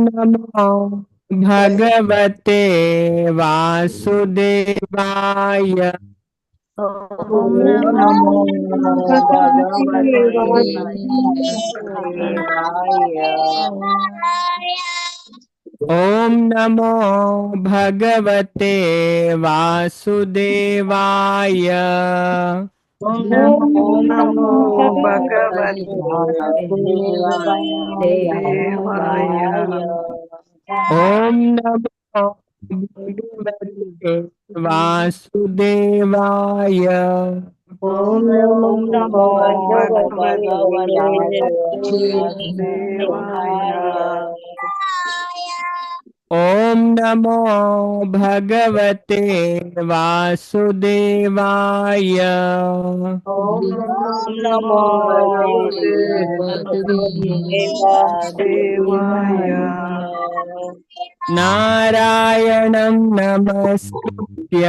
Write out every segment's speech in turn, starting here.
ನಮೋ ಭಗವತೆ ವಾಸುದೇವಾಯ. ಓಂ ನಮೋ ಭಗವತೆ ವಾಸುದೇವಾಯ. ಓಂ ನಮೋ ಭಗವತೆ ವಾಸುದೇವಾಯ. ಓಂ ನಮೋ ಭಗವತೆ ವಾಸುದೇವಾಯ. ಓಂ ನಮೋ ಭಗವತೆ ವಾಸುದೇವಾಯ. ಓಂ ನಮೋ ಭಗವತೆ ವಾಸುದೇವಾಯ. ಓಂ ನಮೋ ಭಗವತೆ ವಾಸುದೇವಾಯ. ಓಂ ನಮೋ ಭಗವತೆ ವಾಸುದೇವಾಯ. ನಾರಾಯಣಂ ನಮಸ್ಕೃತ್ಯ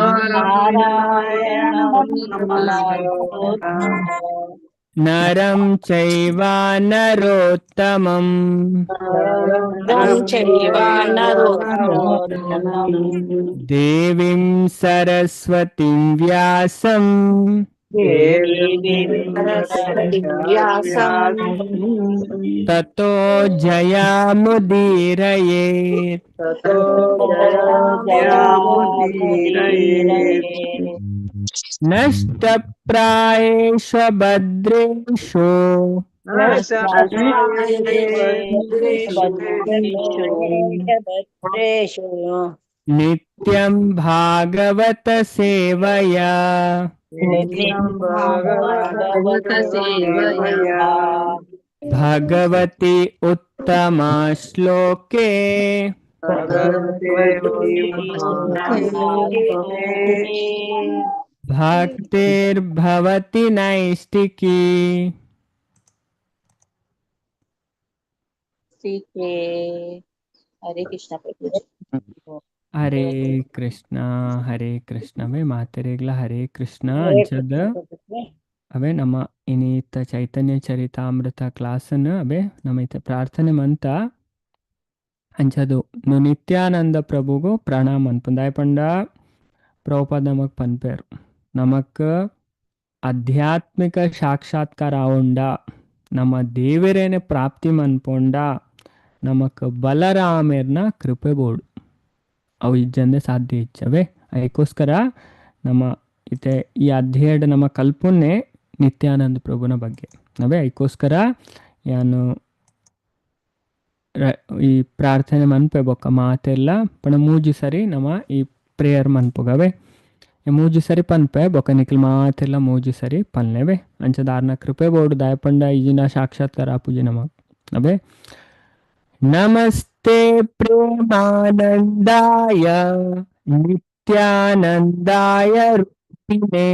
ನಾರಾಯಣಂ ನಮಸ್ಕೃತ್ಯ ನರಂ ಚೈವ ನರೋತ್ತಮಂ ನರಂ ಚೈವ ನರೋತ್ತಮಂ ದೇವೀಂ ಸರಸ್ವತಿಂ ವ್ಯಾಸಂ ದೇವೀಂ ಸರಸ್ವತಿಂ ವ್ಯಾಸಂ ತತೋ ಜಯಮುದೀರಯೇತ್. ತತೋ ಜಯಮುದೀರಯೇತ್. ನಷ್ಟಪ್ರಾಯೇಷು ಭದ್ರೇಷು ನಷ್ಟಪ್ರಾಯೇಷು ನಿತ್ಯಂ ಭಾಗವತ ಸೇವಯಾ ನಿತ್ಯಂ ಭಾಗವತ ಸೇವಯಾ ಭಗವತಿ ಉತ್ತಮ ಶ್ಲೋಕೆ ಭಗವತಿ ಉತ್ತಮ ಭಕ್ತಿರ್ಭವತಿ ನೈಷ್ಟಿಕಿ. ಹರೇ ಕೃಷ್ಣ ಪ್ರಭುಜಿ. ಹರೇ ಕೃಷ್ಣ ಹರೇ ಕೃಷ್ಣವೇ ಮಾತೆರೆಗ್ಲ ಹರೇ ಕೃಷ್ಣ. ಹರೇ ಅಂಚದ ಕೃಷ್ಣ ಪ್ರಭುಜಿ. ಅವೇ ನಮ್ಮ ಇನಿತ ಚೈತನ್ಯ ಚರಿತಾಮೃತ ಕ್ಲಾಸನ್ನು ಅವೇ ನಮ್ಮ ಇತ ಪ್ರಾರ್ಥನೆ ಮಂತ ಅಂಚದು ನಿತ್ಯಾನಂದ ಪ್ರಭುಗು ಪ್ರಣಾಮ ಅನ್ಪುಂದಾಯ ಪಂಡ ಪ್ರಭುಪಾದ ನಮಕ್ ಪನ್ಪೇರು ನಮಕ್ ಆಧ್ಯಾತ್ಮಿಕ ಸಾಕ್ಷಾತ್ಕಾರ ಆವುಂಡ ನಮ್ಮ ದೇವರೇನೆ ಪ್ರಾಪ್ತಿ ಮನ್ಪೊಂಡ ನಮಕ್ ಬಲರಾಮೇರ್ನ ಕೃಪೆ ಬೋಡು ಅವು ಇಜ್ಜಂದೆ ಸಾಧ್ಯ ಇಚ್ಚವೇ. ಅದಕ್ಕೋಸ್ಕರ ನಮ್ಮ ಇತೆ ಈ ಅಧ್ಯಯನ ನಮ್ಮ ಕಲ್ಪನೆ ನಿತ್ಯಾನಂದ ಪ್ರಭುನ ಬಗ್ಗೆ ಅವೇ. ಅದಕ್ಕೋಸ್ಕರ ಯಾನು ಈ ಪ್ರಾರ್ಥನೆ ಮನ್ಪೆ ಬೊಕ್ಕ ಮಾತೆಲ್ಲ ಪಣ ಮೂಜಿ ಸರಿ ನಮ್ಮ ಈ ಪ್ರೇಯರ್ ಮನ್ಪುಗವೆ ಮೂಜಿ ಸರಿ ಪನ್ಪೆ ಬೊಕ್ಕ ನಿಖಿಲ್ ಮಾತೆಲ್ಲ ಮೂಜಿ ಸರಿ ಪನ್ಲೆವೆ ಅಂಚದಾರ್ನ ಕೃಪೆ ಬೋಡು ದಯಪಂಡ ಈಜಿನ ಸಾಕ್ಷಾತ್ಕಾರ ಪೂಜೆ ನಮಗ್ ಅವೇ. ನಮಸ್ತೆ ಪ್ರೇಮಾನಂದಾಯ ನಿತ್ಯಾನಂದಾಯ ರೂಪಿಣೆ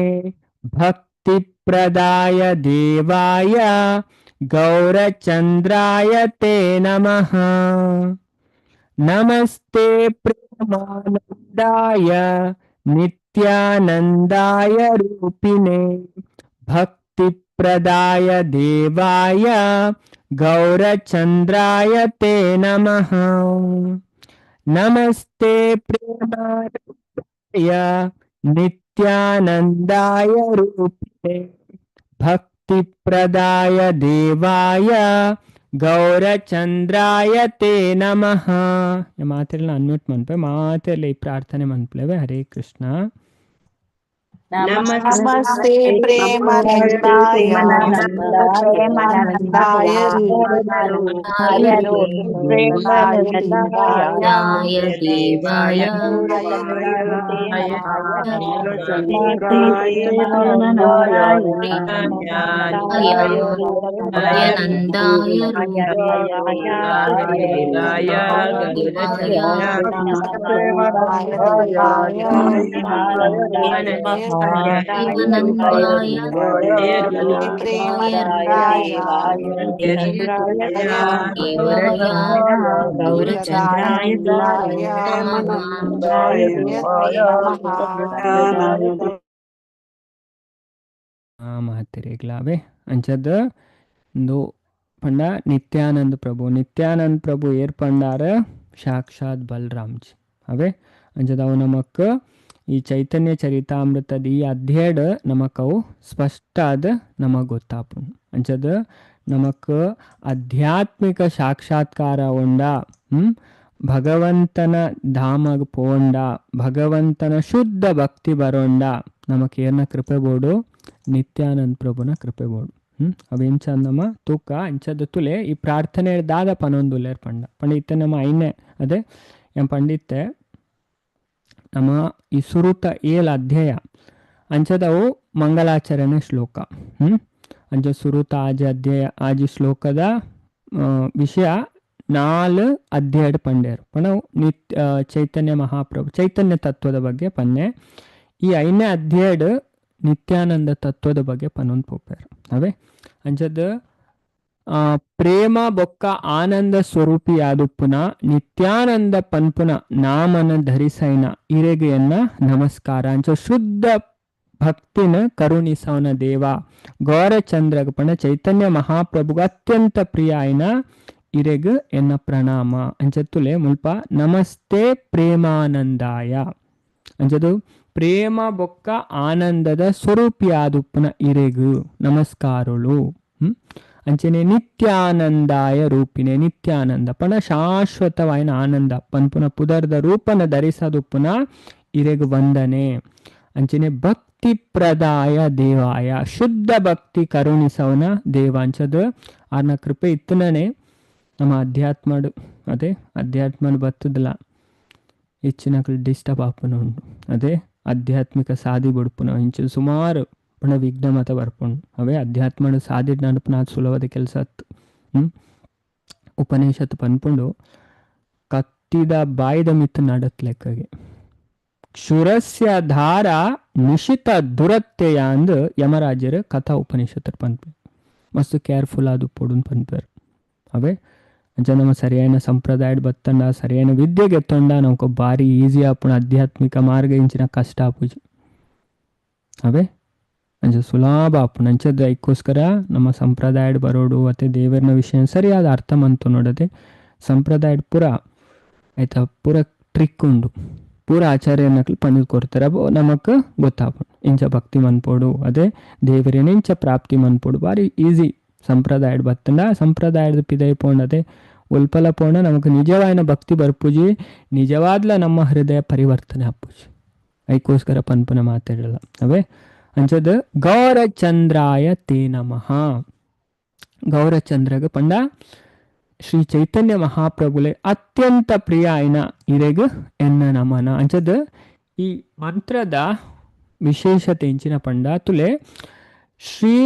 ಭಕ್ತಿಪ್ರದಾಯ ದೇವಾಯ ಗೌರಚಂದ್ರಾಯ ತೇ ನಮಃ. ನಮಸ್ತೆ ಪ್ರೇಮಾನಂದಾಯ ನಿತ್ಯಾನಂದಾಯ ರೂಪಿಣೆ ಭಕ್ತಿಪ್ರದಾಯ ದೇವಾಯ ಗೌರಚಂದ್ರಾಯ ತೇ ನಮಃ. ನಮಸ್ತೆ ಪ್ರೇಮಾನಂದಾಯ ನಿತ್ಯಾನಂದಾಯ ರೂಪಿಣೆ ಭಕ್ತಿಪ್ರದಾಯ ದೇವಾಯ ಗೌರಚಂದ್ರಾಯ ತೇ ನಮಃ. ಮಾತೆಲ್ಲ ಅನ್ಮ್ಯೂಟ್ ಮನ್ಪೆ ಮಾತೆಲ್ಲ ಈ ಪ್ರಾರ್ಥನೆ ಮನ್ಪಲೇವೆ. ಹರೇ ಕೃಷ್ಣ. ನಮಸ್ತೆ ಪ್ರೇಮಾನಂದಾಯ ಪ್ರೇಮಾನಂದಾಯ ಪ್ರೇಮಾನಂದಾಯ ದೇವಾಯ ನಂದಾಯ ಮಾತಿರೇಗ್ಲಾವೆ ಅಂಚದ ಒಂದು ಪಂಡ ನಿತ್ಯಾನಂದ ಪ್ರಭು. ನಿತ್ಯಾನಂದ ಪ್ರಭು ಏರ್ ಪಂಡಾರ ಸಾಕ್ಷಾತ್ ಬಲರಾಮ್ಜಿ ಅವೇ. ಅಂಚದವು ನಮಕ್ ಈ ಚೈತನ್ಯ ಚರಿತಾಮೃತದ ಈ ಅಧ್ಯಾಯಡ್ ನಮಕ್ ಅವು ಸ್ಪಷ್ಟ ಆದ ನಮಗ್ ಗೊತ್ತಾಪುಂಡು. ಅಂಚದ ನಮಕ್ ಆಧ್ಯಾತ್ಮಿಕ ಸಾಕ್ಷಾತ್ಕಾರ ಉಂಡ, ಭಗವಂತನ ಧಾಮಗ್ ಪೋಂಡ, ಭಗವಂತನ ಶುದ್ಧ ಭಕ್ತಿ ಬರೋಂಡ ನಮಕ್ ಏರ್ನ ಕೃಪೆ ಬೋಡು? ನಿತ್ಯಾನಂದ ಪ್ರಭುನ ಕೃಪೆ ಬೋಡು. ಅವೆಂಚ ನಮ್ಮ ತೂಕ ಅಂಚದ ತುಲೆ ಈ ಪ್ರಾರ್ಥನೆ ದಾದ ಪನೊಂದುಲ್ಲೇರ್ ಪಂಡ ಪಂಡ ಇತ್ತೆ ನಮ್ಮ ಐನೆ ಅದೇ ಎಂ ಪಂಡಿತ್ತೆ ನಮ್ಮ ಈ ಸುರುತ ಏಲ್ ಅಧ್ಯಾಯ ಅಂಚದವು ಮಂಗಲಾಚರಣೆ ಶ್ಲೋಕ. ಅಂಚ ಸುರುತ ಆಜಿ ಅಧ್ಯಾಯ ಆಜಿ ಶ್ಲೋಕದ ವಿಷಯ 4 ಅಧ್ಯಾಯ ಪಂಡೇರು ಪಂಡ ನಿತ್ಯ ಚೈತನ್ಯ ಮಹಾಪ್ರಭು ಚೈತನ್ಯ ತತ್ವದ ಬಗ್ಗೆ ಪನ್ನೆ. ಈ 5ನೇ ಅಧ್ಯಾಯಡ್ ನಿತ್ಯಾನಂದ ತತ್ವದ ಬಗ್ಗೆ ಪನ್ನೊಂದು ಪೋಪೇರು ಅವೇ. ಅಂಚದ ಪ್ರೇಮ ಬೊಕ್ಕ ಆನಂದ ಸ್ವರೂಪಿ ಯಾದುಪ್ಪುನ ನಿತ್ಯಾನಂದ ಪನ್ಪುನ ನಾಮನ ಧರಿಸೈನ ಇರೆಗೆಯನ್ನ ನಮಸ್ಕಾರ. ಅಂಚ ಶುದ್ಧ ಭಕ್ತಿನ ಕರುಣಿಸವನ ದೇವ ಗೌರಚಂದ್ರಗ ಪಂಡ ಚೈತನ್ಯ ಮಹಾಪ್ರಭುಗ ಅತ್ಯಂತ ಪ್ರಿಯ ಆಯ್ನ ಇರೆಗ್ ಎನ್ನ ಪ್ರಣಾಮ. ಅಂಚತ್ತುಲೆ ಮುಲ್ಪ ನಮಸ್ತೆ ಪ್ರೇಮಾನಂದಾಯ ಅಂಚದು ಪ್ರೇಮ ಬೊಕ್ಕ ಆನಂದದ ಸ್ವರೂಪಿಯಾದುಪ್ಪುನ ಇರೆಗು ನಮಸ್ಕಾರಳು. ಅಂಚನೆ ನಿತ್ಯಾನಂದಾಯ ರೂಪಿಣೆ ನಿತ್ಯಾನಂದ ಪಣ ಶಾಶ್ವತವಾಯಿನ ಆನಂದ ಪನ್ಪುನ ಪುದರ್ದ ರೂಪನ ಧರಿಸದುಪ್ಪುನ ಇರೆಗು ವಂದನೆ. ಅಂಚನೆ ಭಕ್ತಿ ಪ್ರದಾಯ ದೇವಾಯ ಶುದ್ಧ ಭಕ್ತಿ ಕರುಣಿಸವನ ದೇವ ಅಂಚದ ಆರ್ನ ಕೃಪೆ ಇತ್ತನೇ ನಮ್ಮ ಅಧ್ಯಾತ್ಮಡು ಅದೇ ಅಧ್ಯಾತ್ಮಡು ಬತ್ತದಲ್ಲ ಹೆಚ್ಚಿನ ಡಿಸ್ಟರ್ಬ್ ಆಪುನ ಉಂಡು. ಅದೇ ಆಧ್ಯಾತ್ಮಿಕ ಸಾದಿ ಬುಡ್ಪುನ ಇಂಚ ಸುಮಾರು ಪಣ ವಿಘ್ನ ಮತ ಬರ್ಪುಂಡು. ಅವೇ ಅಧ್ಯಾತ್ಮಡು ಸಾದಿ ನಡಪುನ ಅದು ಸುಲಭದ ಕೆಲಸ ಅತ್ತು. ಉಪನಿಷತ್ತು ಪನ್ಪುಂಡು ಕತ್ತಿದ ಬಾಯಿದ ಮಿತ್ತು ನಡತ್ ಲೆಕ್ಕಗೆ ಕ್ಷುರಸ್ಯ ಧಾರ ನಿಶಿತ ದುರತ್ಯಯ ಅಂದ್ ಯಮರಾಜರು ಕಥಾ ಉಪನಿಷತ್ತು ಪನ್ಪೆ. ಮಸ್ತ್ ಕೇರ್ಫುಲ್ ಆದು ಪೊಡುನ್ ಪನ್ಪೇರು. ಅವೇ ಅಂಚ ನಮ್ಮ ಸರಿಯಾದ ಸಂಪ್ರದಾಯಡ್ ಬತ್ತಂಡ ಸರಿಯಾದ ವಿದ್ಯೆಗೆ ಎತ್ತೊಂಡ ನಮಕ್ ಭಾರಿ ಈಸಿ ಆಪುಣ ಆಧ್ಯಾತ್ಮಿಕ ಮಾರ್ಗ ಇಂಚಿನ ಕಷ್ಟ ಆಪುಜಿ. ಅವೇ ಅಂಚ ಸುಲಭ ಆಪುಣ. ಅಂಚದ ಐಕ್ಕೋಸ್ಕರ ನಮ್ಮ ಸಂಪ್ರದಾಯಡ್ ಬರೋಡು ಮತ್ತೆ ದೇವರನ ವಿಷಯ ಸರಿಯಾದ ಅರ್ಥ ಮಂತು ನೋಡದೆ ಸಂಪ್ರದಾಯಡ್ ಪೂರ ಆಯ್ತಾ ಪೂರ ಟ್ರಿಕ್ ಉಂಡು ಪೂರ ಆಚಾರ್ಯನಕ್ಲು ಪಂದು ಕೊಡ್ತಾರೆ ನಮಕ್ ಗೊತ್ತಾಪುಂಡು. ಇಂಚ ಭಕ್ತಿ ಮನ್ಪೋಡು ಅದೇ ದೇವರೇನ ಇಂಚ ಪ್ರಾಪ್ತಿ ಮನ್ಪೋಡು ಭಾರಿ ಈಸಿ ಸಂಪ್ರದಾಯಡ್ ಬತ್ತಂಡ ಸಂಪ್ರದಾಯದ ಪಿದೈ ಪೋಂಡದೆ ಉಲ್ಪಲ ಪೋಂಡ ನಮಕ್ ನಿಜವಾದ ಭಕ್ತಿ ಬರ್ಪುಜಿ, ನಿಜವಾದ್ಲ ನಮ್ಮ ಹೃದಯ ಪರಿವರ್ತನೆ ಆಪುಜಿ. ಐಕ್ಕೋಸ್ಕರ ಪನ್ಪುನ ಮಾತಾಡಲ್ಲ. ಅವೇ ಅಂಚದ ಗೌರಚಂದ್ರಾಯ ತೇ ನಮಃ. ಗೌರಚಂದ್ರಗ ಪಂಡ ಶ್ರೀ ಚೈತನ್ಯ ಮಹಾಪ್ರಭುಲೆ ಅತ್ಯಂತ ಪ್ರಿಯ ಆಯ್ನ ಇರೆಗ್ ಎನ್ನ ನಮನ. ಅಂಚದ ಈ ಮಂತ್ರದ ವಿಶೇಷತೆ ಇಂಚಿನ ಪಂಡ ತುಲೆ ಶ್ರೀ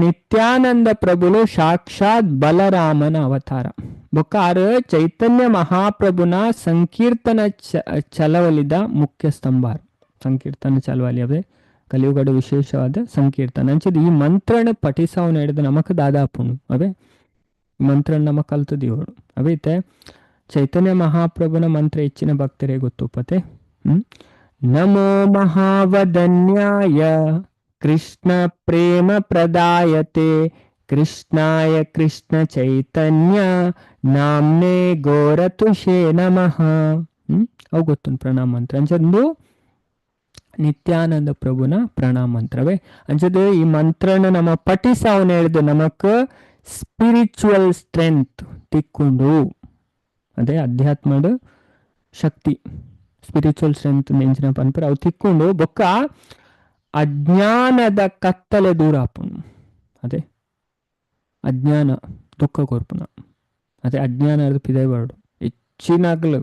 ನಿತ್ಯಾನಂದ ಪ್ರಭುಲು ಸಾಕ್ಷಾತ್ ಬಲರಾಮನ ಅವತಾರ. ಬೊಕ್ಕಾರು ಚೈತನ್ಯ ಮಹಾಪ್ರಭುನ ಸಂಕೀರ್ತನ ಚಲವಲಿದ ಮುಖ್ಯ ಸ್ತಂಭ. ಸಂಕೀರ್ತನ ಚಲವಲಿ ಅವೇ ಕಲಿಯುಗದ ವಿಶೇಷವಾದ ಸಂಕೀರ್ತನ. ಅಂಚದ ಈ ಮಂತ್ರನ ಪಠಿಸವನ ಹಿಡಿದು ನಮಕ್ ದಾದಾಪುಣು ಅವೇ ಮಂತ್ರನ ನಮಕ್ ಕಲ್ತದಿವಳು. ಅವೈತೆ ಚೈತನ್ಯ ಮಹಾಪ್ರಭುನ ಮಂತ್ರ ಹೆಚ್ಚಿನ ಭಕ್ತರೇ ಗೊತ್ತುಪತೆ. ನಮೋ ಮಹಾವದನ್ಯಾಯ ಕೃಷ್ಣ ಪ್ರೇಮ ಪ್ರದಾಯತೆ ಕೃಷ್ಣಾಯ ಕೃಷ್ಣ ಚೈತನ್ಯ ನಾಮ್ನೆ ಗೋರತುಷೇ ನಮಃ. ಅವು ಗೊತ್ತುಂಟು ಪ್ರಣಾಮ ಮಂತ್ರ. ಅಂಚಂದು ನಿತ್ಯಾನಂದ ಪ್ರಭುನ ಪ್ರಣಾಮ ಮಂತ್ರವೇ. ಅಂಚದು ಈ ಮಂತ್ರನ ನಮ್ಮ ಪಠಿಸವನ ಹಿಡಿದು ನಮಕ್ ಸ್ಪಿರಿಚುವಲ್ ಸ್ಟ್ರೆಂತ್ ತಿಕ್ಕೊಂಡು ಅದೇ ಅಧ್ಯಾತ್ಮದ ಶಕ್ತಿ ಸ್ಪಿರಿಚುವಲ್ ಸ್ಟ್ರೆಂತ್ ನೆಂಚಿನ ಪನ್ಪರ ಅವು ತಿಕ್ಕೊಂಡು ಬೊಕ್ಕ ಅಜ್ಞಾನದ ಕತ್ತಲೆ ದೂರ ಆಪುಂಡು. ಅದೇ ಅಜ್ಞಾನ ದುಃಖ ಕೊರ್ಪುನ ಅದೇ ಅಜ್ಞಾನ ಅದು ಪಿದೈ ಬರಡು. ಹೆಚ್ಚಿನಾಗ್ಲು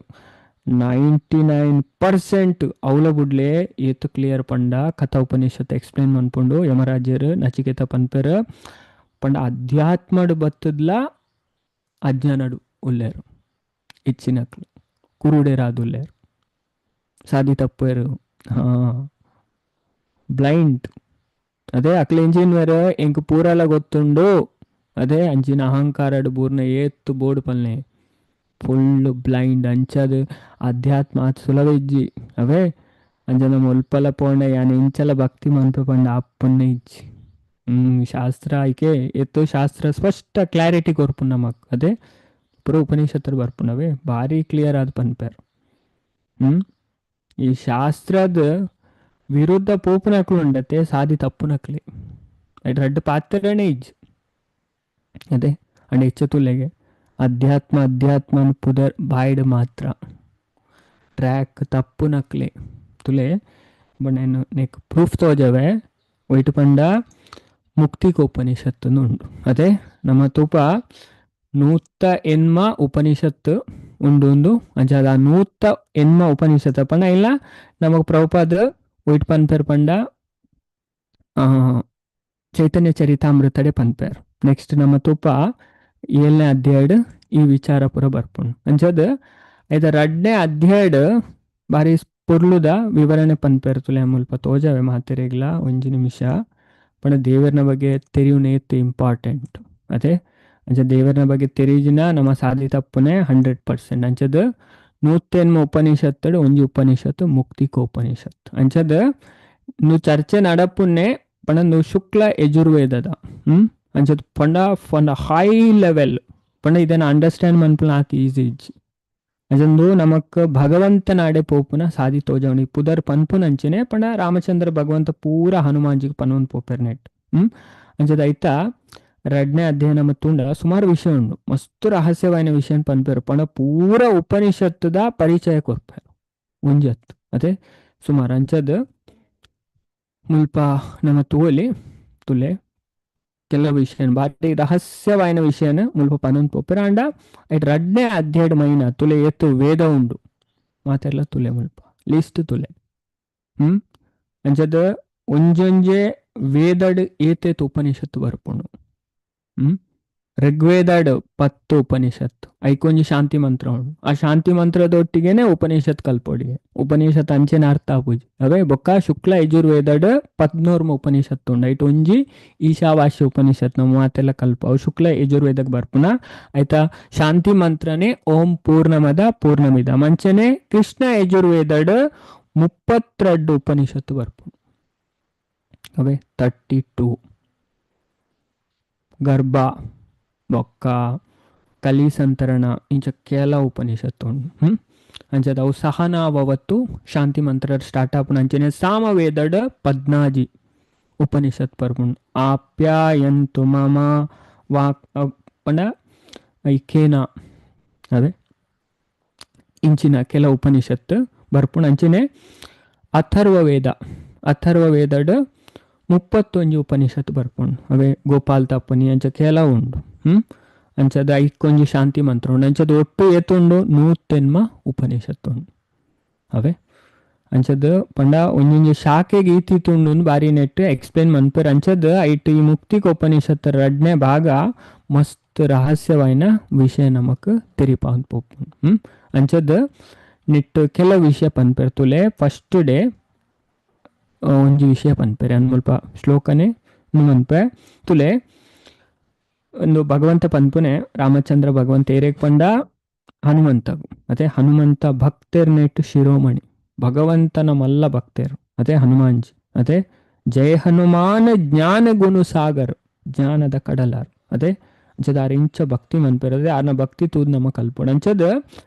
99% ಅವಲ ಬುಡ್ಲೆ ಏತು ಕ್ಲಿಯರ್ ಪಂಡ ಕಥಾ ಉಪನಿಷತ್ ಎಕ್ಸ್ಪ್ಲೇನ್ ಮನ್ಪುಂಡು ಯಮರಾಜರು ನಚಿಕೇತ ಪನ್ಪೆರ್ ಪಂಡ ಅಧ್ಯಾತ್ಮಡು ಬತ್ತದ್ಲ ಅಜ್ಞಾನಡು ಉಲ್ಲೇರು ಹೆಚ್ಚಿನಕ್ಲು ಕುರುಡೇರಾದುಲ್ಲೇರು ಸಾದಿ ತಪ್ಪೇರು ಹಾ ಬ್ಲೈಂಡ್. ಅದೇ ಅಕ್ಲ ಇಂಜಿನಿಯರ್ ಎಂಕ್ ಪೂರಲ ಗೊತ್ತುಂಡು ಅದೇ ಅಂಚಿನ ಅಹಂಕಾರಡು ಬೂರ್ನ ಏತ್ತು ಬೋರ್ಡ್ ಪಲ್ನೆ ಫುಲ್ ಬ್ಲೈಂಡ್. ಅಂಚದು ಅಧ್ಯಾತ್ಮ ಆತ್ ಸುಲಭ ಇಜ್ಜಿ. ಅವೇ ಅಂಚ ನಮ್ಮ ಒಲ್ಪಲ ಪೋಂಡ ಯಾನ್ ಇಂಚಲ ಭಕ್ತಿ ಮನ್ಪೆ ಪಂಡ ಅಪ್ಪನ್ನೆ ಇಜ್ಜಿ. ಶಾಸ್ತ್ರ ಐಕೆ ಎತ್ತು ಶಾಸ್ತ್ರ ಸ್ಪಷ್ಟ ಕ್ಲಾರಿಟಿ ಕೊರ್ಪು ನಮಕ್ ಅದೇ ಪೂರ ಉಪನಿಷತ್ತರು ಬರ್ಪುನವೇ ಭಾರಿ ಕ್ಲಿಯರ್ ಆದ ಪನ್ಪೇರ್. ಈ ಶಾಸ್ತ್ರದ ವಿರುದ್ಧ ಪೋಪುನಕ್ಲು ಉಂಡತೆ ಸಾದಿ ತಪ್ಪುನಕ್ಲೆ ರಡ್ಡ್ ಪಾತ್ರನೇ ಇಜ್ಜಿ ಅದೇ. ಅಂಡ್ ಹೆಚ್ಚು ತುಲೆಗೆ ಅಧ್ಯಾತ್ಮ ಅಧ್ಯಾತ್ಮ ಪುದರ್ ಬಾಯ್ಡ್ ಮಾತ್ರ ಟ್ರ್ಯಾಕ್ ತಪ್ಪುನಕ್ಲೆ ತುಲೆ. ಬಟ್ ನಾನು ನೆಕ್ ಪ್ರೂಫ್ ತೋಜವೆ ಒಯ್ಟು ಪಂಡ ಮುಕ್ತಿಕೋಪನಿಷತ್ತು ಉಂಡು. ಅದೇ ನಮ್ಮ ತೂಪ 108 ಉಪನಿಷತ್ತು ಉಂಡು ಉಂದು ಅಂಚ ಆ 108 ಉಪನಿಷತ್ತು ಪಂಡ ಇಲ್ಲ ನಮಗ್ ಪ್ರಭುಪಾದ ಒಯ್ಟ್ ಪನ್ಪೇರ್ ಪಂಡ ಚೈತನ್ಯ ಚರಿತಾಮೃತಡೆ ಪನ್ಪೇರ್. ನೆಕ್ಸ್ಟ್ ನಮ್ಮ ತೂಪ 7ನೇ ಅಧ್ಯಾಯಡ್ ಈ ವಿಚಾರ ಪೂರ ಬರ್ಪುಂಡು. ಅಂಚದ ಐತ 2ನೇ ಅಧ್ಯಾಯಡ್ ಬಾರಿ ಪೊರ್ಲುದ ವಿವರಣೆ ಪನ್ಪೇರ್ ತುಲೆ ಮುಲ್ಪ ತೋಜವೆ ಮಾತೆರೆಗ್ಲ ಒಂಜಿ ನಿಮಿಷ. ಪಂಡ ದೇವರನ ಬಗ್ಗೆ ತೆರಿಯುನೇತ್ ಇಂಪಾರ್ಟೆಂಟ್ ಅದೇ. ಅಂಚ ದೇವರನ ಬಗ್ಗೆ ತೆರಿಜಿನ ನಮ್ಮ ಸಾಧಿ ತಪ್ಪುನೆ 100%. ಅಂಚದ 108 ಉಪನಿಷತ್ತಡು ಒಂಜಿ ಉಪನಿಷತ್ತು ಮುಕ್ತಿಕೋಪನಿಷತ್ತು. ಅಂಚದ ನು ಚರ್ಚೆ ನಡಪುನೆ ಪಂಡ ನು ಶುಕ್ಲ ಯಜುರ್ವೇದದ ಅಂಚದ ಪಂಡ ಪಂಡ ಹೈ ಲೆವೆಲ್ ಪಂಡ ಇದನ್ನ ಅಂಡರ್ಸ್ಟ್ಯಾಂಡ್ ಮನ್ಪುನ ಆತ್ ಈಸಿ ಇಜ್ಜಿ. ಅಂಚಂದು ನಮಕ್ ಭಗವಂತನಾಡೆ ಪೋಪುನ ಸಾದಿ ತೋಜವಣಿ ಪುದರ್ ಪನ್ಪುನ ಅಂಚನೆ ಪಂಡ ರಾಮಚಂದ್ರ ಭಗವಂತ ಪೂರ ಹನುಮಾನ್ಜಿಗೆ ಪನ್ವಂತ ಪೋಪೆರ್ ನೆಟ್. ಅಂಚದ ಐತ 2ನೇ ಅಧ್ಯಯನ ಮತ್ತುಂಡ ಸುಮಾರು ವಿಷಯ ಉಂಡು ಮಸ್ತ್ ರಹಸ್ಯವಾಯಿನ ವಿಷಯ ಪನ್ಪೇರು ಪಂಡ ಪೂರ ಉಪನಿಷತ್ತುದ ಪರಿಚಯ ಕೊರ್ಪೇರು ಒಂಜಿ ಅತ್ತು ಅದೇ ಸುಮಾರು. ಅಂಚದ ಮುಲ್ಪ ನಮ್ಮ ತೋಲಿ ತುಲೆ ಕೆಲವು ವಿಷಯ ಭಾರಿ ರಹಸ್ಯವಾಯಿನ ವಿಷಯನ ಮುಲ್ಪ ಪನೊಂದು ಪೋಪೆರ್. ಅಂಡ ಐಟ್ 2ನೇ ಅಧ್ಯಾಯಡ್ ಮೈನ ತುಲೆ ಏತು ವೇದ ಉಂಡು ಮಾತೆಲ್ಲ ತುಲೆ ಮುಲ್ಪ ಲಿಸ್ಟ್ ತುಲೆ. ಅಂಚದ ಒಂಜೊಂಜೆ ವೇದಡ್ ಏತೇತು ಉಪನಿಷತ್ತು ಬರ್ಪುಂಡು. ಋಗ್ವೇದಡ್ 10 ಉಪನಿಷತ್ತು ಐಕೊಂಜಿ ಶಾಂತಿ ಮಂತ್ರ ಉಂಡು. ಆ ಶಾಂತಿ ಮಂತ್ರದೊಟ್ಟಿಗೆನೆ ಉಪನಿಷತ್ ಕಲ್ಪೊಡಿಗೆ ಉಪನಿಷತ್ ಅಂಚೆನ ಅರ್ಥ ಆಪುಜಿ ಅವೇ. ಬೊಕ್ಕ ಶುಕ್ಲ ಯಜುರ್ವೇದಡ್ 11 ಉಪನಿಷತ್ತು ಉಂಡು. ಐಟ್ ಒಂಜಿ ಈಶಾವಾಸ್ಯ ಉಪನಿಷತ್ ನಮ್ಮ ಮಾತೆಲ್ಲ ಕಲ್ಪ ಅವು ಶುಕ್ಲ ಯಜುರ್ವೇದಕ್ಕೆ ಬರ್ಪುನ. ಆಯ್ತಾ ಶಾಂತಿ ಮಂತ್ರನೇ ಓಂ ಪೂರ್ಣಮದ ಪೂರ್ಣಮಿದ. ಮಂಚನೆ ಕೃಷ್ಣ ಯಜುರ್ವೇದಡ್ 32 ಉಪನಿಷತ್ತು ಬರ್ಪುಂಡು ಅವೇ 32. ಗರ್ಭ ಬೊಕ್ಕ ಕಲಿ ಸಂತರಣ ಇಂಚ ಕೆಲ ಉಪನಿಷತ್ತು ಉಂಡು. ಅಂಚದ ಅವು ಸಹನಾವತ್ತು ಶಾಂತಿ ಮಂತ್ರ ಸ್ಟಾರ್ಟ್ ಆಪುನ. ಅಂಚನೆ ಸಾಮವೇದಡ್ 14 ಉಪನಿಷತ್ ಪರ್ಪುಂಡು. ಆಪ್ಯಾಯಂತು ಮಮ ವಾಕ್ ಪಂಡ ಐಕೇನ ಅದೇ ಇಂಚಿನ ಕೆಲ ಉಪನಿಷತ್ತು ಬರ್ಪುಂಡು. ಅಂಚನೆ ಅಥರ್ವವೇದ ಅಥರ್ವವೇದಡ್ 31 ಉಪನಿಷತ್ತು ಬರ್ಪುಂಡು ಅವೇ ಗೋಪಾಲ್ ತಪ್ಪನಿ ಅಂಚ ಕೆಲ ಉಂಡು. ಅಂಚದ ಐಕ್ಕೊಂಜಿ ಶಾಂತಿ ಮಂತ್ರ ಉಂಡು. ಅಂಚದ ಒಟ್ಟು ಏತುಂಡು 108 ಉಪನಿಷತ್ತು ಉಂಡು ಅವೇ. ಅಂಚದ ಪಂಡ ಒಂಜೊಂಜಿ ಶಾಖೆಗೆ ಈತಿತ್ತುಂಡು ಬಾರಿ ನೆಟ್ ಎಕ್ಸ್ಪ್ಲೇನ್ ಮನ್ಪೇರ್. ಅಂಚದ ಐಟ್ ಈ ಮುಕ್ತಿಕ್ ಉಪನಿಷತ್ 2ನೇ ಭಾಗ ಮಸ್ತ್ ರಹಸ್ಯವಾಯಿನ ವಿಷಯ ನಮಕ್ ತೆರಿಪಾಂದ್ ಪೋಪುಂಡು. ಅಂಚದ ನೆಟ್ ಕೆಲವು ವಿಷಯ ಪನ್ಪೇರ್ ತುಲೆ. ಫಸ್ಟ್ ಡೇ ಒಂಜಿ ವಿಷಯ ಪನ್ಪೇರೆ ಅನ್ಮಲ್ಪ ಶ್ಲೋಕನೆ ಮನ್ಪೆ ತುಲೆ. ಒಂದು ಭಗವಂತ ಪನ್ಪುನೆ ರಾಮಚಂದ್ರ ಭಗವಂತ ಏರೇಗ್ ಪಂಡ ಹನುಮಂತ ಅದೇ ಹನುಮಂತ ಭಕ್ತೇರ್ ನೆಟ್ಟು ಶಿರೋಮಣಿ ಭಗವಂತನ ಮಲ್ಲ ಭಕ್ತೇರು ಅದೇ ಹನುಮಾನ್ಜಿ ಅದೇ ಜಯ ಹನುಮಾನ ಜ್ಞಾನ ಗುಣ ಸಾಗರ್ ಜ್ಞಾನದ ಕಡಲಾರ್ ಅದೇ ಅಂಚದ ಆರ್ ಇಂಚ ಭಕ್ತಿ ಮನ್ಪೇರ್ ಅದೇ ಆರ್ನ ಭಕ್ತಿ ತೂದ್ ನಮ್ಮ ಕಲ್ಪೋಡು. ಅಂಚದ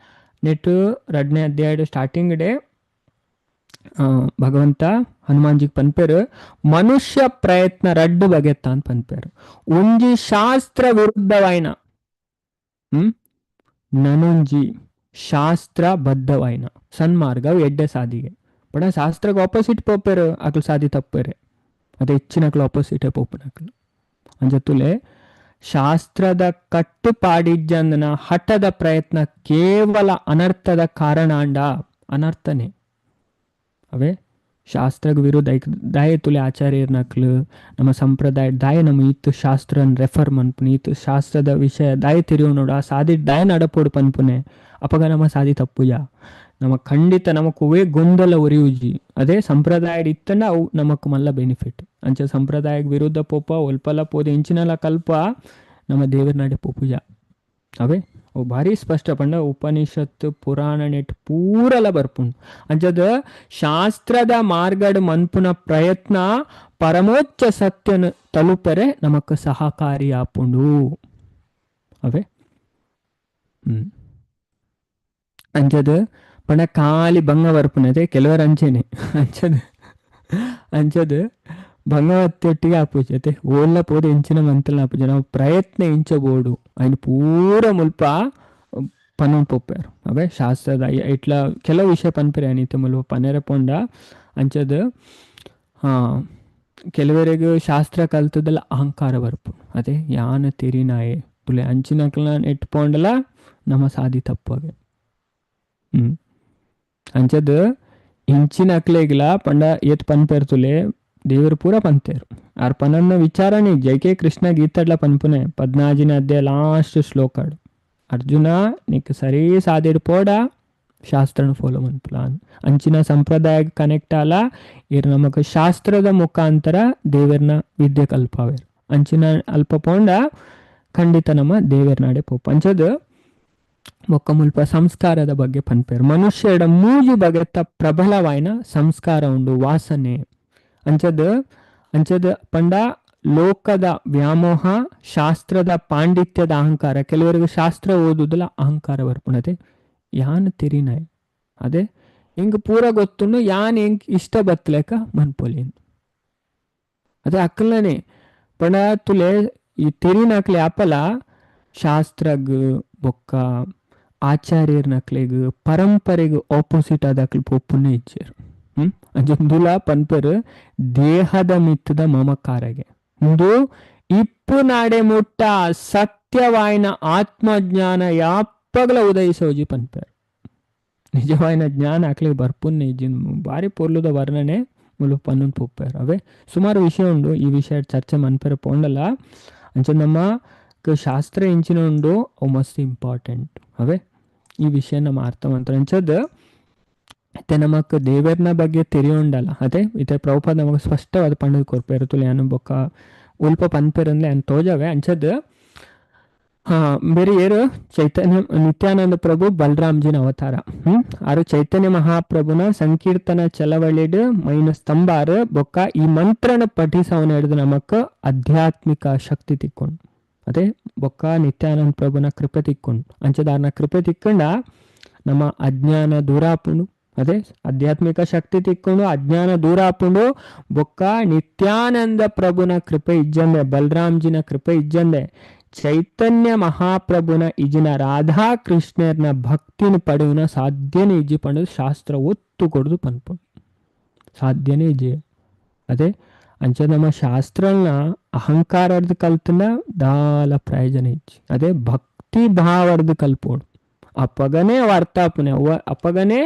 ನೆಟ್ಟು 2ನೇ ಅಧ್ಯಾಯ ಸ್ಟಾರ್ಟಿಂಗ್ ಡೇ ಭಗವಂತ ಹನುಮಾನ್ಜಿಗೆ ಪನ್ಪೇರು ಮನುಷ್ಯ ಪ್ರಯತ್ನ ರಡ್ಡು ಬಗೆತ್ತ ಅಂತ ಪನ್ಪೇರು. ಒಂಜಿ ಶಾಸ್ತ್ರ ವಿರುದ್ಧವಾಯಿನ ನನೊಂಜಿ ಶಾಸ್ತ್ರ ಬದ್ಧವಾಯಿನ ಸನ್ಮಾರ್ಗ ಎಡ್ಡೆ ಸಾದಿಗೆ ಬಡ ಶಾಸ್ತ್ರಕ್ಕೆ ಆಪೋಸಿಟ್ ಪೋಪೇರು ಅಕ್ಲು ಸಾದಿ ತಪ್ಪೇರೆ ಅದೇ ಹೆಚ್ಚಿನಕ್ಲು ಆಪೋಸಿಟೇ ಪೋಪುನಕ್ಲು. ಅಂಚತುಲೆ ಶಾಸ್ತ್ರದ ಕಟ್ಟುಪಾಡಿಜ್ಜಂದನ ಹಠದ ಪ್ರಯತ್ನ ಕೇವಲ ಅನರ್ಥದ ಕಾರಣಾಂಡ ಅನರ್ಥನೆ ಅವೇ. ಶಾಸ್ತ್ರಕ್ಕೆ ವಿರುದ್ಧ ದಾಯ ತುಲೆ ಆಚಾರ್ಯರ್ನಕ್ಲು ನಮ್ಮ ಸಂಪ್ರದಾಯ ದಾಯ ನಮ್ಮ ಈತು ಶಾಸ್ತ್ರನ್ ರೆಫರ್ ಮನ್ಪುನೆ ಈತು ಶಾಸ್ತ್ರದ ವಿಷಯ ದಾಯ ತಿರಿಯೋ ನೋಡು ಆ ಸಾದಿ ದಾಯ ನಡಪೋಡು ಪನ್ಪುನೆ ಅಪಗ ನಮ್ಮ ಸಾದಿ ತಪ್ಪುಜ ನಮ್ಮ ಖಂಡಿತ ನಮಕ್ ಒವೇ ಗೊಂದಲ ಒರಿಯುಜಿ. ಅದೇ ಸಂಪ್ರದಾಯ ಇತ್ತಂಡ ಅವು ನಮಕ್ ಮಲ್ಲ ಬೆನಿಫಿಟ್. ಅಂಚ ಸಂಪ್ರದಾಯಕ್ಕೆ ವಿರುದ್ಧ ಪೋಪ ಒಲ್ಪಲ ಪೋದ ಇಂಚಿನಲ ಕಲ್ಪ ನಮ್ಮ ದೇವರ ನಡೆ ಪೋಪುಜ ಅವೇ. ಭಾರಿ ಸ್ಪಷ್ಟ ಪಂಡ ಉಪನಿಷತ್ತು ಪುರಾಣ ನೆಟ್ ಪೂರಲ ಬರ್ಪುಂಡು. ಅಂಚದ ಶಾಸ್ತ್ರದ ಮಾರ್ಗಡ್ ಮನ್ಪುನ ಪ್ರಯತ್ನ ಪರಮೋಚ್ಚ ಸತ್ಯನ ತಲುಪರೆ ನಮಕ್ ಸಹಕಾರಿ ಆಪುಂಡು. ಅವೇ ಅಂಚದ ಪಂಡ ಖಾಲಿ ಭಂಗ ಬರ್ಪುನತೆ ಕೆಲವರು ಅಂಚೆನೆ ಅಂಚದ ಅಂಚದ ಭಂಗವತ್ತೊಟ್ಟಿಗೆ ಆಪುಜತೆ ಓಲ್ಲ ಪೋದು ಎಂಚಿನ ಮಂತಲ ಆಪುಜೆ ನಾವು ಪ್ರಯತ್ನ ಇಂಚಬೋಡು ಐನ್ ಪೂರ ಮುಲ್ಪ ಪನೊಂದು ಪೋಪೇರು. ಅವೇ ಶಾಸ್ತ್ರದ ಇಟ್ಲ ಕೆಲವು ವಿಷಯ ಪನ್ಪೆರೆ ಅನಿತ ಮುಲ್ಪ ಪನೆರೆ ಪೋಂಡ ಅಂಚದ ಕೆಲವರಿಗೆ ಶಾಸ್ತ್ರ ಕಲ್ತದಲ್ಲ ಅಹಂಕಾರ ಬರ್ಪು ಅದೇ ಯಾನ ತೆರಿನಾಯೆ ತುಲೆ ಅಂಚಿನಕ್ಲ ಎಟ್ ಪೋಂಡಲ ನಮ್ಮ ಸಾದಿ ತಪ್ಪಗೆ. ಅಂಚದ ಇಂಚಿನಕ್ಲೆಗ್ಲ ಪಂಡ ಏತ್ ಪನ್ಪೇರ್ ತುಲೆ ದೇವರು ಪೂರ ಪಂತೇರು ಆರ್ ಪನನ್ನ ವಿಚಾರಣೆ ಜೈ ಕೆ ಕೃಷ್ಣ ಗೀತಡ್ಲ ಪನ್ಪುನೆ 14ನೇ ಅಧ್ಯಾಯ ಲಾಸ್ಟ್ ಶ್ಲೋಕಾಡು ಅರ್ಜುನ ನಿಕ್ ಸರಿ ಸಾದಿಡ್ ಪೋಡ ಶಾಸ್ತ್ರನ ಫಾಲೋ ಮನ್ಪುಲ ಅಂಚಿನ ಸಂಪ್ರದಾಯ ಕನೆಕ್ಟ್ ಆಲ ಇರ್ ನಮಕ್ ಶಾಸ್ತ್ರದ ಮುಖಾಂತರ ದೇವರ್ನ ವಿದ್ಯೆ ಕಲ್ಪಾವೇರು ಅಂಚಿನ ಅಲ್ಪ ಪೋಂಡ ಖಂಡಿತ ನಮ್ಮ ದೇವರ್ನಾಡೆ ಪೋಪ. ಅಂಚದ ಮೊಕ್ಕ ಮುಲ್ಪ ಸಂಸ್ಕಾರದ ಬಗ್ಗೆ ಪನ್ಪೇರು. ಮನುಷ್ಯರ ಮೂಜಿ ಬಗೆತ ಪ್ರಬಲವಾಯಿನ ಸಂಸ್ಕಾರ ಉಂಡು ವಾಸನೆ. ಅಂಚದ ಅಂಚದ ಪಂಡ ಲೋಕದ ವ್ಯಾಮೋಹ, ಶಾಸ್ತ್ರದ ಪಾಂಡಿತ್ಯದ ಅಹಂಕಾರ. ಕೆಲವರಿಗೆ ಶಾಸ್ತ್ರ ಓದುದಲ್ಲ ಅಹಂಕಾರ ಬರ್ಪುಣತೆ ಯಾನ್ ತೆರಿನಾಯ್ ಅದೇ ಹಿಂಗ ಪೂರ ಗೊತ್ತುಂಡು ಯಾನ್ ಹೆಂಗ್ ಇಷ್ಟ ಬತ್ತಲೇಕ ಮನ್ಪೊಲಿ ಅದೇ ಅಕ್ಕಲನೆ ಪಂಡ ತುಲೆ ಈ ತೆರಿನಕ್ಲೆ ಅಪಲ ಶಾಸ್ತ್ರಗ್ ಬೊಕ್ಕ ಆಚಾರ್ಯರ್ನಕ್ಲೆಗ್ ಪರಂಪರೆಗ್ ಆಪೋಸಿಟ್ ಆದಕ್ಲು ಪೊಪ್ಪುನ ಇಚ್ಚೇರು. ಅಂಚಂದುಲ ಪನ್ಪೆರ್ ದೇಹದ ಮಿತ್ತದ ಮಮಕಾರಗೆ ಇಂದು ಇಪ್ಪು ನಾಡೆ ಮುಟ್ಟ ಸತ್ಯವಾಯಿನ ಆತ್ಮಜ್ಞಾನ ಯಾಪಗಲ ಉದಯಿಸೋಜಿ ಪನ್ಪೆರ್. ನಿಜವಾಯಿನ ಜ್ಞಾನ ಅಕ್ಲೆಗ್ ಬರ್ಪುನ್ನೆ ಇಜ್ಜಿ. ಭಾರಿ ಪೊರ್ಲುದ ವರ್ಣನೆ ಮುಲು ಪನ್ನೊಂದು ಪೊಪ್ಪೆರ್. ಅವೇ ಸುಮಾರು ವಿಷಯ ಉಂಡು ಈ ವಿಷಯ ಚರ್ಚೆ ಮನ್ಪೆರೆ ಪೋಂಡಲ. ಅಂಚ ನಮ್ಮ ಶಾಸ್ತ್ರ ಎಂಚಿನ ಉಂಡು ಅವು ಮಸ್ತ್ ಇಂಪಾರ್ಟೆಂಟ್. ಅವೇ ಈ ವಿಷಯ ನಮ್ಮ ಅರ್ಥ ಮಂತ್ರ ಅಂಚದ ಇತ್ತೆ ನಮಕ್ ದೇವರ್ನ ಬಗ್ಗೆ ತೆರಿಯುಂಡಲ್ಲ ಅದೇ ಇತ್ತೆ ಪ್ರಭುಪಾದ ನಮಗ್ ಸ್ಪಷ್ಟವಾದ ಪಂಡದ್ ಕೊರ್ಪೆರ್ ತುಲೆ ಯಾನು ಬೊಕ್ಕ ಉಲ್ಪ ಪನ್ಪೆರಂದ್ರೆ ಯಾನ್ ತೋಜವೆ. ಅಂಚದ ಬೇರೆ ಏರು ಚೈತನ್ಯ ನಿತ್ಯಾನಂದ ಪ್ರಭು ಬಲರಾಮ್ಜಿನ ಅವತಾರ. ಆರು ಚೈತನ್ಯ ಮಹಾಪ್ರಭುನ ಸಂಕೀರ್ತನ ಚಲವಳಿಡ್ ಮೈನ ಸ್ತಂಭಾರು ಬೊಕ್ಕ ಈ ಮಂತ್ರನ ಪಠಿಸವನ ಹಿಡಿದು ನಮಕ್ ಆಧ್ಯಾತ್ಮಿಕ ಶಕ್ತಿ ತಿಕ್ಕೊಂಡು ಅದೇ ಬೊಕ್ಕ ನಿತ್ಯಾನಂದ ಪ್ರಭುನ ಕೃಪೆ ತಿಕ್ಕೊಂಡು ಅಂಚದಾರನ ಕೃಪೆ ತಿಕ್ಕೊಂಡ ನಮ್ಮ ಅಜ್ಞಾನ ದೂರ ಆಪುಂಡು. ಅದೇ ಆಧ್ಯಾತ್ಮಿಕ ಶಕ್ತಿ ತಿಕ್ಕೊಂಡು ಅಜ್ಞಾನ ದೂರ ಆಪುಂಡು. ಬೊಕ್ಕ ನಿತ್ಯಾನಂದ ಪ್ರಭುನ ಕೃಪೆ ಇಜ್ಜಂದೆ ಬಲರಾಮ್ಜಿನ ಕೃಪೆ ಇಜ್ಜಂದೆ ಚೈತನ್ಯ ಮಹಾಪ್ರಭುನ ಇಜಿನ ರಾಧಾ ಕೃಷ್ಣರ್ನ ಭಕ್ತಿನ ಪಡೆಯುನ ಸಾಧ್ಯನೇ ಇಜ್ಜಿ ಪಂಡದು ಶಾಸ್ತ್ರ ಒತ್ತು ಕೊಡುದು ಪನ್ಪುಂಡು ಸಾಧ್ಯನೇ ಇಜ್ಜಿ. ಅದೇ ಅಂಚ ನಮ್ಮ ಶಾಸ್ತ್ರನ ಅಹಂಕಾರದ ಕಲ್ತನ ದಾಲ ಪ್ರಯೋಜನ ಇಜ್ಜಿ. ಅದೇ ಭಕ್ತಿ ಭಾವರ್ದು ಕಲ್ಪೋಡು ಅಪ್ಪಗನೇ ಅರ್ಥ ಆಪುನೆ ಅಪ್ಪಗನೇ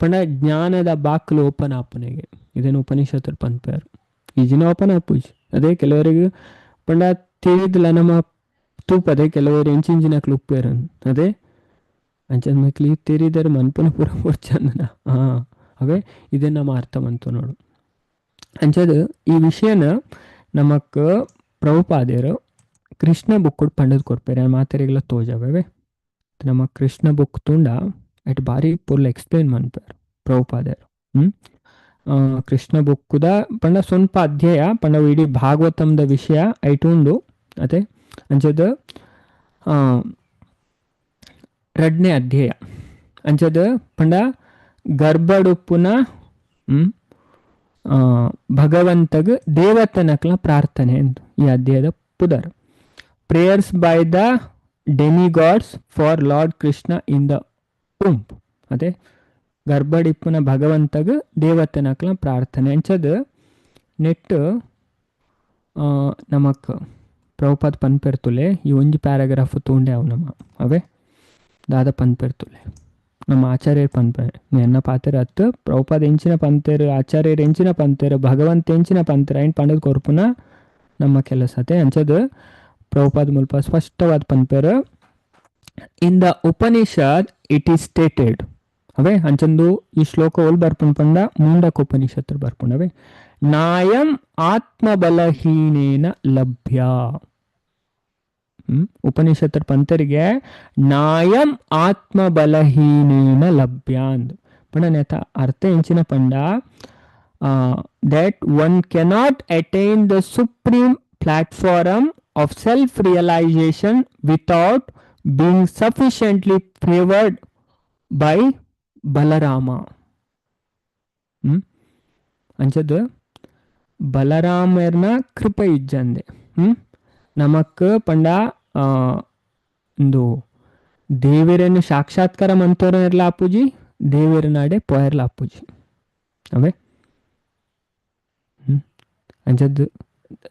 ಪಂಡ ಜ್ಞಾನದ ಬಾಕ್ಲು ಓಪನ್ ಆಪುನೆಗೆ ಇದೇನು ಉಪನಿಷತ್ತರು ಪನ್ಪೇರು ಈಜಿನ ಓಪನ್ ಆಪುಜಿ. ಅದೇ ಕೆಲವರಿಗೆ ಪಂಡ ತಿಳಿದಿಲ್ಲ ನಮ್ಮ ತೂಪದೆ ಕೆಲವರು ಎಂಚಿಂಚಿನಕ್ಲು ಉಪ್ಪೇರು ಅದೇ ಅಂಚನ ಮಕ್ಳು ತೆರಿದರೆ ಮನ್ಪುನ ಪೂರ ಚಂದನ ಅವೇ ಇದೇ ನಮ್ಮ ಅರ್ಥ ಮಂತು ನೋಡು. ಅಂಚದ ಈ ವಿಷಯನ ನಮಕ್ ಪ್ರಭುಪಾದೇರು ಕೃಷ್ಣ ಬುಕ್ ಪಂಡದ್ ಕೊರ್ಪೇರು ಮಾತೆರಿಗೆಲ್ಲ ತೋಜವೇ. ನಮ್ಮ ಕೃಷ್ಣ ಬುಕ್ ತುಂಡ it ಬಾರಿ ಪುಲ್ ಎಕ್ಸ್ಪ್ಲೇನ್ ಮನ್ಪೇರು ಪ್ರಭುಪಾದೇರು. ಕೃಷ್ಣ ಬುಕ್ಕುದ ಪಂಡ ಸ್ವಲ್ಪ ಅಧ್ಯಾಯ ಪಂಡ ಇಡೀ ಭಾಗವತಂದ ವಿಷಯ ಐಟು ಉಂಡು. ಅದೇ ಅಂಚದ 2ನೇ ಅಧ್ಯಾಯ ಅಂಚದ ಪಂಡ ಗರ್ಭಡುಪ್ಪುನ ಭಗವಂತಗ್ ದೇವತನಕ್ಲ ಪ್ರಾರ್ಥನೆ ಎಂದು ಈ ಅಧ್ಯಾಯದ ಪುದರ್. Prayers by the demigods for Lord Krishna in the womb. ಅದೇ ಗರ್ಭಡಿಪ್ಪುನ ಭಗವಂತಗ್ ದೇವತನಕ್ಲ ಪ್ರಾರ್ಥನೆ ಅಂಚದ ನೆಟ್ ನಮಕ್ ಪ್ರಭುಪಾದ ಪನ್ಪೆರ್ತುಲೆ ಈ ಒಂಜಿ ಪ್ಯಾರಾಗ್ರಾಫ್ ತೂಂಡೆ ಅವು ನಮ್ಮ ಅವೇ ದಾದ ಪನ್ಪೆರ್ತುಲೆ ನಮ್ಮ ಆಚಾರ್ಯರು ಪನ್ಪೆ ಎನ್ನ ಪಾತೆರ ಅತ್ತು ಪ್ರಭುಪಾದ ಎಂಚಿನ ಪಂತೇರು ಆಚಾರ್ಯರು ಎಂಚಿನ ಪಂತೇರು ಭಗವಂತ ಎಂಚಿನ ಪಂತೇರು ಐನ್ ಪಂಡದ ಕೊರ್ಪುನ ನಮ್ಮ ಕೆಲಸ ಅತೆ. ಅಂಚದ ಪ್ರಭುಪಾದ ಮುಲ್ಪ ಸ್ಪಷ್ಟವಾದ ಪನ್ಪೇರು in the Upanishad it is stated. ಅವೇ ಅಂಚಂದು ಈ ಶ್ಲೋಕ ಓಲ್ ಬರ್ಪುಂಡು ಪಂಡ ಮುಂಡಕ ಉಪನಿಷತ್ತು ಬರ್ಪುಂಡವೆ ನಾಯಂ ಆತ್ಮಬಲಹೀನೇನ ಲಭ್ಯ. ಉಪನಿಷತ್ತರ ಪಂತರಿಗೆ ನಾಯಂ ಆತ್ಮ ಬಲಹೀನೇನ ಲಭ್ಯ ಅಂದು. ಪಂಡ ನೆತ ಅರ್ಥ ಎಂಚಿನ ಪಂಡ that one cannot attain the supreme platform of self realization without being sufficiently favored by Balarama. ಅಂಚದ ಬಲರಾಮರ್ನ ಕೃಪೆ ಇಜ್ಜಂದೆ ನಮಕ್ ಪಂಡ ಇಂದು ದೇವರನ್ನು ಸಾಕ್ಷಾತ್ಕಾರ ಮಂತೋರರ್ಲ ಆಪುಜಿ, ದೇವರ ನಾಡೆ ಪೋಯರ್ಲ ಆಪುಜಿ ಅವೇ. ಅಂಚದ್ದು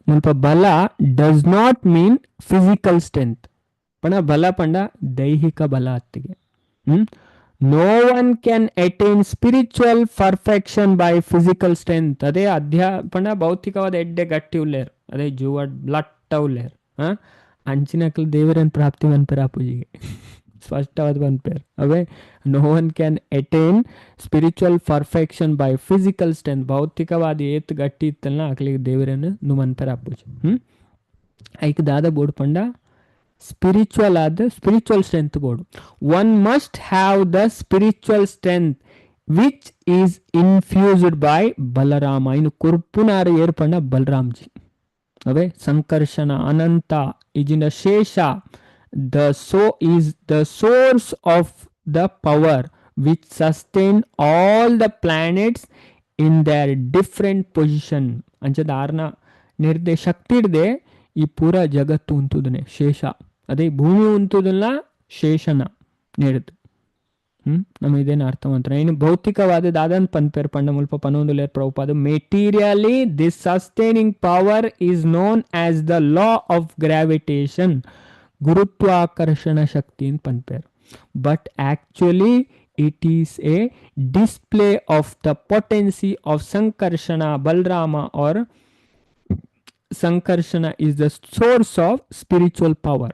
ಮುಲ್ಪ ಬಲ does not mean physical strength. ಪಂಡ ಬಲ ಪಂಡ ದೈಹಿಕ ಬಲ ಅತ್ತಿಗೆ. No one can attain spiritual perfection by physical strength. ಅದೇ ಅಧ್ಯಾ ಪಂಡ ಭೌತಿಕವಾದ ಎಡ್ಡೆ ಗಟ್ಟಿ ಉಲ್ಲೇರ್, ಅದೇ ಜೂವ ಲಟ್ಟ ಉಲ್ಲೇರ್, ಅಂಚಿನಕ್ಲು ದೇವರನ್ ಪ್ರಾಪ್ತಿ ಮನ್ಪೇರ್ ಆಪುಜಿಗೆ ಸ್ಪಷ್ಟವಾದ ಮನ್ಪೇರ್ ಅವೇ. No one can attain spiritual perfection by physical strength. ಭೌತಿಕವಾದ ಏತ್ ಗಟ್ಟಿ ಇತ್ತಲ್ಲ ಅಕ್ಲಿಗೆ ದೇವರನ್ನು ನು ಮನ್ಪೇರ್ ಆಪುಜಿ. ಐಕ್ ದಾದ ಬೋರ್ಡ್ ಪಂಡ ಸ್ಪಿರಿಚುವಲ್ ಆದ spiritual strength board. One must have the spiritual strength which is infused by Balarama. ಇನ್ನು ಕುರ್ಪುನಾರು ಏರ್ಪಂಡ ಬಲರಾಮ್ಜಿ ಅವೇ. ಸಂಕರ್ಷಣ ಅನಂತ ಇಜಿನ ಶೇಷ the so is the source of the power which sustain all the planets in their different position. ಅಂಚದ ಆರ್ನ ನಿರ್ದೇ ಶಕ್ತಿ ಹಿಡ್ದೆ ಈ ಪೂರ ಜಗತ್ತು ಉಂತುದನೆ ಶೇಷ. ಅದೇ ಭೂಮಿ ಉಂತುದಲ್ಲ ಶೇಷನ ನೀಡುದು. ನಮ್ಮ ಇದೇನು ಅರ್ಥ ಮಂತ್ರ ಇನ್ನು ಭೌತಿಕವಾದ ದಾದನ್ ಪನ್ಪೇರ್ ಪಂಡ ಮುಲ್ಪ ಪನೊಂದುಲೇರ್ Prabhupada materially this sustaining power is known as the law of gravitation, ಗುರುತ್ವಾಕರ್ಷಣ ಶಕ್ತಿ ಅಂತ ಪನ್ಪೇರ್. But actually it is a display of the potency of Sankarshana Balarama or Sankarshana is the source of spiritual power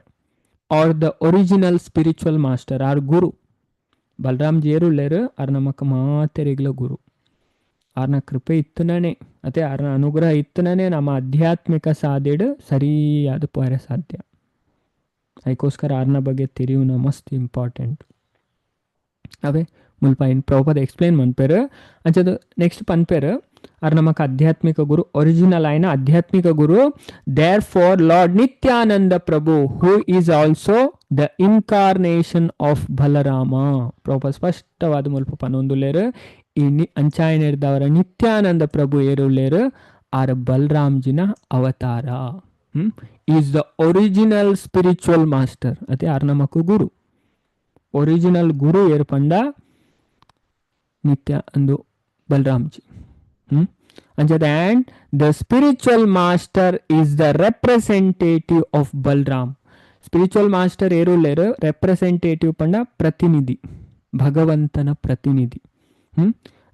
or the original spiritual master or guru. Balaram ಜೇರುಳ್ಳೇರು R ನಮಕ್ ಮಾತೆರಿಗ್ಲ ಗುರು. ಆರ್ನ ಕೃಪೆ ಇತ್ತನೇ ಅದೇ ಆರ್ನ ಅನುಗ್ರಹ ಇತ್ತನೇ ನಮ್ಮ ಆಧ್ಯಾತ್ಮಿಕ ಸಾಧಿಡು ಸರಿಯಾದ ಪೋರೆ ಸಾಧ್ಯ. ಅದಕ್ಕೋಸ್ಕರ ಆರ್ನ ಬಗ್ಗೆ ತಿಳಿಯುವ ಮಸ್ತ್ ಇಂಪಾರ್ಟೆಂಟ್ ಅವೇ. ಮುಲ್ಪ ಇನ್ ಪ್ರಭುಪಾದ ಎಕ್ಸ್ಪ್ಲೇನ್ ಮನ್ಪೇರು. ಅಂಚದು ನೆಕ್ಸ್ಟ್ ಪನ್ಪೇರು ಆರ್ ನಮಕ್ ಆಧ್ಯಾತ್ಮಿಕ ಗುರು, ಒರಿಜಿನಲ್ ಆಯ್ನ ಆಧ್ಯಾತ್ಮಿಕ ಗುರು. Therefore Lord Nityananda Prabhu who is also the incarnation of Balarama. Prabhupada ಸ್ಪಷ್ಟವಾದ ಮುಲ್ಪ ಪನೊಂದುಲ್ಲೇರು ಈ ಅಂಚಾಯನಿರ್ದವರ ನಿತ್ಯಾನಂದ ಪ್ರಭು ಏರುಲ್ಲೇರು ಆರ್ ಬಲರಾಮ್ಜಿನ ಅವತಾರ, is the original spiritual master. ಅದೇ ಆರ್ ನಮಕ್ ಗುರು, ಒರಿಜಿನಲ್ ಗುರು ಏರ್ಪಂಡ ನಿತ್ಯ ಅಂದು ಬಲರಾಮ್ಜಿ. ಅಂಚದ and the spiritual master is the representative of Balaram. Spiritual master ಏರುಲ್ಲೇರು representative ಪಂಡ ಪ್ರತಿನಿಧಿ, ಭಗವಂತನ ಪ್ರತಿನಿಧಿ.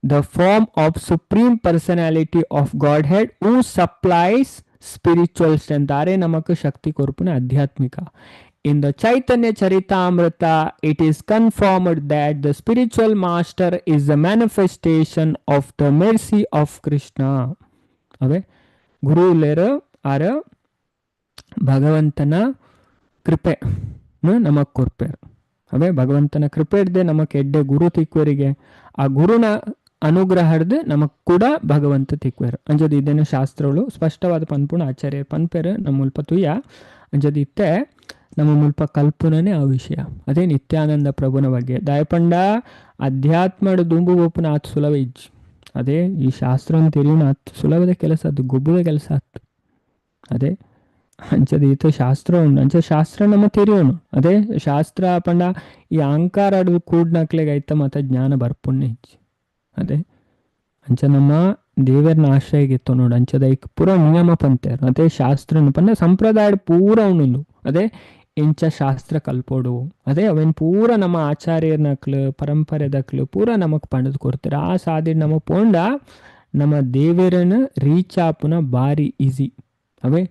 The form of supreme personality of Godhead who supplies spiritual strength. ಆರೇ ನಮಕ್ ಶಕ್ತಿ ಕೊರ್ಪುನ ಆಧ್ಯಾತ್ಮಿಕ. In the Chaitanya Charitamrita, it is confirmed that the spiritual master is the manifestation of the mercy of Krishna. ಅವೇ ಗುರು ಲೇರು ಆರ ಭಗವಂತನ ಕೃಪೆ ನಮಕ್ ಕೊರ್ಪೇರು. ಅವೇ ಭಗವಂತನ ಕೃಪೆ ಹಿಡ್ದೆ ನಮಕ್ ಎಡ್ಡೆ ಗುರು ತಿಕ್ವರಿಗೆ, ಆ ಗುರುನ ಅನುಗ್ರಹ ಹಿಡ್ದು ನಮಕ್ ಕೂಡ ಭಗವಂತ ತಿಕ್ವೇರು. ಅಂಜದ್ ಇದೇನು ಶಾಸ್ತ್ರಗಳು ಸ್ಪಷ್ಟವಾದ ಪನ್ಪುಣ ಆಚಾರ್ಯ ಪನ್ಪೇರು ನಮ್ಮ ಮುಲ್ಪ ತುಯ್ಯ. ಅಂಜದ್ ಇತ್ತೆ ನಮ್ಮ ಮುಲ್ಪ ಕಲ್ಪುನನೇ ಆ ವಿಷಯ ಅದೇ ನಿತ್ಯಾನಂದ ಪ್ರಭುನ ಬಗ್ಗೆ. ದಯಪಂಡ ಅಧ್ಯಾತ್ಮಡು ದುಂಬು ಒಪ್ಪುನ ಆತ್ ಸುಲಭ ಇಜ್ಜಿ. ಅದೇ ಈ ಶಾಸ್ತ್ರ ತಿಳಿಯುನ ಆತ್ ಸುಲಭದ ಕೆಲಸ, ಅದು ಗೊಬ್ಬದ ಕೆಲಸ ಆತ್. ಅದೇ ಅಂಚದ ಈತ ಶಾಸ್ತ್ರ ಉಂಡು, ಅಂಚ ಶಾಸ್ತ್ರ ನಮ್ಮ ತೆರಿಯೋನು. ಅದೇ ಶಾಸ್ತ್ರ ಪಂಡ ಈ ಅಹಂಕಾರ ಅಡುದು ಕೂಡ್ನಕ್ಲೆಗ್ ಐತ ಮತ ಜ್ಞಾನ ಬರ್ಪುಣ್ಣೆ ಇಜ್ಜಿ. ಅದೇ ಅಂಚ ನಮ್ಮ ದೇವರನ್ನ ಆಶ್ರಯಗಿತ್ತು ನೋಡು. ಅಂಚದ ಐಕ್ ಪೂರ ನಿಯಮ ಪಂತೇರು. ಅದೇ ಶಾಸ್ತ್ರನು ಪಂಡ ಸಂಪ್ರದಾಯ ಪೂರ ಉಂಡು. ಅದೇ ಎಂಚ ಶಾಸ್ತ್ರ ಕಲ್ಪೋಡು, ಅದೇ ಅವೇನ್ ಪೂರ ನಮ್ಮ ಆಚಾರ್ಯರ್ನಕ್ಲು ಪರಂಪರೆದಕ್ಲು ಪೂರ ನಮಕ್ ಪಂಡದ್ ಕೊಡ್ತಾರೆ. ಆ ಸಾದಿ ನಮ್ಮ ಪೋಂಡ ನಮ್ಮ ದೇವರನ್ನ ರೀಚ್ ಆಪುನ ಬಾರಿ ಈಸಿ. ಅವೇ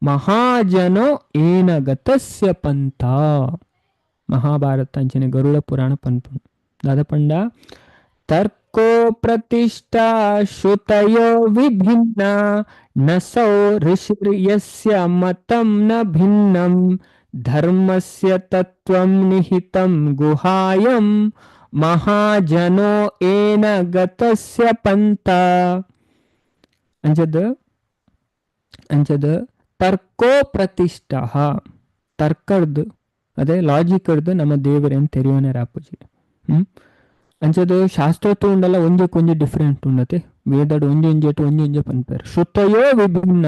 ಮಹಾಜನೋ ಏನ ಗತಸ್ಯ ಪಂಥ ಮಹಾಭಾರತ ಅಂಚನೆ ಗರುಡ ಪುರಾಣ ಪನ್ಪುಂಡು. ದಾದ ಪಂಡ ತರ್ಕೋ ಪ್ರತಿಷ್ಠಾ ಶ್ರುತಯೋ ವಿಭಿನ್ನ ನಸೌ ಋಷಿರ್ಯಸ್ಯ ಮತಂ ನ ಭಿನ್ನಂ ಧರ್ಮಸ್ಯ ತತ್ವಂ ನಿಹಿತಂ ಗುಹಾಯಂ ಮಹಾಜನೋ ಏನ ಗತಸ್ಯ ಪಂಥ. ಅಂಚದ ಅಂಚದ ತರ್ಕೋ ಪ್ರತಿಷ್ಠ, ತರ್ಕರ್ದು ಅದೇ ಲಾಜಿಕರ್ದು ನಮ್ಮ ದೇವರೇನು ತೆರೆಯೋನೇ ರಾಪುಜಿ. ಅಂಚದ ಶಾಸ್ತ್ರ ತೂಂಡಲ ಒಂಜಕ್ಕೊಂಜಿ ಡಿಫ್ರೆಂಟ್ ಉಂಡತೆ, ವೇದಡ್ ಒಂಜೊಂಜೆಟ್ ಒಂಜೊಂಜೆ ಪನ್ಪೇರು. ಶ್ರುತಯೋ ವಿಭಿನ್ನ,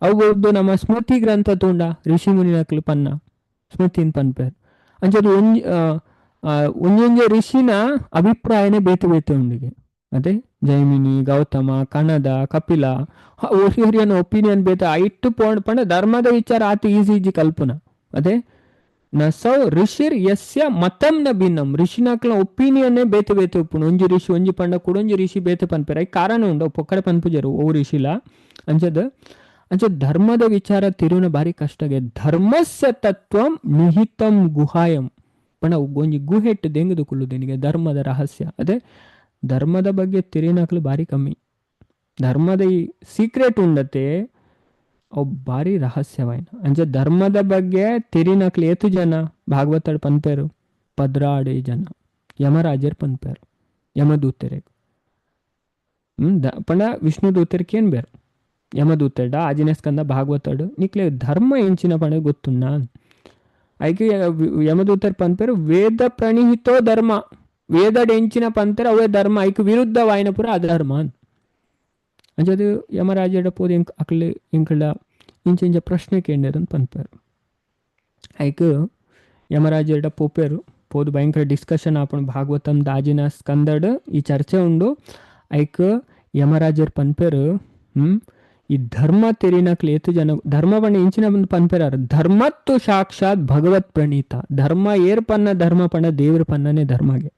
ಅವು ನಮ್ಮ ಸ್ಮೃತಿ ಗ್ರಂಥ ತೂಂಡ ಋಷಿ ಮುನಿನಕ್ಲು ಪನ್ನ ಸ್ಮೃತಿನ್ ಪನ್ಪೇರು. ಅಂಚದ ಒಂಜಿ ಒಂಜೊಂಜೆ ಋಷಿನ ಅಭಿಪ್ರಾಯನೇ ಬೇತೆ ಬೇತೆ ಉಂಡಿಗೆ. ಅದೇ ಜೈಮಿನಿ, ಗೌತಮ, ಕಣದ, ಕಪಿಲ ಒರಿಯನ ಒಪಿನಿಯನ್ ಬೇತೆ. ಐಟ್ಟು ಪೋಂಡ್ ಪಂಡ ಧರ್ಮದ ವಿಚಾರ ಆತ ಈಸಿ ಈಜಿ ಕಲ್ಪನ. ಅದೇ ನಸೌ ಋಷಿರ್ ಯಸ್ಯ ಮತಂ ನ ಭಿನ್ನಂ, ಋಷಿನಕ್ಲ ಒಪಿನಿಯನ್ನೇ ಬೇತೆ ಬೇತೆ ಉಪ್ಪುಂಡು. ಒಂಜಿ ಋಷಿ ಒಂಜಿ ಪಂಡ ಕೂಡ ಒಂಜಿ ಋಷಿ ಬೇತೆ ಪನ್ಪೇರು. ಐಕ್ ಕಾರಣ ಉಂಡು, ಪೊಕ್ಕಡೆ ಪನ್ಪುಜರು ಓ ಋಷಿಲ. ಅಂಚದ ಅಂಚ ಧರ್ಮದ ವಿಚಾರ ತಿರುನ ಭಾರಿ ಕಷ್ಟಗೆ. ಧರ್ಮಸ್ಯ ತತ್ವಂ ನಿಹಿತಂ ಗುಹಾಯಂ ಪಂಡ ಒಂಜಿ ಗುಹೆಟ್ಟು ದೆಂಗುದು ಕುಲ್ಲುದೇನಿಗೆ ಧರ್ಮದ ರಹಸ್ಯ. ಅದೇ ಧರ್ಮದ ಬಗ್ಗೆ ತಿರಿನಕ್ಲು ಭಾರಿ ಕಮ್ಮಿ. ಧರ್ಮದ ಈ ಸೀಕ್ರೆಟ್ ಉಂಡತೆ ಅವು ಭಾರಿ ರಹಸ್ಯವಾಯಿನ. ಅಂಚ ಧರ್ಮದ ಬಗ್ಗೆ ತಿರಿನಕ್ಲು ಏತು ಜನ ಭಾಗವತಡ್ ಪನ್ಪೇರು, 12 ಜನ ಯಮರಾಜರ್ ಪನ್ಪೇರು, ಯಮದೂತರೆ ಪಂಡ ವಿಷ್ಣು ದೂತರಿಗೆ ಏನ್ ಬೇರು ಯಮದೂತೆಡ ಆಜಿನ ಸ್ಕಂದ ಭಾಗವತಡು ನಿಕ್ಲೆ ಧರ್ಮ ಎಂಚಿನ ಪಂಡ ಗೊತ್ತುಣ್ಣ. ಐಕೆ ಯಮದೂತರ್ ಪನ್ಪೇರು ವೇದ ಪ್ರಣೀಹಿತೋ ಧರ್ಮ, ವೇದಡ್ ಎಂಚಿನ ಪಂತರ ಅವೇ ಧರ್ಮ, ಐಕ್ ವಿರುದ್ಧವಾಯಿನ ಪೂರ ಅಧರ್ಮ. ಅಂಚದು ಯಮರಾಜಡ ಪೋದು ಎಂಕ್ ಅಕ್ಲೆ ಎಂಕಳ ಇಂಚ ಇಂಚ ಪ್ರಶ್ನೆ ಕೇಂದ್ರ ಪನ್ಪೇರು. ಐಕ್ ಯಮರಾಜಡ ಪೋಪೇರು ಪೋದು ಭಯಂಕರ ಡಿಸ್ಕಷನ್ ಆಪುಂಡು ಭಾಗವತಂ ದಾಜಿನ ಸ್ಕಂದಡ್ ಈ ಚರ್ಚೆ ಉಂಡು. ಐಕ್ ಯಮರಾಜರ್ ಪನ್ಪೇರು ಈ ಧರ್ಮ ತೆರಿನಕ್ಲು ಏತು ಜನ ಧರ್ಮ ಪಂಡ ಇಂಚಿನ ಬಂದು ಪನ್ಪೇರಾರು ಧರ್ಮತ್ತು ಸಾಕ್ಷಾತ್ ಭಗವತ್ ಪ್ರಣೀತ. ಧರ್ಮ ಏರ್ ಪನ್ನ ಧರ್ಮ ಪಂಡ ದೇವ್ರ ಪನ್ನನೇ ಧರ್ಮಗೆ.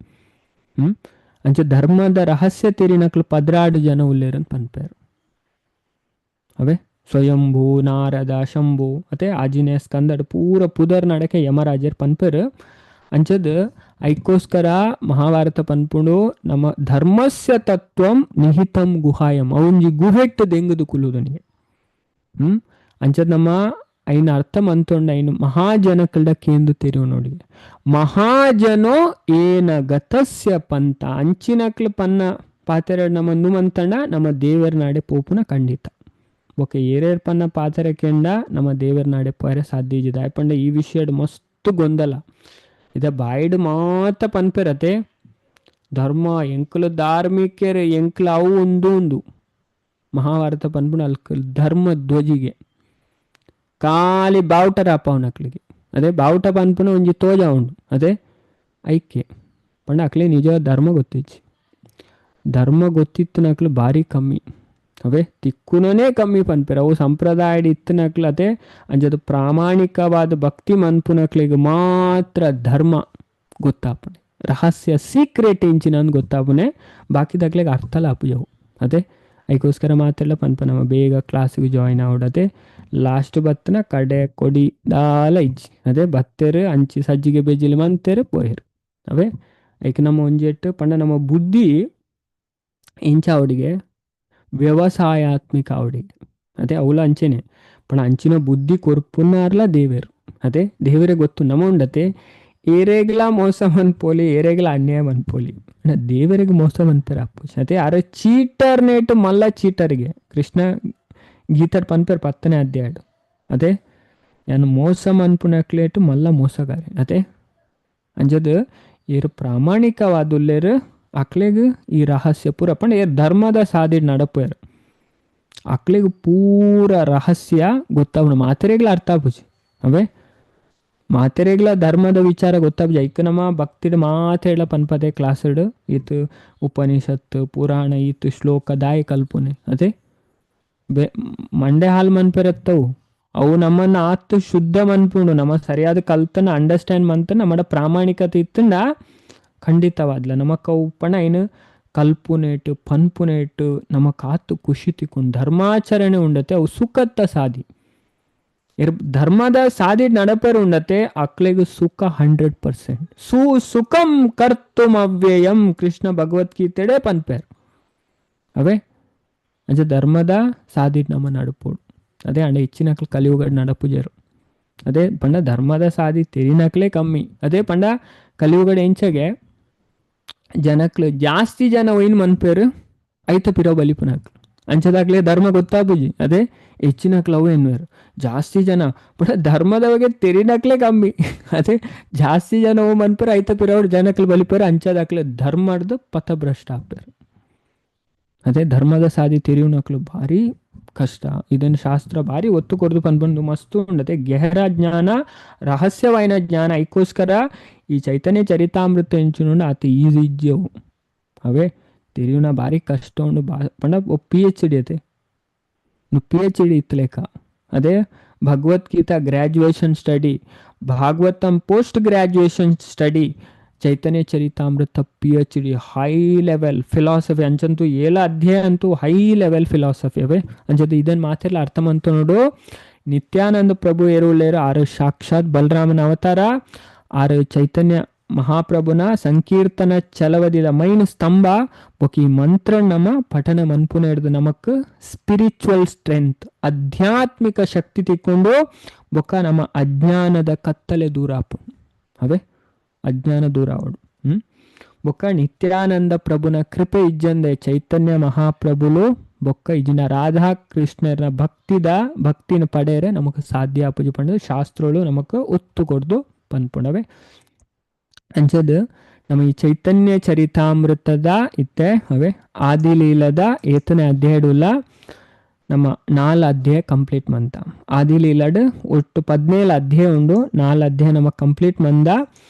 ಅಂಚ ಧರ್ಮದ ರಹಸ್ಯ ತೆರಿನಕ್ಲು 12 ಜನ ಉಲ್ಲೇರಂತ ಪನ್ಪೇರು. ಅವೇ ಸ್ವಯಂಭೂ, ನಾರದ, ಶಂಭು ಅತ್ತೆ ಆಜಿನ ಸ್ಕಂದಡ್ ಪೂರ ಪುದರ್ ನಡಕೆ ಯಮರಾಜರ್ ಪನ್ಪೇರು. ಅಂಚದ ಐಕ್ಕೋಸ್ಕರ ಮಹಾಭಾರತ ಪನ್ಪುಂಡು ನಮ್ಮ ಧರ್ಮಸ್ಯ ತತ್ವಂ ನಿಹಿತಂ ಗುಹಾಯಂ, ಅವಂಜಿ ಗುಹೆಟ್ಟು ದೆಂಗುದು ಕುಲ್ಲುದನಿಗೆ. ಅಂಚದ ನಮ್ಮ ಐನ ಅರ್ಥ ಮಂತೊಂಡ ಐನು ಮಹಾಜನಕಲ್ಡ ಕೇಂದು ತೆರಿವು ನೋಡಿ. ಮಹಾಜನೋ ಏನ ಗತಸ್ಯ ಪಂಥ, ಅಂಚಿನಕ್ಲು ಪನ್ನ ಪಾತೆರಡ್ ನಮ್ಮ ನುಮಂತಂಡ ನಮ್ಮ ದೇವರ ನಾಡೆ ಪೋಪುನ ಖಂಡಿತ. ಓಕೆ ಏರೇರ್ ಪನ್ನ ಪಾತೆರ ಕೆಂಡ ನಮ್ಮ ದೇವರ ನಾಡೆ ಪೋರೆ ಸಾಧ್ಯ ಇಜ್ಜಿದ. ಪಂಡ ಈ ವಿಷಯಡ್ ಮಸ್ತ್ ಗೊಂದಲ ಇದ ಬಾಯಿಡ್ ಮಾತ ಪನ್ಪೆರತೆ ಧರ್ಮ ಎಂಕುಲು ಧಾರ್ಮಿಕರು ಎಂಕುಲು ಅವು ಒಂದು ಒಂದು ಮಹಾಭಾರತ ಪನ್ಪುಣ ಅಲ್ಕಲ್ ಧರ್ಮ ಧ್ವಜಿಗೆ ಖಾಲಿ ಬಾವುಟರ ಅಪ್ಪವನಕ್ಲಿಗೆ. ಅದೇ ಬಾವುಟ ಪನ್ಪುನ ಒಂಜಿ ತೋಜ ಉಂಡು ಅದೇ ಐಕ್ಯ ಪಂಡ ಅಕ್ಲೆ ನಿಜ ಧರ್ಮ ಗೊತ್ತಿಚ್ಚಿ. ಧರ್ಮ ಗೊತ್ತಿತ್ತು ನಕ್ಲು ಭಾರಿ ಕಮ್ಮಿ, ಅವೇ ತಿಕ್ಕುನೇ ಕಮ್ಮಿ ಪನ್ಪೇರು. ಅವು ಸಂಪ್ರದಾಯ ಇತ್ತನಕ್ಲು ಅದೇ ಅಂಜದು ಪ್ರಾಮಾಣಿಕವಾದ ಭಕ್ತಿ ಮನ್ಪುನಕ್ಲಿಗೆ ಮಾತ್ರ ಧರ್ಮ ಗೊತ್ತಾಪನೆ, ರಹಸ್ಯ ಸೀಕ್ರೆಟ್ ಇಂಚಿನ ಗೊತ್ತಾಪನೆ, ಬಾಕಿದಕ್ಲಿಗೆ ಅರ್ಥಲ ಅಪುಜವು. ಅದೇ ಅದಕ್ಕೋಸ್ಕರ ಮಾತೆಲ್ಲ ಪನ್ಪ ನಮ್ಮ ಬೇಗ ಕ್ಲಾಸಿಗೆ ಜಾಯಿನ್ ಆವಡತೆ ಲಾಸ್ಟ್ ಬತ್ತನ ಕಡೆ ಕೊಡಿ ದಾಲ ಇಜ್ಜಿ ಅದೇ ಬತ್ತೆರು ಅಂಚಿ ಸಜ್ಜಿಗೆ ಬೆಜ್ಜಿಲಿ ಮಂತೇರು ಪೋಯರು. ಅವೇ ಐಕ್ ನಮ್ಮ ಒಂಜೆಟ್ಟು ಪಂಡ ನಮ್ಮ ಬುದ್ಧಿ ಇಂಚ ಅವಡಿಗೆ ವ್ಯವಸಾಯಾತ್ಮಿಕ ಅವಡಿಗೆ ಅದೇ ಅವಳ ಅಂಚೆನೆ ಪಣ ಅಂಚಿನ ಬುದ್ಧಿ ಕೊರ್ಪುನಾರ್ಲ ದೇವೇರು. ಅದೇ ದೇವರೇ ಗೊತ್ತು ನಮ್ಮ ಉಂಡತೆ ಏರೇಗ್ಲ ಮೋಸ ಅನ್ಪೋಲಿ, ಏರೇಗ್ಲ ಅನ್ಯಾಯ ಅನ್ಪೋಲಿ, ದೇವರಿಗೆ ಮೋಸ ಅನ್ಪೇರು ಅಪ್ಪು. ಅದೇ ಅರೆ ಚೀಟರ್ ನೇಟು ಮಲ್ಲ ಚೀಟರ್ಗೆ ಕೃಷ್ಣ ಗೀತರ್ ಪನ್ಪೇರು 10ನೇ ಅಧ್ಯಾಯ. ಅದೇ ಯಾನು ಮೋಸ ಅನ್ಪುನಕ್ಲೇಟು ಮಲ್ಲ ಮೋಸಗಾರೆ. ಅದೇ ಅಂಜದು ಏರು ಪ್ರಾಮಾಣಿಕವಾದುಲ್ಲೇರು ಅಕ್ಲೆಗ್ ಈ ರಹಸ್ಯ ಪೂರ ಪಂಡ ಏರ್ ಧರ್ಮದ ಸಾದಿ ನಡಪೇರು ಅಕ್ಲೆಗ್ ಪೂರ ರಹಸ್ಯ ಗೊತ್ತಾಪುಂಡು, ಮಾತೆರೆಗ್ಲ ಅರ್ಥ ಆಪುಜಿ. ಅವೇ ಮಾತೆರೆಗ್ಲ ಧರ್ಮದ ವಿಚಾರ ಗೊತ್ತಾಪುಜಿ. ಐಕ್ ನಮ್ಮ ಭಕ್ತಿಡ್ ಮಾತೆರ್ಲ ಪನ್ಪದೆ ಕ್ಲಾಸ್ಡ್ ಈತ್ ಉಪನಿಷತ್ತು ಪುರಾಣ ಈತ್ ಶ್ಲೋಕ ದಾಯ ಕಲ್ಪನೆ. ಅದೇ ಮಂಡೆ ಹಾಲು ಮನ್ಪೆರತ್ತವು ಅವು ನಮ್ಮನ್ನ ಆತ್ ಶುದ್ಧ ಮನ್ಪುಂಡು. ನಮ್ಮ ಸರಿಯಾದ ಕಲ್ತನ ಅಂಡರ್ಸ್ಟ್ಯಾಂಡ್ ಮಂತ ನಮ್ಮ ಪ್ರಾಮಾಣಿಕತೆ ಇತ್ತಂಡ ಖಂಡಿತವಾದ್ಲ ನಮಕ್ ಅವು ಪಣ ಏನು ಕಲ್ಪುನೇಟು ಪನ್ಪುನೇಟು ನಮಕ್ ಆತು ಖುಷಿ ತಿಕ್ಕೊಂಡು ಧರ್ಮಾಚರಣೆ ಉಂಡತೆ ಅವು ಸುಖತ್ತ ಸಾದಿ. ಧರ್ಮದ ಸಾದಿ ನಡಪೇರು ಉಂಡತೆ ಅಕ್ಲೆಗ್ ಸುಖ 100%. ಸುಖಂ ಕರ್ತುಂ ಅವ್ಯಯಂ ಕೃಷ್ಣ ಭಗವದ್ಗೀತೆಡೆ ಪನ್ಪೇರು. ಅವೇ ಅಂಚ ಧರ್ಮದ ಸಾದಿ ನಮ್ಮ ನಡಪೋಡು. ಅದೇ ಅಂಡ ಹೆಚ್ಚಿನ ಕಲಿಯುಗ ನಡಪುಜರು. ಅದೇ ಪಂಡ ಧರ್ಮದ ಸಾದಿ ತೆರಿನಕ್ಲೆ ಕಮ್ಮಿ. ಅದೇ ಪಂಡ ಕಲಿಯುಗಡೆ ಎಂಚಗೆ ಜನಕ್ಲು ಜಾಸ್ತಿ ಜನ ಒಯ್ನ್ ಮನ್ಪೇರು ಐತ ಪಿರೋ ಬಲಿಪುನಕ್ಲು ಅಂಚದಾಗ್ಲೇ ಧರ್ಮ ಗೊತ್ತಾಪುಜಿ. ಅದೇ ಹೆಚ್ಚಿನಕ್ಲು ಅವು ಎನ್ನುವರು ಜಾಸ್ತಿ ಜನ ಪಂಡ ಧರ್ಮದ ಬಗ್ಗೆ ತೆರಿನಕ್ಲೆ ಕಮ್ಮಿ. ಅದೇ ಜಾಸ್ತಿ ಜನ ಓ ಮನ್ಪೇರು ಐತ ಪಿರವ್ರು ಜನಕ್ಲು ಬಲಿಪೇರು ಅಂಚದಾಕ್ಲೆ ಧರ್ಮರ್ದು ಪಥಭ್ರಷ್ಟ ಆಪೇರು. ಅದೇ ಧರ್ಮದ ಸಾದಿ ತೆರಿಯುನಕ್ಲು ಭಾರಿ ಕಷ್ಟ. ಇದನ್ನು ಶಾಸ್ತ್ರ ಭಾರಿ ಒತ್ತು ಕೊಡ್ದು ಪನ್ಪಂದು ಮಸ್ತು ಉಂಡತೆ ಗೆಹರ ಜ್ಞಾನ ರಹಸ್ಯವಾಯಿನ ಜ್ಞಾನ. ಐಕ್ಕೋಸ್ಕರ ಈ ಚೈತನ್ಯ ಚರಿತಾಮೃತ ಎಂಚುನುಂಡು ಆತ ಈಸಿ ಇಜ್ಜೆವು ಅವೇ ತೆರಿಯುನ ಭಾರಿ ಕಷ್ಟ ಉಂಡು. ಬಾ ಪಂಡ PhD ಅತೆ PhD ಇತ್ತಲೇಕ. ಅದೇ Bhagavad Gita graduation study, Bhagavatam post graduation study, Chaitanya Charitamrita PhD high level philosophy ಅಂಚಂತೂ ಏಲ ಅಧ್ಯಾಯ ಅಂತೂ high level philosophy ಅವೇ. ಅಂಚಂತು ಇದನ್ನು ಮಾತೆಲ್ಲ ಅರ್ಥ ಮಂತ ನೋಡು. ನಿತ್ಯಾನಂದ ಪ್ರಭು ಏರುಳ್ಳೇರು ಆರು ಸಾಕ್ಷಾತ್ ಬಲರಾಮನ ಅವತಾರ, ಆರು ಚೈತನ್ಯ ಮಹಾಪ್ರಭುನ ಸಂಕೀರ್ತನ ಚಲವದಿದ ಮೈನ್ ಸ್ತಂಭ. ಬೊಕ ಈ ಮಂತ್ರ ನಮ ಪಠನ ಮನ್ಪುನ ಹಿಡಿದು ನಮಕ್ ಸ್ಪಿರಿಚುವಲ್ ಸ್ಟ್ರೆಂತ್ ಆಧ್ಯಾತ್ಮಿಕ ಶಕ್ತಿ ತಿಕ್ಕೊಂಡು ಬೊಕ ನಮ್ಮ ಅಜ್ಞಾನದ ಕತ್ತಲೆ ದೂರ ಆಪು ಅವೇ ಅಜ್ಞಾನ ದೂರ ಅವಡು. ಬೊಕ್ಕ ನಿತ್ಯಾನಂದ ಪ್ರಭುನ ಕೃಪೆ ಇಜ್ಜಂದೆ ಚೈತನ್ಯ ಮಹಾಪ್ರಭುಲು ಬೊಕ್ಕ ಇಜಿನ ರಾಧಾ ಕೃಷ್ಣರ ಭಕ್ತಿದ ಭಕ್ತಿನ ಪಡೆಯರೆ ನಮಕ್ ಸಾಧ್ಯ ಆಪುಜಿ ಪಂಡ ಶಾಸ್ತ್ರಗಳು ನಮಕ್ ಒತ್ತು ಕೊಡ್ದು ಪನ್ಪುಣವೆ. ಅಂಚದ್ ನಮ್ಮ ಈ ಚೈತನ್ಯ ಚರಿತಾಮೃತದ ಇತ್ತೆ ಅವೇ ಆದಿಲೀಲದ ಏತನೇ ಅಧ್ಯಾಯಡುಲ್ಲ ನಮ್ಮ 4 ಅಧ್ಯಾಯ ಕಂಪ್ಲೀಟ್ ಮಂತ. ಆದಿಲೀಲಡ್ ಒಟ್ಟು 17 ಅಧ್ಯಾಯ ಉಂಡು, 4 ಅಧ್ಯಾಯ ನಮಕ್ ಕಂಪ್ಲೀಟ್ ಮಂದ.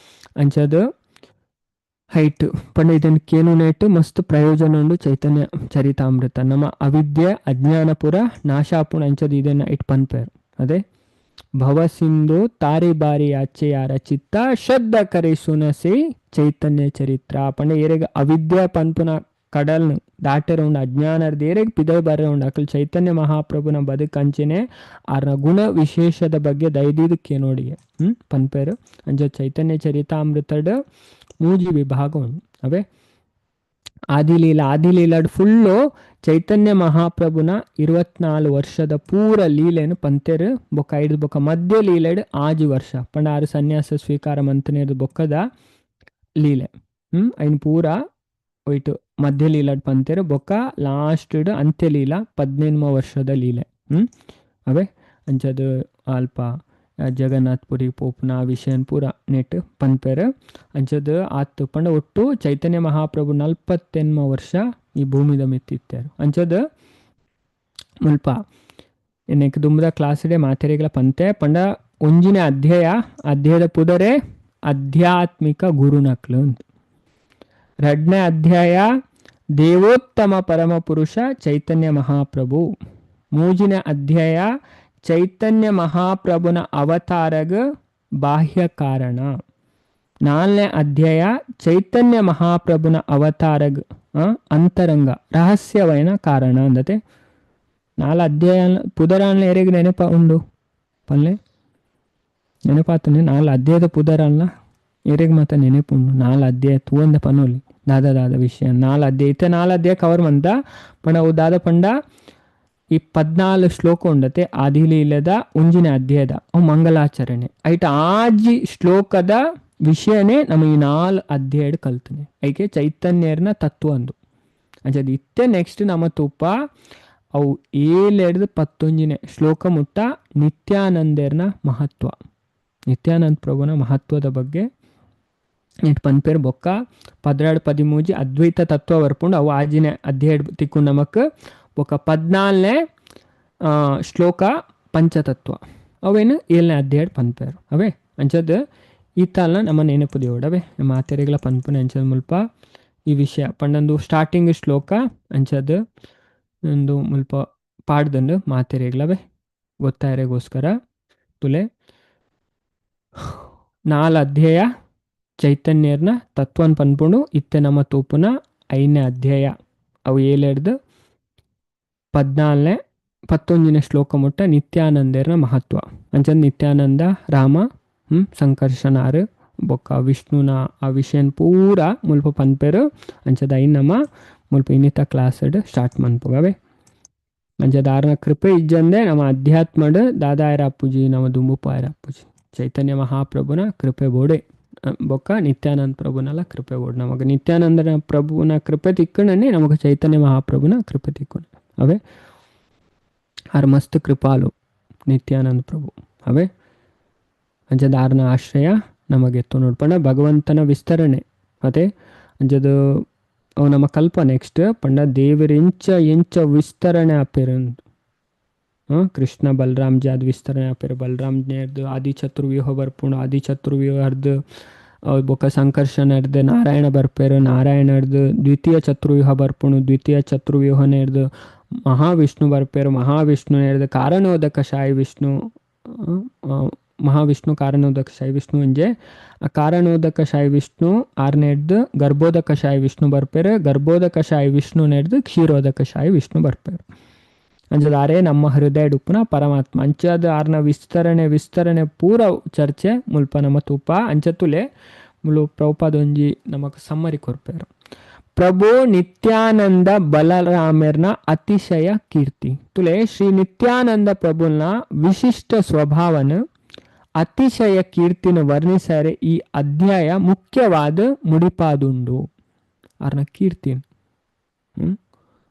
ಅಂಚದು ಹೈಟ್ ಪಂಡ ಇದನ್ನು ಕೇನುನೇಟ್ ಮಸ್ತ್ ಪ್ರಯೋಜನ ಉಂಡು ಚೈತನ್ಯ ಚರಿತಾಮೃತ ನಮ್ಮ ಅವಿದ್ಯೆ ಅಜ್ಞಾನ ಪೂರ ನಾಶಾಪುಣ. ಅಂಚದು ಇದನ್ನ it ಪನ್ಪೇರು. ಅದೇ ಭವಸಿಂಧು ತಾರಿ ಬಾರಿ ಆಚೆಯಾರ ಚಿತ್ತ ಶ್ರದ್ಧ ಕರೆ ಸುನಸಿ ಚೈತನ್ಯ ಚರಿತ್ರ. ಪಂಡ ಏರೆಗ್ ಅವಿದ್ಯೆ ಪನ್ಪುನ ಕಡಲ್ನು ದಾಟೆರ ಉಂಡು ಅಜ್ಞಾನರ್ದು ಏರೆಗ್ ಪಿದೈ ಬರ್ರೆ ಉಂಡು ಅಕಲ್ ಚೈತನ್ಯ ಮಹಾಪ್ರಭುನ ಬದುಕಂಚೆನೆ ಆರ್ನ ಗುಣ ವಿಶೇಷದ ಬಗ್ಗೆ ದಯದೀದಕ್ಕೆ ನೋಡಿಗೆ ಪನ್ಪೇರು. ಅಂಚ ಚೈತನ್ಯ ಚರಿತಾಮೃತಡ್ ಮೂಜಿ ವಿಭಾಗ ಉಂಡು ಅವೇ. ಆದಿಲೀಲ ಆದಿಲೀಲಡ್ ಫುಲ್ಲು ಚೈತನ್ಯ ಮಹಾಪ್ರಭುನ 24 ವರ್ಷದ ಪೂರ ಲೀಲೆನು ಪಂತೆರು. ಬೊಕ್ಕ ಐದು ಬೊಕ್ಕ ಮಧ್ಯ ಲೀಲೆಡ್ 6 ವರ್ಷ ಪಂಡ ಆರು ಸನ್ಯಾಸ ಸ್ವೀಕಾರ ಮಂತನೇದು ಬೊಕ್ಕದ ಲೀಲೆ ಐನ್ ಪೂರ ಒಯ್ಟು ಮಧ್ಯ ಲೀಲಡ್ ಪಂತೆರು. ಬೊಕ್ಕ ಲಾಸ್ಟ್ ಅಂತ್ಯ ಲೀಲಾ 18 ವರ್ಷದ ಲೀಲೆ ಅವೇ. ಅಂಚದು ಅಲ್ಪ ಜಗನ್ನಾಥ್ ಪುರಿ ಪೋಪ್ನ ವಿಷಯನ್ ಪೂರ ನೆಟ್ ಪನ್ಪೇರು. ಅಂಚದು ಆತ್ ಪಂಡ ಒಟ್ಟು ಚೈತನ್ಯ ಮಹಾಪ್ರಭು 48 ವರ್ಷ ಈ ಭೂಮಿದ ಮಿತ್ತಿತ್ತಾರು. ಅಂಚದು ಮುಲ್ಪ ಎನ್ನೆಕ್ ದುಂಬದ ಕ್ಲಾಸ್ಡೆ ಮಾತೆರೆಗಳ ಪಂತೆ ಪಂಡ ಒಂಜಿನ ಅಧ್ಯಾಯ ಅಧ್ಯಾಯದ ಪುದರೆ ಆಧ್ಯಾತ್ಮಿಕ ಗುರುನಕ್ಲು ಅಂತ. 2ನೇ ಅಧ್ಯಾಯ ದೇವೋತ್ತಮ ಪರಮಪುರುಷ ಚೈತನ್ಯ ಮಹಾಪ್ರಭು. 3ನೇ ಅಧ್ಯಾಯ ಚೈತನ್ಯ ಮಹಾಪ್ರಭುನ ಅವತಾರಗ ಬಾಹ್ಯ ಕಾರಣ. 4ನೇ ಅಧ್ಯಾಯ ಚೈತನ್ಯ ಮಹಾಪ್ರಭುನ ಅವತಾರಗ ಅಂತರಂಗ ರಹಸ್ಯವಯನ ಕಾರಣ ಅಂದತೆ. 4 ಅಧ್ಯಾಯ ಪುದರಾನ್ಲ ಎರೆಗ್ ನೆನಪ ಉಂಡು ಪಲ್ಲೆ ನೆನಪಾತನೆ 4 ಅಧ್ಯಾಯದ ಪುದರಾನ್ಲ ಎರೆಗ್ ಮಾತ ನೆನಪುಂಡು. 4 ಅಧ್ಯಾಯ ತೂವಂದ ಪನೋಲಿ ದಾದ ದಾದ ವಿಷಯ 4 ಅಧ್ಯಾಯ ಇತ್ತೆ 4 ಅಧ್ಯಾಯ ಕವರ್ ಮಂತ ಪಂಡ ಅವು ದಾದ ಪಂಡ ಈ 14 ಶ್ಲೋಕ ಉಂಡತೆ ಆದಿಲೀಲದ ಒಂಜಿನ ಅಧ್ಯಾಯದ ಅವು ಮಂಗಲಾಚರಣೆ ಐಟ ಆಜಿ ಶ್ಲೋಕದ ವಿಷಯನೇ ನಮ್ಮ ಈ 4 ಅಧ್ಯಾಯ ಕಲ್ತನೆ ಐಕೆ ಚೈತನ್ಯರ್ನ ತತ್ವ ಅಂದು. ಅಂಚದು ಇತ್ತೆ ನೆಕ್ಸ್ಟ್ ನಮ್ಮ ತುಪ್ಪ ಅವು 7 11 ಶ್ಲೋಕ ಮುಟ್ಟ ನಿತ್ಯಾನಂದರ್ನ ಮಹತ್ವ, ನಿತ್ಯಾನಂದ ಪ್ರಭುನ ಮಹತ್ವದ ಬಗ್ಗೆ ನೆಟ್ ಪನ್ಪೇರು. ಬೊಕ್ಕ 12 13 ಅದ್ವೈತ ತತ್ವ ಬರ್ಪುಂಡು ಅವು ಆಜಿನ ಅಧ್ಯಾಯ ತಿಕ್ಕು ನಮಕ್. ಬೊಕ್ಕ 14ನೇ ಶ್ಲೋಕ ಪಂಚತತ್ವ ಅವೇನು 7ನೇ ಅಧ್ಯಾಯ ಪನ್ಪೇರು ಅವೇ. ಅಂಚದ್ ಈ ತಾಲ್ನ ನಮ್ಮ ನೆನಪು ದೇವಡವೆ ನಮ್ಮ ಆತೆರೆಗಳ ಪನ್ಪುನ ಅಂಚದ ಮುಲ್ಪ ಈ ವಿಷಯ ಪಂಡೊಂದು ಸ್ಟಾರ್ಟಿಂಗ್ ಶ್ಲೋಕ ಅಂಚದ್ ಒಂದು ಮುಲ್ಪ ಪಾಡ್ದಂಡು ಮಾತೆರೆಗಳವೆ ಗೊತ್ತಾಯರೆಗೋಸ್ಕರ ತುಲೆ 4 ಅಧ್ಯಾಯ ಚೈತನ್ಯರ್ನ ತತ್ವನ್ ಪನ್ಪುಂಡು. ಇತ್ತೆ ನಮ್ಮ ತೂಪುನ 5ನೇ ಅಧ್ಯಾಯ ಅವು 7 14 11 ಶ್ಲೋಕ ಮುಟ್ಟ ನಿತ್ಯಾನಂದರ್ನ ಮಹತ್ವ. ಅಂಚಂದ್ ನಿತ್ಯಾನಂದ ರಾಮ ಸಂಕರ್ಷನಾರು ಬೊಕ್ಕ ವಿಷ್ಣುನ ಆ ವಿಷಯನ್ ಪೂರ ಮುಲ್ಪ ಪನ್ಪೇರು. ಅಂಚದ ಐನ್ ನಮ್ಮ ಮುಲ್ಪ ಇನ್ನಿತ ಕ್ಲಾಸ್ ಸ್ಟಾರ್ಟ್ ಮನ್ಪುಗವೆ. ಅಂಚ ದಾರನ ಕೃಪೆ ಇಜ್ಜಂದೆ ನಮ್ಮ ಅಧ್ಯಾತ್ಮಡ್ ದಾದಾಯರ ಅಪ್ಪುಜಿ, ನಮ್ಮ ದುಂಬುಪಾಯರ ಅಪ್ಪುಜಿ. ಚೈತನ್ಯ ಮಹಾಪ್ರಭುನ ಕೃಪೆ ಬೋಡೆ, ಬೊಕ್ಕ ನಿತ್ಯಾನಂದ ಪ್ರಭುನಲ ಕೃಪೆ ಬೋಡು. ನಮಗ ನಿತ್ಯಾನಂದನ ಪ್ರಭುನ ಕೃಪೆ ತಿಕ್ಕಣನೆ ನಮಗ ಚೈತನ್ಯ ಮಹಾಪ್ರಭುನ ಕೃಪೆ ತಿಕ್ಕಣ. ಅವೇ ಆರ್ ಮಸ್ತ್ ಕೃಪಾಲು ನಿತ್ಯಾನಂದ ಪ್ರಭು. ಅವೇ ಅಂಚದಾರನ ಆಶ್ರಯ ನಮಗೆ ನೋಡ್ಪಂಡ ಭಗವಂತನ ವಿಸ್ತರಣೆ ಅದೇ ಅಂಚದು ಅವು ನಮ್ಮ ಕಲ್ಪ ನೆಕ್ಸ್ಟ್ ಪಂಡ ದೇವರ ಎಂಚ ಎಂಚ ವಿಸ್ತರಣೆ ಆಪೇರು. ಕೃಷ್ಣ ಬಲರಾಮ್ ಜಾದ್ ವಿಸ್ತರಣೆ ಆಪೇರು, ಬಲರಾಮ್ ನೇರ್ದು ಆದಿ ಚತುರ್ವ್ಯೂಹ ಬರ್ಪುಂಡು, ಆದಿ ಚತುರ್ವ್ಯೂಹರ್ದು ಬೊಕ್ಕ ಸಂಕರ್ಷಣರ್ದು ನಾರಾಯಣ ಬರ್ಪೇರು, ನಾರಾಯಣರ್ದು ದ್ವಿತೀಯ ಚತುರ್ವ್ಯೂಹ ಬರ್ಪುಂಡು, ದ್ವಿತೀಯ ಚತುರ್ವ್ಯೂಹನೇರ್ದು ಮಹಾವಿಷ್ಣು ಬರ್ಪೇರು, ಮಹಾವಿಷ್ಣು ನೇರ್ದು ಕಾರಣೋದಕ ಶಾಯಿ ವಿಷ್ಣು, ಮಹಾವಿಷ್ಣು ಕಾರಣೋದಕ ಶಾಯಿ ವಿಷ್ಣು ಒಂಜೆ ಆ ಕಾರಣೋದಕ ಶಾಯಿ ವಿಷ್ಣು ಆರನೇಡ್ದು ಗರ್ಭೋದಕ ಶಾಯಿ ವಿಷ್ಣು ಬರ್ಪೇರು, ಗರ್ಭೋದಕ ಶಾಯಿ ವಿಷ್ಣು ನೇರ್ದು ಕ್ಷೀರೋದಕ ಶಾಯಿ ವಿಷ್ಣು ಬರ್ಪೇರು. ಅಂಚದ ಆರೇ ನಮ್ಮ ಹೃದಯ ಡುಪ್ಪುನ ಪರಮಾತ್ಮ. ಅಂಚದ ಆರ್ನ ವಿಸ್ತರಣೆ ವಿಸ್ತರಣೆ ಪೂರ ಚರ್ಚೆ ಮುಲ್ಪ ನಮ್ಮ ತೂಪ. ಅಂಚತುಲೆ ಮುಲು ಪ್ರಭುಪಾದೊಂಜಿ ನಮಕ್ ಸಮ್ಮರಿ ಕೊರ್ಪೇರು. ಪ್ರಭು ನಿತ್ಯಾನಂದ ಬಲರಾಮರ್ನ ಅತಿಶಯ ಕೀರ್ತಿ. ತುಲೆ ಶ್ರೀ ನಿತ್ಯಾನಂದ ಪ್ರಭುನ ವಿಶಿಷ್ಟ ಸ್ವಭಾವನ ಅತಿಶಯ ಕೀರ್ತಿನ ವರ್ಣಿಸರೆ ಈ ಅಧ್ಯಾಯ ಮುಖ್ಯವಾದ ಮುಡಿಪಾದುಂಡು. ಆರ್ನ ಕೀರ್ತಿನ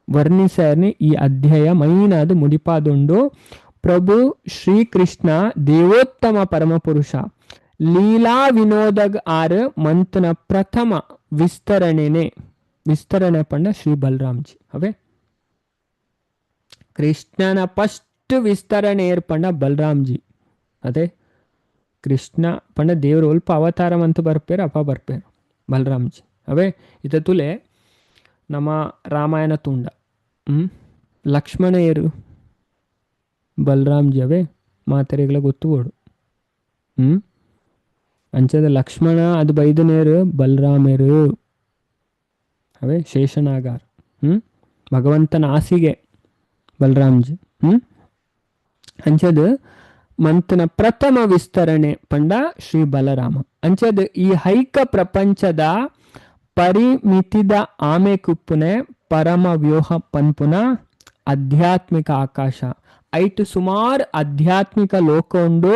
ವರ್ಣಿಸರ್ನಿ ಈ ಅಧ್ಯಾಯ ಮೈನಾದ ಮುಡಿಪಾದುಂಡು. ಪ್ರಭು ಶ್ರೀಕೃಷ್ಣ ದೇವೋತ್ತಮ ಪರಮಪುರುಷ ಲೀಲಾ ವಿನೋದಗ್ ಆರ್ ಮಂತನ ಪ್ರಥಮ ವಿಸ್ತರಣೆನೆ ವಿಸ್ತರಣೆ ಪಂಡ ಶ್ರೀ ಬಲರಾಮ್ಜಿ. ಅವೇ ಕೃಷ್ಣನ ಫಸ್ಟ್ ವಿಸ್ತರಣೆ ಏರ್ಪಂಡ ಬಲರಾಮ್ಜಿ. ಅದೇ ಕೃಷ್ಣ ಪಂಡ ದೇವರು ಒಲ್ಪ ಅವತಾರ ಅಂತ ಬರ್ಪೇರು, ಅಪ್ಪ ಬರ್ಪೇರು ಬಲರಾಮ್ಜಿ. ಅವೇ ಇತ ತುಲೆ ನಮ್ಮ ರಾಮಾಯಣ ತುಂಡ ಲಕ್ಷ್ಮಣ ಏರು ಬಲರಾಮ್ಜಿ. ಅವೇ ಮಾತರಿಗಳ ಗೊತ್ತು ಬೋಡು. ಅಂಚದ ಲಕ್ಷ್ಮಣ ಅದು ಬೈದನೇರು ಬಲರಾಮೇರು. ಅವೇ ಶೇಷನಾಗಾರ್ ಭಗವಂತನ ಆಸಿಗೆ ಬಲರಾಮ್ಜಿ. ಅಂಚದ ಮಂತನ ಪ್ರಥಮ ವಿಸ್ತರಣೆ ಪಂಡ ಶ್ರೀ ಬಲರಾಮ. ಅಂಚದ ಈ ಹೈಕ ಪ್ರಪಂಚದ ಪರಿಮಿತಿದ ಆಮೆ ಕುಪ್ಪುನೆ ಪರಮ ವ್ಯೂಹ ಪನ್ಪುನ ಆಧ್ಯಾತ್ಮಿಕ ಆಕಾಶ ಐಟ್ ಸುಮಾರು ಆಧ್ಯಾತ್ಮಿಕ ಲೋಕ ಉಂಡು.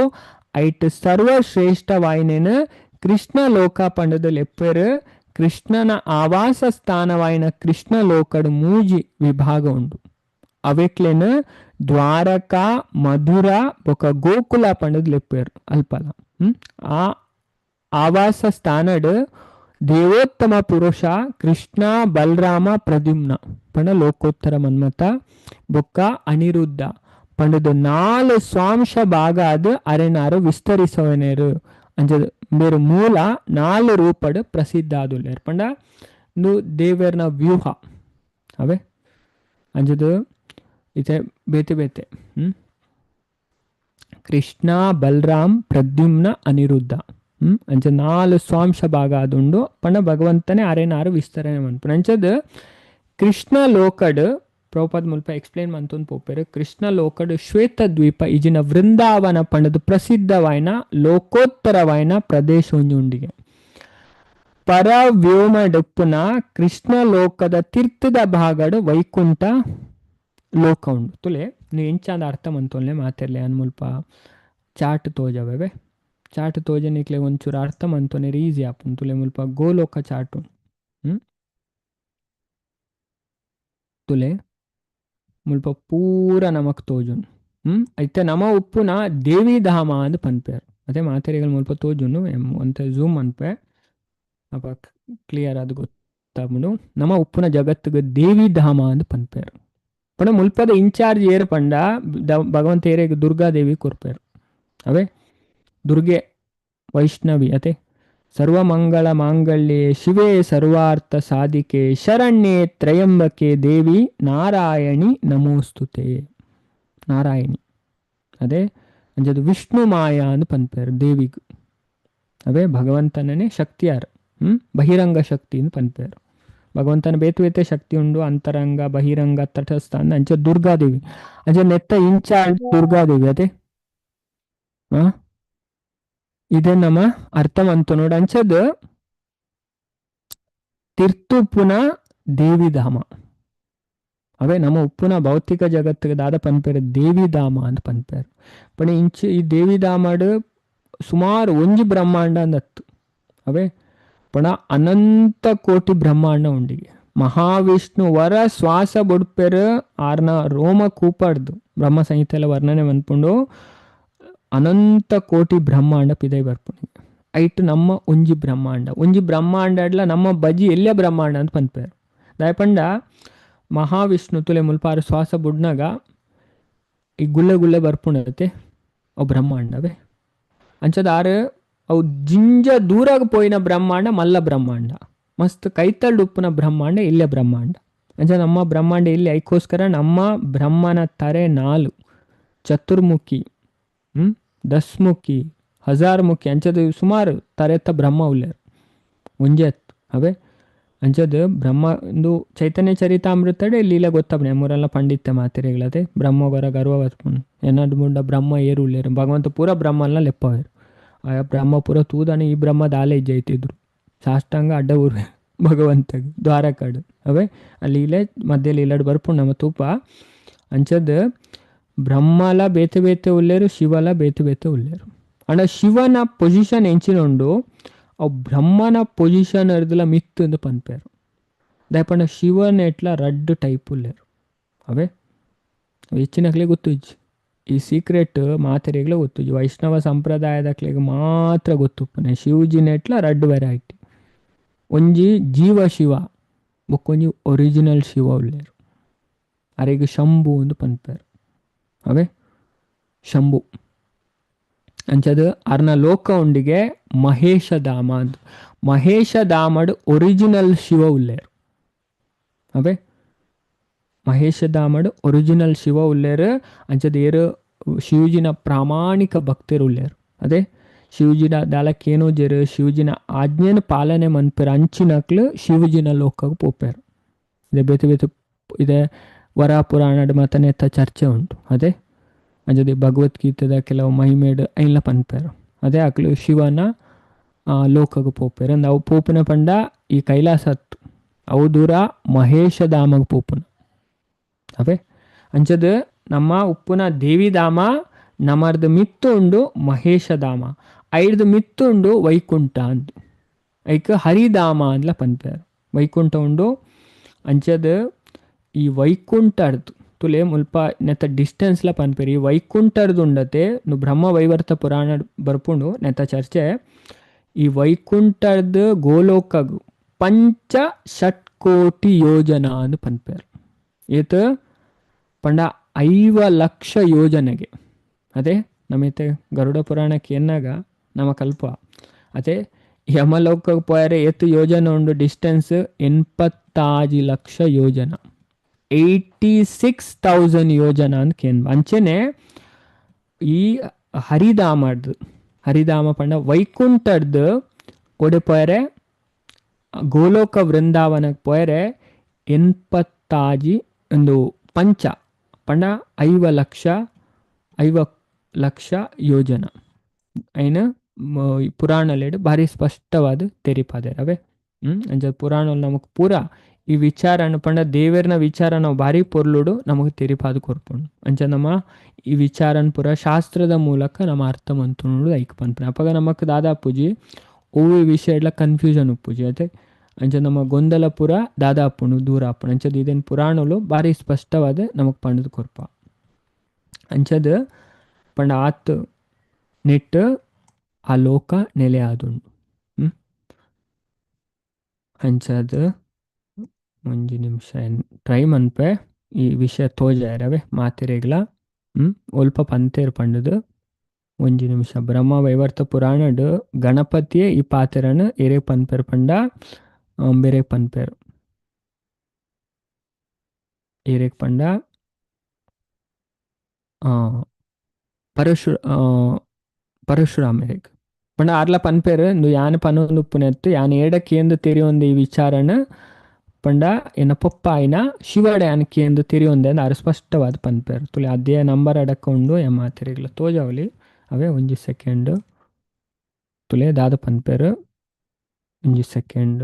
ಐಟ್ ಸರ್ವಶ್ರೇಷ್ಠವಾಯಿನೇನು ಕೃಷ್ಣ ಲೋಕ ಪಂಡದ ಲೆಪ್ಪೇರು. ಕೃಷ್ಣನ ಆವಾಸ ಸ್ಥಾನವಾಯಿನ ಕೃಷ್ಣ ಲೋಕಡು ಮೂಜಿ ವಿಭಾಗ ಉಂಡು. ಅವೆಕ್ಲೆನ ದ್ವಾರಕಾ ಮಧುರ ಬೊಕ ಗೋಕುಲ ಪಂಡದ ಲೆಪ್ಪೇರು ಅಲ್ಪಲ. ಆ ಆವಾಸ ಸ್ಥಾನಡ್ ದೇವೋತ್ತಮ ಪುರುಷ ಕೃಷ್ಣ ಬಲರಾಮ ಪ್ರದ್ಯುಮ್ನ ಪಂಡ ಲೋಕೋತ್ತರ ಮನ್ಮಥ ಬೊಕ್ಕ ಅನಿರುದ್ಧ ಪಂಡದ ನಾಲು ಸ್ವಾಂಶ ಭಾಗ ಅದು ಅರೆನಾರು ವಿಸ್ತರಿಸವನೇರು. ಅಂಚ ಬೇರೆ ಮೂಲ ನಾಲು ರೂಪಡ್ ಪ್ರಸಿದ್ಧ ಆದುಲ್ಲೇರು ಪಂಡ ನು ದೇವರ್ನ ವ್ಯೂಹ. ಅವೇ ಅಂಚದು ಇತೆ ಬೇತೆ ಬೇತೆ ಕೃಷ್ಣ ಬಲರಾಮ್ ಪ್ರದ್ಯುಮ್ನ ಅನಿರುದ್ಧ ಅಂಚ ನಾಲು ಸ್ವಾಂಶ ಭಾಗ ಅದುಂಡು ಪಂಡ ಭಗವಂತನೇ ಅರೆನಾರು ವಿಸ್ತರಣೆ ಮನ್ಪುನ. ಅಂಚದ ಕೃಷ್ಣ ಲೋಕಡ್ ಪ್ರಭುಪಾದ ಮುಲ್ಪ ಎಕ್ಸ್ಪ್ಲೇನ್ ಮಂತೊಂದು ಪೋಪೇರು. ಕೃಷ್ಣ ಲೋಕಡ್ ಶ್ವೇತ ದ್ವೀಪ ಇಜಿನ ವೃಂದಾವನ ಪಂಡದ ಪ್ರಸಿದ್ಧವಾಯಿನ ಲೋಕೋತ್ತರವಾಯಿನ ಪ್ರದೇಶ ಒಂಜಿ ಉಂಡಿಗೆ. ಪರವ್ಯೋಮ ಡುಪ್ಪುನ ಕೃಷ್ಣ ಲೋಕದ ತೀರ್ಥದ ಭಾಗಡ್ ವೈಕುಂಠ ಲೋಕ ಉಂಡು. ತುಲೆ ನೀವು ಎಂಚಾಂದ ಅರ್ಥ ಮಂತೊನ್ಲೆ ಮಾತೆರ್ಲೆ ಅನ್ ಮುಲ್ಪ ಚಾಟ್ ತೋಜವೆ. ಚಾಟ್ ತೋಜನಿಕ್ಲೆ ಒಂಚೂರು ಅರ್ಥ ಮಂತೊನೆರ್ ಈಸಿ ಆಪುಂಡು. ತುಲೆ ಮುಲ್ಪ ಗೋಲೋಕ ಚಾಟ್ ತುಲೆ ಮುಲ್ಪ ಪೂರ ನಮಕ್ ತೋಜುನ್. ಐತೆ ನಮ ಉಪ್ಪುನ ದೇವಿಧಾಮ ಅಂದ್ ಪನ್ಪೇರು. ಅದೇ ಮಾತೆರಿಗಳ ಮುಲ್ಪ ತೋಜುನು ಒಂತೆ ಝೂಮ್ ಅನ್ಪೆ ಅಪ ಕ್ಲಿಯರ್ ಅದು ಗೊತ್ತಾಪುಂಡು. ನಮ ಉಪ್ಪುನ ಜಗತ್ತಿಗೆ ದೇವಿಧಾಮ ಅಂದ್ ಪನ್ಪೇರು. ಪಂಡ ಮುಲ್ಪದ ಇನ್ಚಾರ್ಜ್ ಏರು ಪಂಡ ಭಗವಂತ ಏರೆಗ್ ದುರ್ಗಾದೇವಿ ಕೊರ್ಪೇರು. ಅವೇ ದುರ್ಗೆ ವೈಷ್ಣವಿ ಅತೆ ಸರ್ವಮಂಗಳ ಮಾಂಗಲ್ಯೆ ಶಿವೇ ಸರ್ವಾರ್ಥ ಸಾಧಿಕೆ ಶರಣ್ಯೆ ತ್ರಯಂಬಕೆ ದೇವಿ ನಾರಾಯಣಿ ನಮೋಸ್ತುತೆ. ನಾರಾಯಣಿ ಅದೇ ಅಂಚದು ವಿಷ್ಣು ಮಾಯಾ ಅಂದ್ ಪನ್ಪೇರು ದೇವಿಗ್. ಅವೇ ಭಗವಂತನೇ ಶಕ್ತಿಯಾರ್ ಬಹಿರಂಗ ಶಕ್ತಿ ಅಂದ್ ಪನ್ಪೇರು. ಭಗವಂತನ ಬೇತೆ ಬೇತೆ ಶಕ್ತಿ ಉಂಡು, ಅಂತರಂಗ ಬಹಿರಂಗ ತಟಸ್ಥ ಅಂದ್. ಅಂಚ ದುರ್ಗಾದೇವಿ ಅಂಚ ನೆತ್ತ ಇನ್ಚಾರ್ಜ್ ದುರ್ಗಾದೇವಿ. ಅದೇ ಇದೇ ನಮ್ಮ ಅರ್ಥ ಮಂತು ನೋಡು. ಅಂಚದ ತಿರ್ತುಪುನ ದೇವಿಧಾಮ ಅವೇ ನಮ್ಮ ಉಪ್ಪುನ ಭೌತಿಕ ಜಗತ್ತಿಗೆ ದಾದ ಪನ್ಪೇರು ದೇವಿಧಾಮ ಅಂತ ಪನ್ಪೇರು. ಪಂಡ ಇಂಚ ಈ ದೇವಿಧಾಮಡ್ ಸುಮಾರು ಒಂಜಿ ಬ್ರಹ್ಮಾಂಡ ಅಂದತ್ತು. ಅವೇ ಪಂಡ ಅನಂತ ಕೋಟಿ ಬ್ರಹ್ಮಾಂಡ ಉಂಡಿಗೆ. ಮಹಾವಿಷ್ಣು ವರ ಶ್ವಾಸ ಬೊಡ್ಪೆರು ಆರ್ನ ರೋಮ ಕೂಪಾಡ್ದು ಬ್ರಹ್ಮ ಸಂಹಿತೆಲ್ಲ ವರ್ಣನೆ ಮನ್ಪುಂಡು ಅನಂತ ಕೋಟಿ ಬ್ರಹ್ಮಾಂಡ ಪಿದೈ ಬರ್ಪುಂಡು. ಐಟ್ ನಮ್ಮ ಒಂಜಿ ಬ್ರಹ್ಮಾಂಡ, ಒಂಜಿ ಬ್ರಹ್ಮಾಂಡ ಅಡ್ಲ ನಮ್ಮ ಬಜಿ ಎಲ್ಲೇ ಬ್ರಹ್ಮಾಂಡ ಅಂತ ಪನ್ಪೇರು. ದಾಯ ಪಂಡ ಮಹಾವಿಷ್ಣು ತುಲೆ ಮುಲ್ಪಾರು ಶ್ವಾಸ ಬುಡ್ನಾಗ ಈ ಗುಳ್ಳೆ ಗುಳ್ಳೆ ಬರ್ಪುಂಡತೆ ಅವು ಬ್ರಹ್ಮಾಂಡವೇ. ಅಂಚದ ಆರು ಅವು ಜಿಂಜ ದೂರಾಗ ಪೋಯಿನ ಬ್ರಹ್ಮಾಂಡ ಮಲ್ಲ ಬ್ರಹ್ಮಾಂಡ, ಮಸ್ತ್ ಕೈತಲ್ಡು ಉಪ್ಪುನ ಬ್ರಹ್ಮಾಂಡ ಇಲ್ಲೇ ಬ್ರಹ್ಮಾಂಡ. ಅಂಚ ನಮ್ಮ ಬ್ರಹ್ಮಾಂಡ ಇಲ್ಲಿ ಐಕ್ಕೋಸ್ಕರ ನಮ್ಮ ಬ್ರಹ್ಮನ ತರೆ ನಾಲು ಚತುರ್ಮುಖಿ, ದಸ್ಮುಖಿ, ಹಜಾರ್ಮುಖಿ ಅಂಚದ ಸುಮಾರು ತರೆತ್ತ ಬ್ರಹ್ಮ ಉಲ್ಲೇರು ಒಂಜೆ ಅವೇ. ಅಂಚದ ಬ್ರಹ್ಮ ಒಂದು ಚೈತನ್ಯ ಚರಿತಾಮೃತಡೆ ಲೀಲ ಗೊತ್ತಪ್ಪನೆ ಮೂರೆಲ್ಲ ಪಂಡಿತ್ಯ ಮಾತಿರೆಗಳದೆ ಬ್ರಹ್ಮಗರ ಗರ್ವ ಬತ್ಪುಂಡು ಎನ್ನಡು ಮುಂಡ ಬ್ರಹ್ಮ ಏರು ಉಲ್ಲೇರು ಭಗವಂತ ಪೂರ ಬ್ರಹ್ಮನ ಲೆಪ್ಪವೇರು. ಆ ಬ್ರಹ್ಮ ಪೂರ ತೂದಾನೆ ಈ ಬ್ರಹ್ಮ ದಾಲೆ ಇಜ್ಜೈತಿದ್ರು ಸಾಷ್ಟಾಂಗ ಅಡ್ಡ ಊರು ಭಗವಂತಗ್ ದ್ವಾರಕಾಡು ಅವೇ. ಆ ಲೀಲೆ ಮಧ್ಯ ಲೀಲಾಡ್ ಬರ್ಪುಂಡು ನಮ್ಮ ತೂಪ. ಅಂಚದ ಬ್ರಹ್ಮಲ ಬೇತೆ ಬೇತೆ ಉಲ್ಲೇರು, ಶಿವಲ ಬೇತೆ ಬೇತೆ ಉಲ್ಲೇರು. ಅಂಡ ಶಿವನ ಪೊಸಿಷನ್ ಎಂಚಿನ ಉಂಡು ಅವು ಬ್ರಹ್ಮನ ಪೊಸಿಷನ್ ಅರ್ದಲ ಮಿತ್ತು ಅಂತ ಪನ್ಪೇರು. ದಾಯಪಂಡ ಶಿವನ ಎಟ್ಲ ರಡ್ಡು ಟೈಪ್ ಉಲ್ಲೇರು ಅವೇ. ಹೆಚ್ಚಿನಕ್ಲೆ ಗೊತ್ತುಜ್ಜಿ ಈ ಸೀಕ್ರೆಟ್ ಮಾತೆರೆಗ್ಲ ಗೊತ್ತುಜ್ಜಿ, ವೈಷ್ಣವ ಸಂಪ್ರದಾಯದಕ್ಲೆಗ್ ಮಾತ್ರ ಗೊತ್ತುಪ್ಪನೆ. ಶಿವಜಿನ ಎಟ್ಲ ರಡ್ಡು ವೆರೈಟಿ, ಒಂಜಿ ಜೀವ ಶಿವ ಬೊಕ್ಕೊಂಜಿ ಒರಿಜಿನಲ್ ಶಿವ ಉಲ್ಲೇರು. ಅರೆಗ್ ಶಂಭು ಅಂದ್ ಪನ್ಪೇರು ಅವೇ ಶಂಭು. ಅಂಚದ ಅರ್ನ ಲೋಕ ಉಂಡಿಗೆ ಮಹೇಶ ಧಾಮ ಅಂದ್. ಮಹೇಶ ಧಾಮಡ್ ಒರಿಜಿನಲ್ ಶಿವ ಉಲ್ಲೇರು ಅವೇ. ಮಹೇಶ ಧಾಮಡ್ ಒರಿಜಿನಲ್ ಶಿವ ಉಲ್ಲೇರು. ಅಂಚದ ಏರು ಶಿವಜಿನ ಪ್ರಾಮಾಣಿಕ ಭಕ್ತರು ಉಲ್ಲೇರು. ಅದೇ ಶಿವಜಿನ ದಾಲಕ್ಕೇನೋ ಜೇರು ಶಿವಜಿನ ಆಜ್ಞೆನ ಪಾಲನೆ ಮನ್ಪೇರು ಅಂಚಿನಕ್ಲು ಶಿವಜಿನ ಲೋಕಕ್ಕೆ ಪೋಪೇರು. ಇದೆ ಬೇತೆ ಬೇತೆ ಇದೆ ವರ ಪುರಾಣಡ್ ಮತನೆತ್ತ ಚರ್ಚೆ ಉಂಟು. ಅದೇ ಅಂಚದೆ ಭಗವದ್ಗೀತೆದ ಕೆಲವು ಮಹಿಮೇಡ್ ಐನ್ಲ ಪನ್ಪೇರು. ಅದೇ ಅಕ್ಲು ಶಿವನ ಲೋಕಕ್ಕೆ ಪೋಪೇರು. ಅಂದ್ ಅವು ಪೋಪುನ ಪಂಡ ಈ ಕೈಲಾಸ ಅತ್ತು ಅವು ದೂರ ಮಹೇಶ ಧಾಮಗ್ ಪೋಪುನ ಅವೇ. ಅಂಚದ ನಮ್ಮ ಉಪ್ಪುನ ದೇವಿಧಾಮ ನಮರ್ದು ಮಿತ್ತು ಉಂಡು ಮಹೇಶ ಧಾಮ, ಐಡ್ದು ಮಿತ್ತು ಉಂಡು ವೈಕುಂಠ ಅಂದ್. ಐಕ್ ಹರಿಧಾಮ ಅಂದ್ಲ ಪನ್ಪೇರು. ವೈಕುಂಠ ಉಂಡು. ಅಂಚದ ಈ ವೈಕುಂಠರ್ದು ತುಲೆ ಮುಲ್ಪ ನೆತ್ತ ಡಿಸ್ಟೆನ್ಸ್ಲ ಪನ್ಪೇರು. ಈ ವೈಕುಂಠರ್ದು ಉಂಡತೆ ಬ್ರಹ್ಮ ವೈವರ್ತ ಪುರಾಣ ಬರ್ಪುಂಡು ನೆತ್ತ ಚರ್ಚೆ. ಈ ವೈಕುಂಠರ್ದು ಗೋಲೋಕಗು ಪಂಚ ಷಟ್ಕೋಟಿ ಯೋಜನಾ ಅಂದ್ ಪನ್ಪೇರು. ಏತ್ ಪಂಡ 5 ಲಕ್ಷ ಯೋಜನೆಗೆ. ಅದೇ ನಮೈತೆ ಗರುಡ ಪುರಾಣಕ್ಕೆ ಎನ್ನಾಗ ನಮ ಕಲ್ಪ ಅದೇ ಯಮಲೋಕಕ್ಕೆ ಪೋಯರೆ ಏತ್ ಯೋಜನೆ ಉಂಡು ಡಿಸ್ಟೆನ್ಸ್ 86 ಲಕ್ಷ ಯೋಜನ, 86,000 ಯೋಜನ ಅಂತ ಕೇನ್. ಅಂಚೆನೆ ಈ ಹರಿಧಾಮಡ್ದು ಹರಿಧಾಮ ಪಂಡ ವೈಕುಂಠಡ್ದು ಒಡೆ ಪೋಯರೆ ಗೋಲೋಕ ವೃಂದಾವನಕ್ಕೆ ಪೋಯರೆ 86 ಒಂದು ಪಂಚ ಪಂಡ 5 ಲಕ್ಷ 5 ಲಕ್ಷ ಯೋಜನ ಐನ ಪುರಾಣಲೆಡ್ ಭಾರಿ ಸ್ಪಷ್ಟವಾದ ತೆರಿಪಾದೆರ್ ಅವೇ. ಅಂಚ ಪುರಾಣ ನಮಕ್ ಪೂರ ಈ ವಿಚಾರನ ಪಂಡ ದೇವೆರ್ನ ವಿಚಾರ ನಾವು ಭಾರಿ ಪೊರ್ಲುಡು ನಮಗೆ ತೆರಿಪಾದ ಕೊರ್ಪುಂಡು. ಅಂಚ ನಮ್ಮ ಈ ವಿಚಾರನ ಪೂರ ಶಾಸ್ತ್ರದ ಮೂಲಕ ನಮ್ಮ ಅರ್ಥ ಮಂತುಂಡು ಐಕ್ ಪನ್ಪುನ. ಅಪಗ ನಮಕ್ ದಾದಾಪುಜಿ ಒವ್ವೆ ವಿಷಯ ಎಡ್ಲ ಕನ್ಫ್ಯೂಷನ್ ಉಪ್ಪುಜಿ ಅತೆ. ಅಂಚ ನಮ್ಮ ಗೊಂದಲ ಪೂರ ದಾದಾಪುಂಡು ದೂರ ಆಪುಂಡು. ಅಂಚದ ಇದೇನು ಪುರಾಣಲು ಭಾರಿ ಸ್ಪಷ್ಟವಾದ ನಮಕ್ ಪಂಡದ್ ಕೊರ್ಪ. ಅಂಚದ ಪಂಡ ಆತ್ ನೆಟ್ ಆ ಲೋಕ ನೆಲೆ ಆದುಂಡು. ಅಂಚದ ಒಂಜಿ ನಿಮಿಷ ಟ್ರೈ ಮನ್ಪೆ ಈ ವಿಷಯ ತೋಜಾಯರವೆ ಮಾತೆರೆಗ್ಲ. ಒಲ್ಪ ಪಂತೇರ್ ಪಂಡದು ಒಂಜಿ ನಿಮಿಷ. ಬ್ರಹ್ಮ ವೈವರ್ತ ಪುರಾಣಡ್ ಗಣಪತಿಯೇ ಈ ಪಾತೆರನ್ ಎರೆ ಪನ್ಪೆರ್ ಪಂಡ ಬೇರೆ ಪನ್ಪೆರ್ ಏರೆಗ್ ಪಂಡ ಪರಶು ಪರಶುರಾಮೆರೆಗ್ ಪಂಡ ಆರ್ಲ ಪನ್ಪೆರ್ ಇಂದು ಯಾನ್ ಪನೊಂದು ಉಪ್ಪುನೆತ್ತು ಯಾನ್ ಏಡ ಕೇಂದು ತೆರಿಯೊಂದು ಈ ವಿಚಾರನ ಪಂಡ ಎನ್ನ ಪೊಪ್ಪ ಆಯ್ನ ಶಿವಡ ಯಾನ್ ಕೇಂದು ತೆರಿಯೊಂದೆ ಅಂದ್ ಆರ್ ಸ್ಪಷ್ಟವಾದ ಪನ್ಪೆರ್. ತುಲೆ ಅದೇ ನಂಬರ್ ಅಡಕ ಉಂಡು ಎ ಮಾತೆರೆಗ್ಲ ತೋಜಾವಲಿ ಅವೇ ಒಂಜಿ ಸೆಕೆಂಡ್ ತುಲೆ ದಾದ ಪನ್ಪೆರ್ ಒಂಜಿ ಸೆಕೆಂಡ್.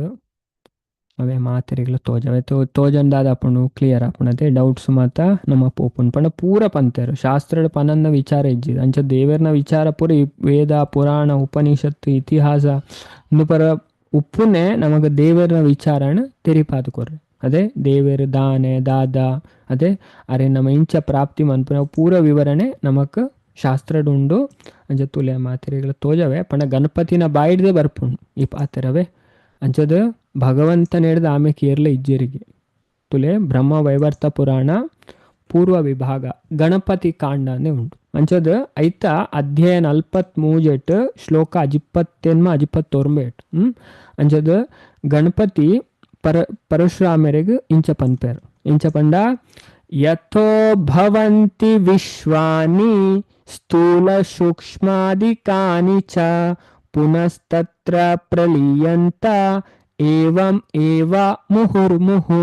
ಅವೇ ಮಾತೆರೆಗ್ಲ ತೋಜವೆ ತೋಜನ್ ದಾದ ಆಪುಂಡು ಕ್ಲಿಯರ್ ಆಪುಂಡು ಅದೇ ಡೌಟ್ಸ್ ಮಾತ ನಮ್ಮ ಪೋಪುಂಡು ಪಂಡ ಪೂರ ಪಂತೇರು ಶಾಸ್ತ್ರದ ಪನನ್ನ ವಿಚಾರ ಇಜ್ಜಿ ಅಂಚ ದೇವೆರ್ನ ವಿಚಾರ ಪೂರ ಈ ವೇದ ಪುರಾಣ ಉಪನಿಷತ್ತು ಇತಿಹಾಸ ಇಂದು ಪರ ಉಪ್ಪುನೆ ನಮಗ ದೇವೆರ್ನ ವಿಚಾರನ ತೆರಿಪಾದು ಕೊರ್ರೆ ಅದೇ ದೇವೆರ್ ದಾನೆ ದಾದ ಅದೇ ಅರೆ ನಮ್ಮ ಇಂಚ ಪ್ರಾಪ್ತಿ ಮನ್ಪುನ ಪೂರ ವಿವರಣೆ ನಮಕ್ ಶಾಸ್ತ್ರಡ್ ಉಂಡು ಅಂಚ ತುಲೆ ಮಾತೆರೆಗ್ಲ ತೋಜವೆ ಪಂಡ ಗಣಪತಿನ ಬಾಯಿಡ್ದೆ ಬರ್ಪುಂಡು ಈ ಪಾತೆರವೇ ಅಂಚದ ಭಗವಂತನೇಡ್ದ ಆಮೆ ಕೇರ್ಲ ಇಜ್ಜೆರಿಗೆ ತುಲೆ ಬ್ರಹ್ಮ ವೈವರ್ತ ಪುರಾಣ ಪೂರ್ವ ವಿಭಾಗ ಗಣಪತಿ ಕಾಂಡನೇ ಉಂಟು ಅಂಚದ ಐತ ಅಧ್ಯಾಯ 43 ಶ್ಲೋಕ 28 29 ಅಂಚದ ಗಣಪತಿ ಪರಶುರಾಮರಿಗೆ ಇಂಚ ಪನ್ಪೇರು ಇಂಚ ಪಂಡ ಯಥೋ ಭವಂತಿ ವಿಶ್ವಾನಿ ಸ್ಥೂಲ ಸೂಕ್ಷ್ಮಾದಿಕಾನಿ ಚ ಪುನಸ್ತತ್ರ ಪ್ರಲೀಯಂತ ಏವಂ ಏವ ಮುಹುರ್ಮುಹು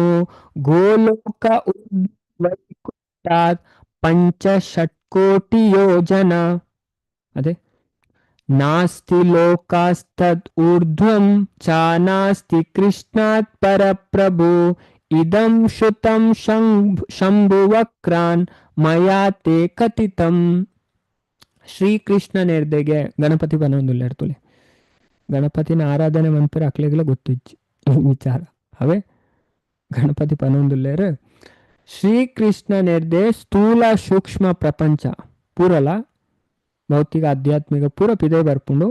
ಗೋಲೋಕ ವೈಕುಂಠಾತ್ ಪಂಚಷಟ್ಕೋಟಿ ಯೋಜನ ಅದೇ ನಾಸ್ತಿ ಲೋಕಾಸ್ತದ್ ಊರ್ಧ್ವಂ ಚ ನಾಸ್ತಿ ಕೃಷ್ಣಾತ್ ಪರಪ್ರಭು ಇದಂ ಶ್ರುತಂ ಶಂಭುವಕ್ರಾನ್ ಮಯಾ ತೇ ಕಥಿತಂ. ಶ್ರೀಕೃಷ್ಣ ನೇರ್ದೆಗೆ ಗಣಪತಿ ಬನೊಂದುಲ್ಲ ತುಲೆ ಗಣಪತಿನ ಆರಾಧನೆ ಮನ್ಪುರ ಅಕ್ಲೆಗ್ಲ ಗೊತ್ತಿಜ್ಜಿ ವಿಚಾರ ಅವೇ ಗಣಪತಿ ಪನೊಂದುಲ್ಲೇರು ಶ್ರೀಕೃಷ್ಣ ನೇರ್ದೆ ಸ್ಥೂಲ ಸೂಕ್ಷ್ಮ ಪ್ರಪಂಚ ಪೂರಲ ಭೌತಿಕ ಆಧ್ಯಾತ್ಮಿಕ ಪೂರ ಪಿದೆ ಬರ್ಪುಂಡು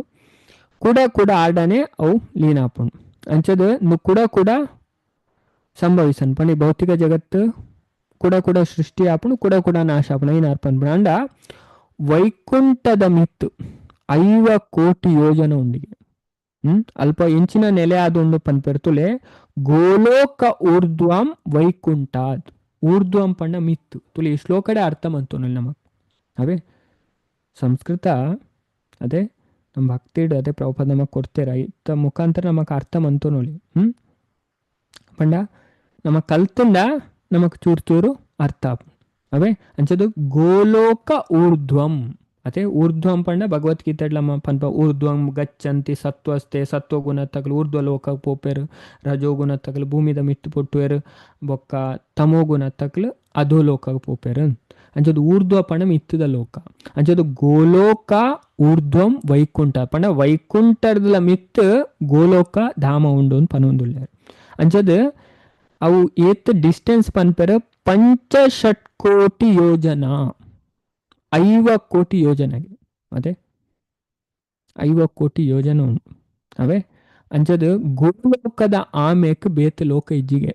ಕೂಡ ಕೂಡ ಆಡನೆ ಅವು ಲೀನಾಪುಂಡು ಅಂಚದ ಕೂಡ ಕೂಡ ಸಂಭವಿಸನ್ ಪಂಡಿ ಭೌತಿಕ ಜಗತ್ತು ಕೂಡ ಕೂಡ ಸೃಷ್ಟಿ ಆಪುಂಡು ಕೂಡ ಕೂಡ ನಾಶ ಆಪುಂಡು ಐನ್ ಅರ್ಪಣ್ ಅಂಡ ವೈಕುಂಠದ ಮಿತ್ತು 50 ಕೋಟಿ ಯೋಜನೆ ಉಂಡಿಗೆ ಅಲ್ಪ ಇಂಚಿನ ನೆಲೆ ಆದುಂಡು ಪನ್ಪೆರ್ತುಲೆ ಗೋಲೋಕ ಊರ್ಧ್ವಂ ವೈಕುಂಠಾದ್ ಊರ್ಧ್ವಂ ಪಂಡ ಮಿತ್ತು ತುಲೆ ಈ ಶ್ಲೋಕಡೆ ಅರ್ಥ ಮಂತು ನಮಕ್ ಅವೇ ಸಂಸ್ಕೃತ ಅದೇ ನಮ್ಮ ಭಕ್ತಿಡು ಅದೇ ಪ್ರಭುಪಾದ ನಮಗ್ ಕೊಡ್ತೀರ ಇತ್ತ ಮುಖಾಂತರ ನಮಕ್ ಅರ್ಥ ಮಂತು ನೋಡಿ ಪಂಡ ನಮಗ್ ಕಲ್ತುಂಡ ನಮಕ್ ಚೂರು ಚೂರು ಅರ್ಥ ಅವೇ ಅಂಚದು ಗೋಲೋಕ ಊರ್ಧ್ವಂ ಅದೇ ಊರ್ಧ್ವಂ ಪಂಡ ಭಗವದ್ಗೀತೆ ಪನ್ಪ ಊರ್ಧ್ವಂ ಗಚ್ಚಂತಿ ಸತ್ವಸ್ತೆ ಸತ್ವಗುಣ ತಗಲು ಊರ್ಧ್ವ ಲೋಕ ಪೋಪೆರು ರಜೋಗುಣ ತಗಲು ಭೂಮಿದ ಮಿತ್ತು ಪೊಟ್ಟುವೆರು ಬೊಕ್ಕ ತಮೋಗುಣ ತಗಲು ಅಧೋಲೋಕ ಪೋಪೆರು ಅಂಚದು ಊರ್ಧ್ವ ಪಂಡ ಮಿತ್ತದ ಲೋಕ ಅಂಚದು ಗೋಲೋಕ ಊರ್ಧ್ವಂ ವೈಕುಂಠ ಪಂಡ ವೈಕುಂಠದ ಮಿತ್ತು ಗೋಲೋಕ ಧಾಮ ಉಂಡು ಅಂತ ಪನೊಂದುಲ್ಲೇರು ಅಂಚದು ಅವು ಏತ್ ಡಿಸ್ಟೆನ್ಸ್ ಪನ್ಪೆರು 5 ಕೋಟಿ ಯೋಜನಾ 50 ಕೋಟಿ ಯೋಜನೆಗೆ ಅದೇ 50 ಕೋಟಿ ಯೋಜನೆ ಉಂಟು ಅವೇ ಅಂಚದು ಗೋಲೋಕದ ಆಮೇಕ್ ಬೇತ ಲೋಕ ಇಜ್ಜಿಗೆ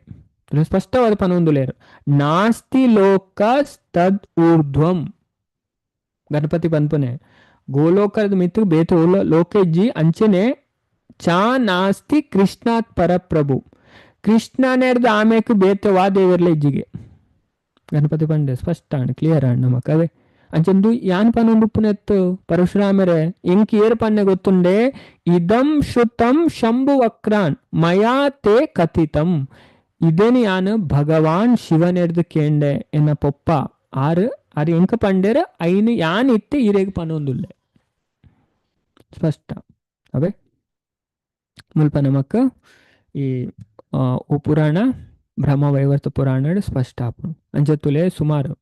ಸ್ಪಷ್ಟವಾದ ಪನೊಂದುಲೇರು ನಾಸ್ತಿ ಲೋಕ ತದ್ ಊರ್ಧ್ವಂ ಗಣಪತಿ ಪನ್ಪುನೆ ಗೋಲೋಕದ ಮಿತ್ತು ಬೇತ ಲೋಕ ಇಜ್ಜಿ ಅಂಚನೆ ಚಾ ನಾಸ್ತಿ ಕೃಷ್ಣಾತ್ ಪರಪ್ರಭು ಕೃಷ್ಣನೇರ್ದ ಆಮೇಕ್ ಬೇತ ವಾ ದೇವರ್ಲ ಇಜ್ಜಿಗೆ ಗಣಪತಿ ಪಂಡೆ ಸ್ಪಷ್ಟ ಅಣ್ಣ ಕ್ಲಿಯರ್ ಅಣ್ಣ ನಮಕ್ ಅವೇ ಅಂಚಂದು ಯಾನ್ ಪನೊಂದು ಪುನೆತ್ತು ಪರಶುರಾಮರೆ ಎಂಕ್ ಏರ್ ಪನ್ನೆ ಗೊತ್ತುಂಡೆ ಇದಂ ಶ್ರುತಂ ಶಂಭು ವಕ್ರಾನ್ ಮಯಾ ತೇ ಕಥಿತಂ ಇದೇನು ಯಾನು ಭಗವಾನ್ ಶಿವನೆರ್ದು ಕೇಂಡೆ ಎನ್ನ ಪೊಪ್ಪ ಆರು ಆರು ಎಂಕ ಪಂಡೇರ ಐನು ಯಾನ್ ಇತ್ತೆ ಈರೆಗ್ ಪನೊಂದುಲ್ಲೆ ಸ್ಪಷ್ಟ ಅವೇ ಮುಲ್ಪ ನಮಕ್ ಈ ಪುರಾಣ ಬ್ರಹ್ಮ ವೈವರ್ತ ಪುರಾಣ ಸ್ಪಷ್ಟ ಆಪುಂಡು ಅಂಚ ತುಲೆ ಸುಮಾರು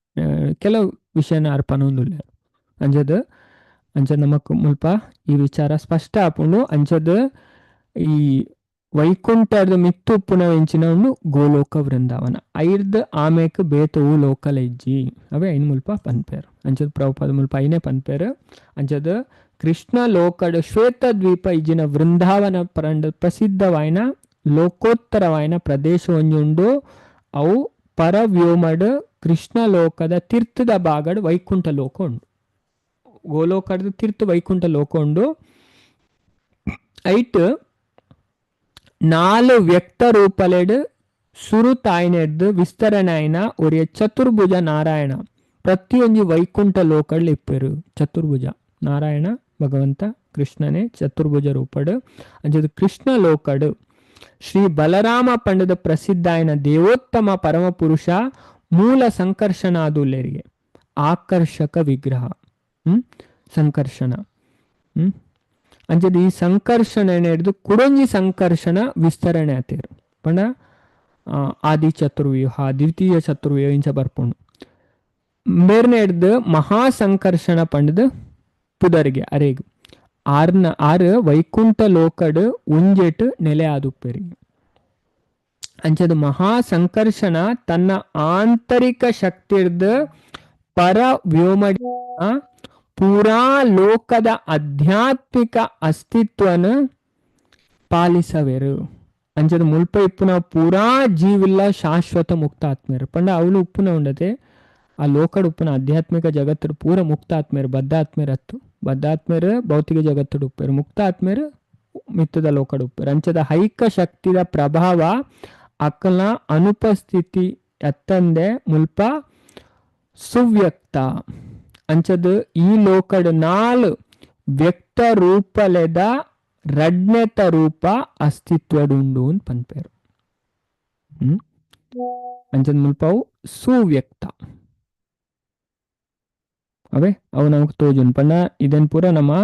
ಕೆಲವು ವಿಷಯನ ಅರ್ಪಣೊಂದುಲ್ಲೆ ಅಂಚದ ಅಂಚ ನಮಕ್ ಮುಲ್ಪ ಈ ವಿಚಾರ ಸ್ಪಷ್ಟ ಆಪುಂಡು ಅಂಚದ ಈ ವೈಕುಂಠದ ಮಿತ್ತು ಉಪ್ಪುನ ಎಂಚಿನ ಉಂಡು ಗೋಲೋಕ ವೃಂದಾವನ ಐರ್ದ್ ಆಮೇಕ್ ಬೇತ ಊ ಲೋಕಲ ಇಜ್ಜಿ ಅವೇ ಐನ್ ಮುಲ್ಪ ಪನ್ಪೇರು ಅಂಚದ ಪ್ರಭುಪಾದ ಮುಲ್ಪ ಐನೇ ಪನ್ಪೇರು ಅಂಚದ ಕೃಷ್ಣ ಲೋಕಡ್ ಶ್ವೇತ ದ್ವೀಪ ಇಜ್ಜಿನ ವೃಂದಾವನ ಪರಂಡ ಪ್ರಸಿದ್ಧವಾಯಿನ ಲೋಕೋತ್ತರವಾಯಿನ ಪ್ರದೇಶ ಒಂಜುಂಡು ಅವು ಪರವ್ಯೋಮಡ್ ಕೃಷ್ಣ ಲೋಕದ ತೀರ್ಥದ ಭಾಗಡ್ ವೈಕುಂಠ ಲೋಕ ಉಂಡು ಗೋಲೋಕದ ತೀರ್ಥ ವೈಕುಂಠ ಲೋಕ ಉಂಡು ಐಟ್ 4 ವ್ಯಕ್ತ ರೂಪಲೆಡ್ ಸುರುತಾಯ್ನೆಡ್ದು ವಿಸ್ತರಣೆ ಆಯ್ನ ಒರಿಯ ಚತುರ್ಭುಜ ನಾರಾಯಣ ಪ್ರತಿಯೊಂಜಿ ವೈಕುಂಠ ಲೋಕಡ್ ಇಪ್ಪೆರು ಚತುರ್ಭುಜ ನಾರಾಯಣ ಭಗವಂತ ಕೃಷ್ಣನೇ ಚತುರ್ಭುಜ ರೂಪಡ್ ಅಂಚದ ಕೃಷ್ಣ ಲೋಕಡ್ ಶ್ರೀ ಬಲರಾಮ ಪಂಡದ ಪ್ರಸಿದ್ಧ ಆಯ್ನ ದೇವೋತ್ತಮ ಪರಮಪುರುಷ ಮೂಲ ಸಂಕರ್ಷಣಾದುಲ್ಲೇರಿಗೆ ಆಕರ್ಷಕ ವಿಗ್ರಹ ಸಂಕರ್ಷಣ ಅಂಚದ ಈ ಸಂಕರ್ಷಣ ಹಿಡಿದು ಕುಡೊಂಜಿ ಸಂಕರ್ಷಣ ವಿಸ್ತರಣೆ ಆತೇರು ಪಂಡ ಆದಿ ಚತುರ್ವ್ಯೂಹ, ದ್ವಿತೀಯ ಚತುರ್ವ್ಯೂಹ ಇಂಚ ಬರ್ಪುಂಡು. ಮೇರ್ನೆಡ್ದ್ ಮಹಾಸಂಕರ್ಷಣ ಪಂಡ್ದ್ ಪುದರ್ಗೆ ಅರೇಗ್. ಆರ್ನ ಆರು ವೈಕುಂಠ ಲೋಕಡ್ ಉಂಜೆಟ್ ನೆಲೆ ಆದುಪ್ಪೆರಿಗೆ. ಅಂಚದ ಮಹಾಸಂಕರ್ಷಣ ತನ್ನ ಆಂತರಿಕ ಶಕ್ತಿರ್ದ್ ಪರ ವ್ಯೋಮ ಪೂರಾ ಲೋಕದ ಆಧ್ಯಾತ್ಮಿಕ ಅಸ್ತಿತ್ವನ ಪಾಲಿಸವೆರು. ಅಂಚದ ಮುಲ್ಪ ಇಪ್ಪುನ ಪೂರಾ ಜೀವಿಲ್ಲ ಶಾಶ್ವತ ಮುಕ್ತಾತ್ಮೇರು. ಪಂಡ ಅವಳು ಉಪ್ಪುನ ಉಂಡತೆ ಆ ಲೋಕಡ್ ಉಪ್ಪುನ ಆಧ್ಯಾತ್ಮಿಕ ಜಗತ್ತು ಪೂರ ಮುಕ್ತಾತ್ಮೇರು, ಬದ್ಧಾತ್ಮೇರು ಅತ್ತು. ಬದ್ಧಾತ್ಮೇರು ಭೌತಿಕ ಜಗತ್ತುಡು ಉಪ್ಪೇರು, ಮುಕ್ತಾತ್ಮೇರು ಮಿತ್ತದ ಲೋಕಡ್ ಉಪ್ಪೇರು. ಅಂಚದ ಹೈಕ ಶಕ್ತಿದ ಪ್ರಭಾವ ಅಕ್ಕಲ ಅನುಪಸ್ಥಿತಿ ಅತ್ತಂದೆ ಮುಲ್ಪ ಸುವ್ಯಕ್ತ. ಅಂಚದ ಈ ಲೋಕಡ್ ನಾಲ್ ವ್ಯಕ್ತ ರೂಪಲೆದ ರಡ್ನೆತ ರೂಪ ಅಸ್ತಿತ್ವಡುಂಡು ಅಂತ ಪನ್ಪೇರು. ಅಂಚದ ಮುಲ್ಪವು ಸುವ್ಯಕ್ತ ಅವೇ ಅವು ನಮಕ್ ತೋಜುನ್. ಪಂಡ ಇದನ್ ಪೂರ ನಮ್ಮ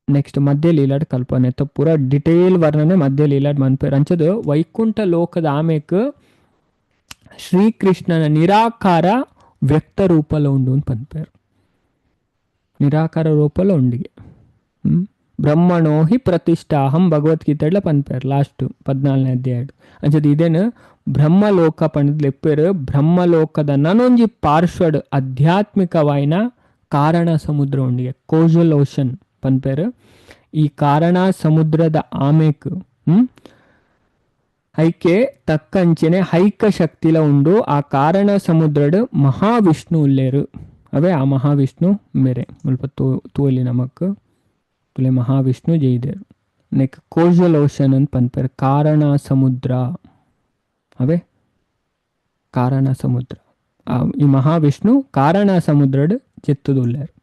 ನೆಕ್ಸ್ಟ್ ಮಧ್ಯ ಲೀಲಾಡ್ ಕಲ್ಪನೆ ಪೂರ ಡಿಟೇಲ್ ವರ್ಣನೆ ಮಧ್ಯ ಲೀಲಾಡ್ ಮನ್ಪೇರು. ಅಂಚದ ವೈಕುಂಠ ಲೋಕದ ಆಮೇಕ್ ಶ್ರೀಕೃಷ್ಣನ ನಿರಾಕಾರ ವ್ಯಕ್ತ ರೂಪಲ ಉಂಡು ಅಂತ ಪನ್ಪೇರು. ನಿರಾಕಾರ ರೂಪಲ ಉಂಡಿಗೆ ಬ್ರಹ್ಮಣೋ ಹಿ ಪ್ರತಿಷ್ಠಾಹಂ ಭಗವದ್ಗೀತೆಡ್ಲ ಪನ್ಪೇರು ಲಾಸ್ಟ್ 14ನೇ ಅಧ್ಯಾಯ. ಅಂಚದ ಇದೇನು ಬ್ರಹ್ಮಲೋಕ ಪಂಡದ್ ಲೆಪ್ಪೇರು. ಬ್ರಹ್ಮಲೋಕದ ನನೊಂಜಿ ಪಾರ್ಶ್ವಡ್ ಆಧ್ಯಾತ್ಮಿಕವಾಯಿನ ಕಾರಣ ಸಮುದ್ರ ಉಂಡಿಗೆ, ಕೋಜಲ್ ಓಷನ್ ಪನ್ಪೇರು. ಈ ಕಾರಣ ಸಮುದ್ರದ ಆಮೇಕ್ ಹೈಕೆ ತಕ್ಕಂಚನೆ ಹೈಕ ಶಕ್ತಿಲ ಉಂಡು. ಆ ಕಾರಣ ಸಮುದ್ರಡ್ ಮಹಾವಿಷ್ಣು ಉಲ್ಲೇರು. ಅವೇ ಆ ಮಹಾವಿಷ್ಣು ಮೇರೆ ಮುಲ್ಪ ತೋಲಿ ನಮಕ್ ತುಲೆ ಮಹಾವಿಷ್ಣು ಜೈದೇರು. ನೆಕ್ ಕೋಜಲ್ ಓಷನ್ ಅಂತ ಪನ್ಪೇರು, ಕಾರಣ ಸಮುದ್ರ. ಅವೇ ಕಾರಣ ಸಮುದ್ರ, ಈ ಮಹಾವಿಷ್ಣು ಕಾರಣ ಸಮುದ್ರಡ್ ಚೆತ್ತುದುಲ್ಲೇರು.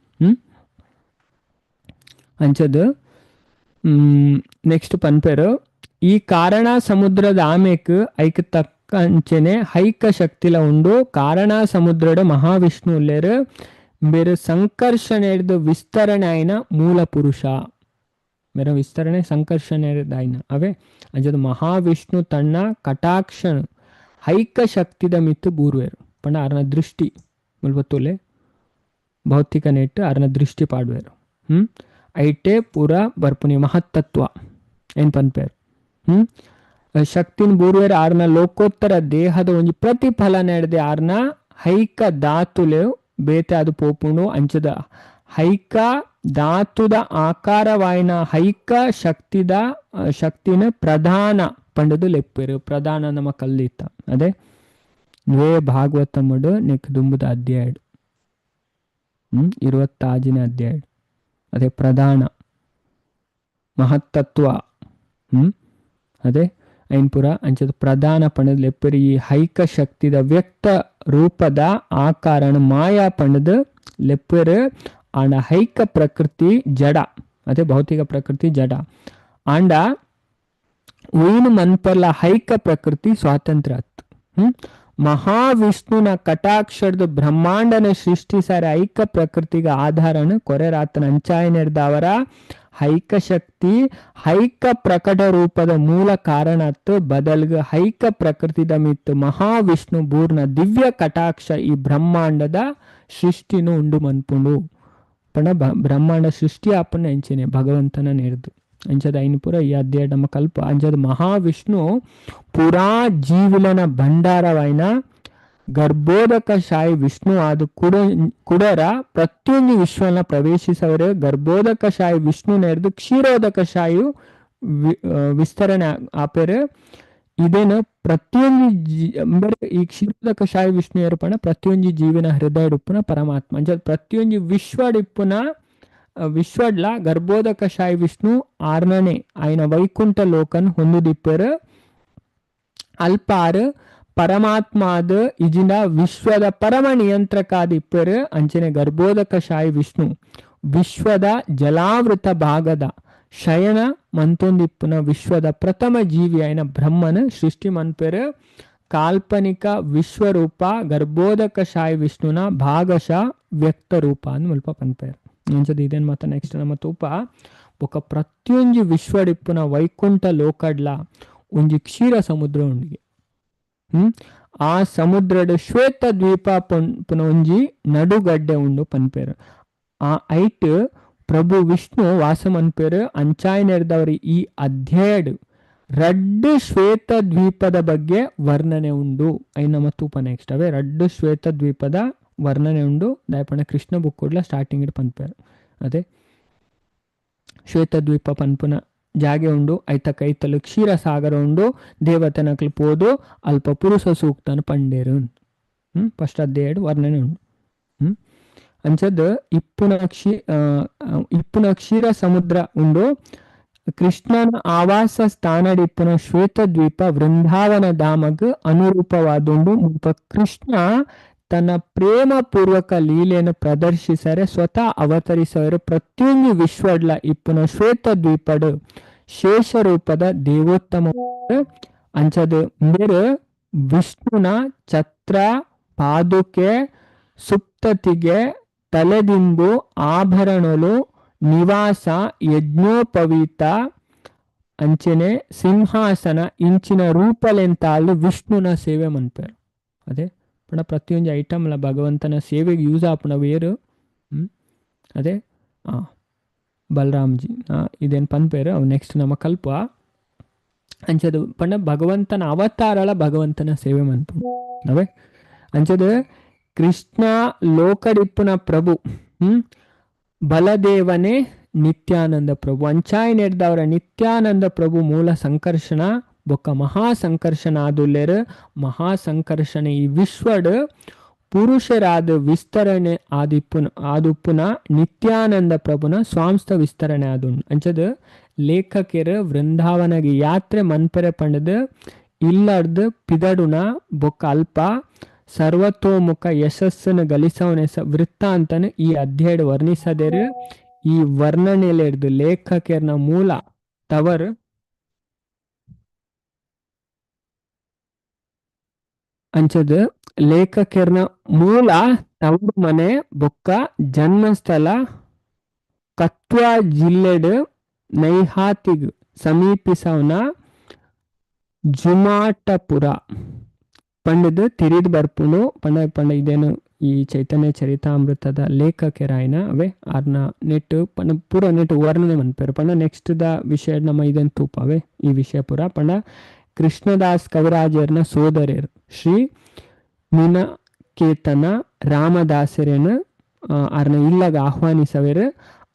ಅಂಚದ ನೆಕ್ಸ್ಟ್ ಪನ್ಪೇರು ಈ ಕಾರಣ ಸಮುದ್ರದ ಆಮೇಕ್ ಐಕ್ ತಕ್ಕಂಚನೆ ಹೈಕ ಶಕ್ತಿಲ ಉಂಡು. ಕಾರಣ ಸಮುದ್ರಡ್ ಮಹಾವಿಷ್ಣು ಉಲ್ಲೇರು. ಬೇರೆ ಸಂಕರ್ಷಣೆ ವಿಸ್ತರಣೆ ಆಯ್ನ ಮೂಲ ಪುರುಷ. ಮೇರೆ ವಿಸ್ತರಣೆ ಸಂಕರ್ಷಣೆ ಆಯ್ನ ಅವೇ. ಅಂಚದ ಮಹಾವಿಷ್ಣು ತನ್ನ ಕಟಾಕ್ಷಣ ಹೈಕ ಶಕ್ತಿದ ಮಿತ್ತು ಬೂರ್ವೇರು. ಪಂಡ ಅರ್ನ ದೃಷ್ಟಿ ಮುಲ್ಪತ್ತುಲೆ ಭೌತಿಕ ನೆಟ್ಟು ಅರ್ನ ದೃಷ್ಟಿ ಪಾಡ್ವೇರು. ಐಟೆ ಪೂರ ಬರ್ಪುನಿ ಮಹತ್ತತ್ವ ಏನ್ ಪನ್ಪೇರು. ಶಕ್ತಿನ ಬೂರ್ವೇರು ಆರ್ನ ಲೋಕೋತ್ತರ ದೇಹದ ಒಂಜಿ ಪ್ರತಿಫಲ ನಡೆದೆ ಆರ್ನ ಹೈಕ ಧಾತುಲೆ ಬೇತೆ ಅದು ಪೋಪುಂಡು. ಅಂಚದ ಹೈಕ ಧಾತುದ ಆಕಾರವಾಯಿನ ಹೈಕ ಶಕ್ತಿದ ಶಕ್ತಿನ ಪ್ರಧಾನ ಪಂಡದು ಲೆಪ್ಪೇರು. ಪ್ರಧಾನ ನಮ್ಮ ಕಲ್ಲಿತ್ತ ಅದೇ ದ್ವೇ ಭಾಗವತಮಡು ನೆಕ್ ದುಂಬುದ ಅಧ್ಯಾಯ 26ನೇ ಅಧ್ಯಾಯ. ಅದೇ ಪ್ರಧಾನ ಮಹತ್ತತ್ವ. ಅದೇ ಐನ್ಪುರ ಅಂಚದ ಪ್ರಧಾನ ಪಂಡದ ಲೆಪ್ಪೇರು. ಈ ಹೈಕ ಶಕ್ತಿದ ವ್ಯಕ್ತ ರೂಪದ ಆಕಾರಣ ಮಾಯಾ ಪಂಡದ ಲೆಪ್ಪೇರು. ಆಂಡ ಹೈಕ ಪ್ರಕೃತಿ ಜಡ, ಅದೇ ಭೌತಿಕ ಪ್ರಕೃತಿ ಜಡ. ಆಂಡ ಉಯಿನ ಮನ್ಪರ್ಲ ಹೈಕ ಪ್ರಕೃತಿ ಸ್ವಾತಂತ್ರ್ಯ ಅತ್ತು. ಮಹಾವಿಷ್ಣುನ ಕಟಾಕ್ಷರದ ಬ್ರಹ್ಮಾಂಡನ ಸೃಷ್ಟಿಸಾರ ಐಕ ಪ್ರಕೃತಿಗ ಆಧಾರನ ಕೊರೆರಾತನ ಅಂಚಾಯನೆರ್ದವರ ಹೈಕ ಶಕ್ತಿ ಹೈಕ ಪ್ರಕಟ ರೂಪದ ಮೂಲ ಕಾರಣತ್ತು. ಬದಲ್ಗ ಹೈಕ ಪ್ರಕೃತಿದ ಮಿತ್ತು ಮಹಾವಿಷ್ಣು ಬೂರ್ಣ ದಿವ್ಯ ಕಟಾಕ್ಷ ಈ ಬ್ರಹ್ಮಾಂಡದ ಸೃಷ್ಟಿನು ಉಂಡು ಮನ್ಪುಂಡು. ಪಂಡ ಬ್ರಹ್ಮಾಂಡ ಸೃಷ್ಟಿ ಆಪನ ಎಂಚನೆ ಭಗವಂತನ ನೆರ್ದು. ಅಂಚದ ಐನುಪುರ ಈ ಅಧ್ಯಾಯ ನಮ್ಮ ಕಲ್ಪ. ಅಂಚದ ಮಹಾವಿಷ್ಣು ಪೂರಾ ಜೀವಿಲನ ಭಂಡಾರವಾಯಿನ ಗರ್ಭೋದಕ ಶಾಯಿ ವಿಷ್ಣು ಆದ ಕುಡರ ಪ್ರತಿಯೊಂದು ವಿಶ್ವನ ಪ್ರವೇಶಿಸವರು. ಗರ್ಭೋದಕ ಶಾಯಿ ವಿಷ್ಣು ನೆರೆದು ಕ್ಷೀರೋದಕ ಶಾಯು ವಿಸ್ತರಣೆ ಆಪೇರು. ಇದೇನು ಪ್ರತಿಯೊಂದು ಈ ಕ್ಷೀರೋದಕ ಶಾಯಿ ವಿಷ್ಣು ಏರ್ಪಣ ಪ್ರತಿಯೊಂದು ಜೀವಿನ ಹೃದಯ ಉಪ್ಪುನ ಪರಮಾತ್ಮ. ಅಂಚ ಪ್ರತಿಯೊಂದು ವಿಶ್ವಡಿಪ್ಪುನ ವಿಶ್ವಡ್ಲ ಗರ್ಭೋದಕ ಶಾಯಿ ವಿಷ್ಣು ಆರ್ನನೆ ಆಯ್ನ ವೈಕುಂಠ ಲೋಕನ್ ಹೊಂದುದಿಪ್ಪರು. ಅಲ್ಪಾರು ಪರಮಾತ್ಮಾದ ಇಜಿನ ವಿಶ್ವದ ಪರಮ ನಿಯಂತ್ರಕಾದ ಇಪ್ಪರು. ಅಂಚನೆ ಗರ್ಭೋದಕ ಶಾಯಿ ವಿಷ್ಣು ವಿಶ್ವದ ಜಲಾವೃತ ಭಾಗದ ಶಯನ ಮಂತೊಂದಿಪ್ಪುನ ವಿಶ್ವದ ಪ್ರಥಮ ಜೀವಿ ಆಯ್ನ ಬ್ರಹ್ಮನ ಸೃಷ್ಟಿ ಮನ್ಪೆರು. ಕಾಲ್ಪನಿಕ ವಿಶ್ವರೂಪ ಗರ್ಭೋದಕ ಶಾಯಿ ವಿಷ್ಣುನ ಭಾಗಶ ವ್ಯಕ್ತ ರೂಪ ಅಂದ್ ಮುಲ್ಪ ಪನ್ಪೇರು. ಅಂಚದ ಇದೇನ್ ಮಾತ ನೆಕ್ಸ್ಟ್ ನಮ್ಮ ತೂಪ ಬೊಕ ಪ್ರತಿಯೊಂಜಿ ವಿಶ್ವಡಿಪ್ಪುನ ವೈಕುಂಠ ಲೋಕಡ್ಲ ಒಂಜಿ ಕ್ಷೀರ ಸಮುದ್ರ ಉಂಡಿಗೆ. ಆ ಸಮುದ್ರದ ಶ್ವೇತ ದ್ವೀಪ ಪುನ ಒಂಜಿ ನಡುಗಡ್ಡೆ ಉಂಡು ಪನ್ಪೇರು. ಆ ಐಟ್ ಪ್ರಭು ವಿಷ್ಣು ವಾಸ ಮನ್ಪೇರು. ಅಂಚಾಯಿನೆರ್ದವರು ಈ ಅಧ್ಯಾಯಡ್ ರಡ್ಡು ಶ್ವೇತ ದ್ವೀಪದ ಬಗ್ಗೆ ವರ್ಣನೆ ಉಂಡು. ಐನ ನಮ್ಮ ತೂಪ ನೆಕ್ಸ್ಟ್ ಅವೇ ರಡ್ಡು ಶ್ವೇತ ದ್ವೀಪದ ವರ್ಣನೆ ಉಂಡು. ದಾಯಪಣ ಕೃಷ್ಣ ಬುಕ್ ಕೂಡಲ ಸ್ಟಾರ್ಟಿಂಗ್ ಇಡ್ ಪನ್ಪೇರು. ಅದೇ ಶ್ವೇತದ್ವೀಪ ಪನ್ಪುನ ಜಾಗೆ ಉಂಡು. ಐತ ಕೈತಲು ಕ್ಷೀರಸಾಗರ ಉಂಡು. ದೇವತೆನಕ್ಲು ಪೋದು ಅಲ್ಪ ಪುರುಷ ಸೂಕ್ತನ ಪಂಡೇರು. ಫಸ್ಟ್ ಅಧ್ಯಾಯಡ್ ವರ್ಣನೆ ಉಂಡು. ಅಂಚದ್ ಇಪ್ಪುನ ಕ್ಷೀರ ಸಮುದ್ರ ಉಂಡು. ಕೃಷ್ಣನ ಆವಾಸ ಸ್ಥಾನಡ್ ಇಪ್ಪುನ ಶ್ವೇತದ್ವೀಪ ವೃಂದಾವನ ಧಾಮಗ್ ಅನುರೂಪವಾದುಂಡು. ಮುಲ್ಪ ಕೃಷ್ಣ ತನ್ನ ಪ್ರೇಮ ಪೂರ್ವಕ ಲೀಲೆಯನ್ನು ಪ್ರದರ್ಶಿಸರೆ ಸ್ವತಃ ಅವತರಿಸವರು. ಪ್ರತಿಯೊಂದು ವಿಶ್ವಡ್ಲ ಇಪ್ಪುನ ಶ್ವೇತದ್ವೀಪಡು ಶೇಷರೂಪದ ದೇವೋತ್ತಮ ಅಂಚದ ಮೇರು ವಿಷ್ಣುನ ಛತ್ರ ಪಾದುಕೆ ಸುಪ್ತತಿಗೆ ತಲೆದಿಂಬು ಆಭರಣಲು ನಿವಾಸ ಯಜ್ಞೋಪವೀತ ಅಂಚನೆ ಸಿಂಹಾಸನ ಇಂಚಿನ ರೂಪಲೆಂತಾಳು ವಿಷ್ಣುನ ಸೇವೆ ಮನ್ಪೇರು. ಅದೇ ಪಂಡ ಪ್ರತಿಯೊಂದು ಐಟಮ್ಲ ಭಗವಂತನ ಸೇವೆಗೆ ಯೂಸ್ ಆಪುನ ವೇರು. ಅದೇ ಬಲರಾಮ್ಜಿ ಇದೇನು ಪನ್ಪೇರು ಅವು ನೆಕ್ಸ್ಟ್ ನಮ್ಮ ಕಲ್ಪ. ಅಂಚದು ಪಂಡ ಭಗವಂತನ ಅವತಾರಳ ಭಗವಂತನ ಸೇವೆ ಮನ್ಪು ಅವೇ. ಅಂಚದು ಕೃಷ್ಣ ಲೋಕಡಿಪ್ಪುನ ಪ್ರಭು ಬಲದೇವನೇ ನಿತ್ಯಾನಂದ ಪ್ರಭು. ಅಂಚಾಯಿನೆಡ್ದವರ ನಿತ್ಯಾನಂದ ಪ್ರಭು ಮೂಲ ಸಂಕರ್ಷಣ ಬೊಕ್ಕ ಮಹಾ ಸಂಕರ್ಷಣ ಆದುಲ್ಲೇರು. ಮಹಾ ಸಂಕರ್ಷಣ ಈ ವಿಶ್ವಡ್ ಪುರುಷರಾದ ವಿಸ್ತರಣೆ ಆದಿಪ್ಪುನ ಆದುಪ್ಪುನ ನಿತ್ಯಾನಂದ ಪ್ರಭುನ ಸ್ವಾಂಸ್ಥ ವಿಸ್ತರಣೆ ಆದುಂಡು. ಅಂಚದ ಲೇಖಕರು ವೃಂದಾವನಗೆ ಯಾತ್ರೆ ಮನ್ಪೆರೆ ಪಂಡದು ಇಲ್ಲರ್ದು ಪಿದಡುನ ಬೊಕ್ಕ ಅಲ್ಪ ಸರ್ವತೋಮುಖ ಯಶಸ್ಸನ್ನು ಗಳಿಸವನೆ ವೃತ್ತಾಂತನ ಈ ಅಧ್ಯಾಯ ವರ್ಣಿಸದೇರು. ಈ ವರ್ಣನೆಲೆರ್ದು ಲೇಖಕರ್ನ ಮೂಲ ತವರು ಅಂಚದ ಲೇಖಕರ್ನ ಮೂಲ ತವರು ಮನೆ ಬೊಕ್ಕ ಜನ್ಮಸ್ಥಳ ಕತ್ವಾ ಜಿಲ್ಲೆಡ್ ನೈಹಾತಿಗ್ ಸಮೀಪಿಸವನ ಜುಮಾಟಪುರ ಪಂಡದ ತಿರಿದ್ ಬರ್ಪುಂಡು. ಪಂಡ ಪಂಡ ಇದೇನು ಈ ಚೈತನ್ಯ ಚರಿತಾಮೃತದ ಲೇಖಕರಾಯನ ಅವೇ ಆರ್ನ ನೆಟ್ ಪಂಡ ಪೂರ ನೆಟ್ ವರ್ಣನೆ ಮನ್ಪೇರು. ಪಂಡ ನೆಕ್ಸ್ಟ್ the ವಿಷಯ ನಮ್ಮ ಇದನ್ ತೂಪ ಅವೇ ಈ ವಿಷಯ ಪೂರ. ಪಂಡ ಕೃಷ್ಣದಾಸ್ ಕವಿರಾಜರ್ನ ಸೋದರರು ಶ್ರೀ ಮೀನಕೇತನ ರಾಮದಾಸರೇನು ಆರ್ನ ಇಲ್ಲಗ ಆಹ್ವಾನಿಸವೇರು.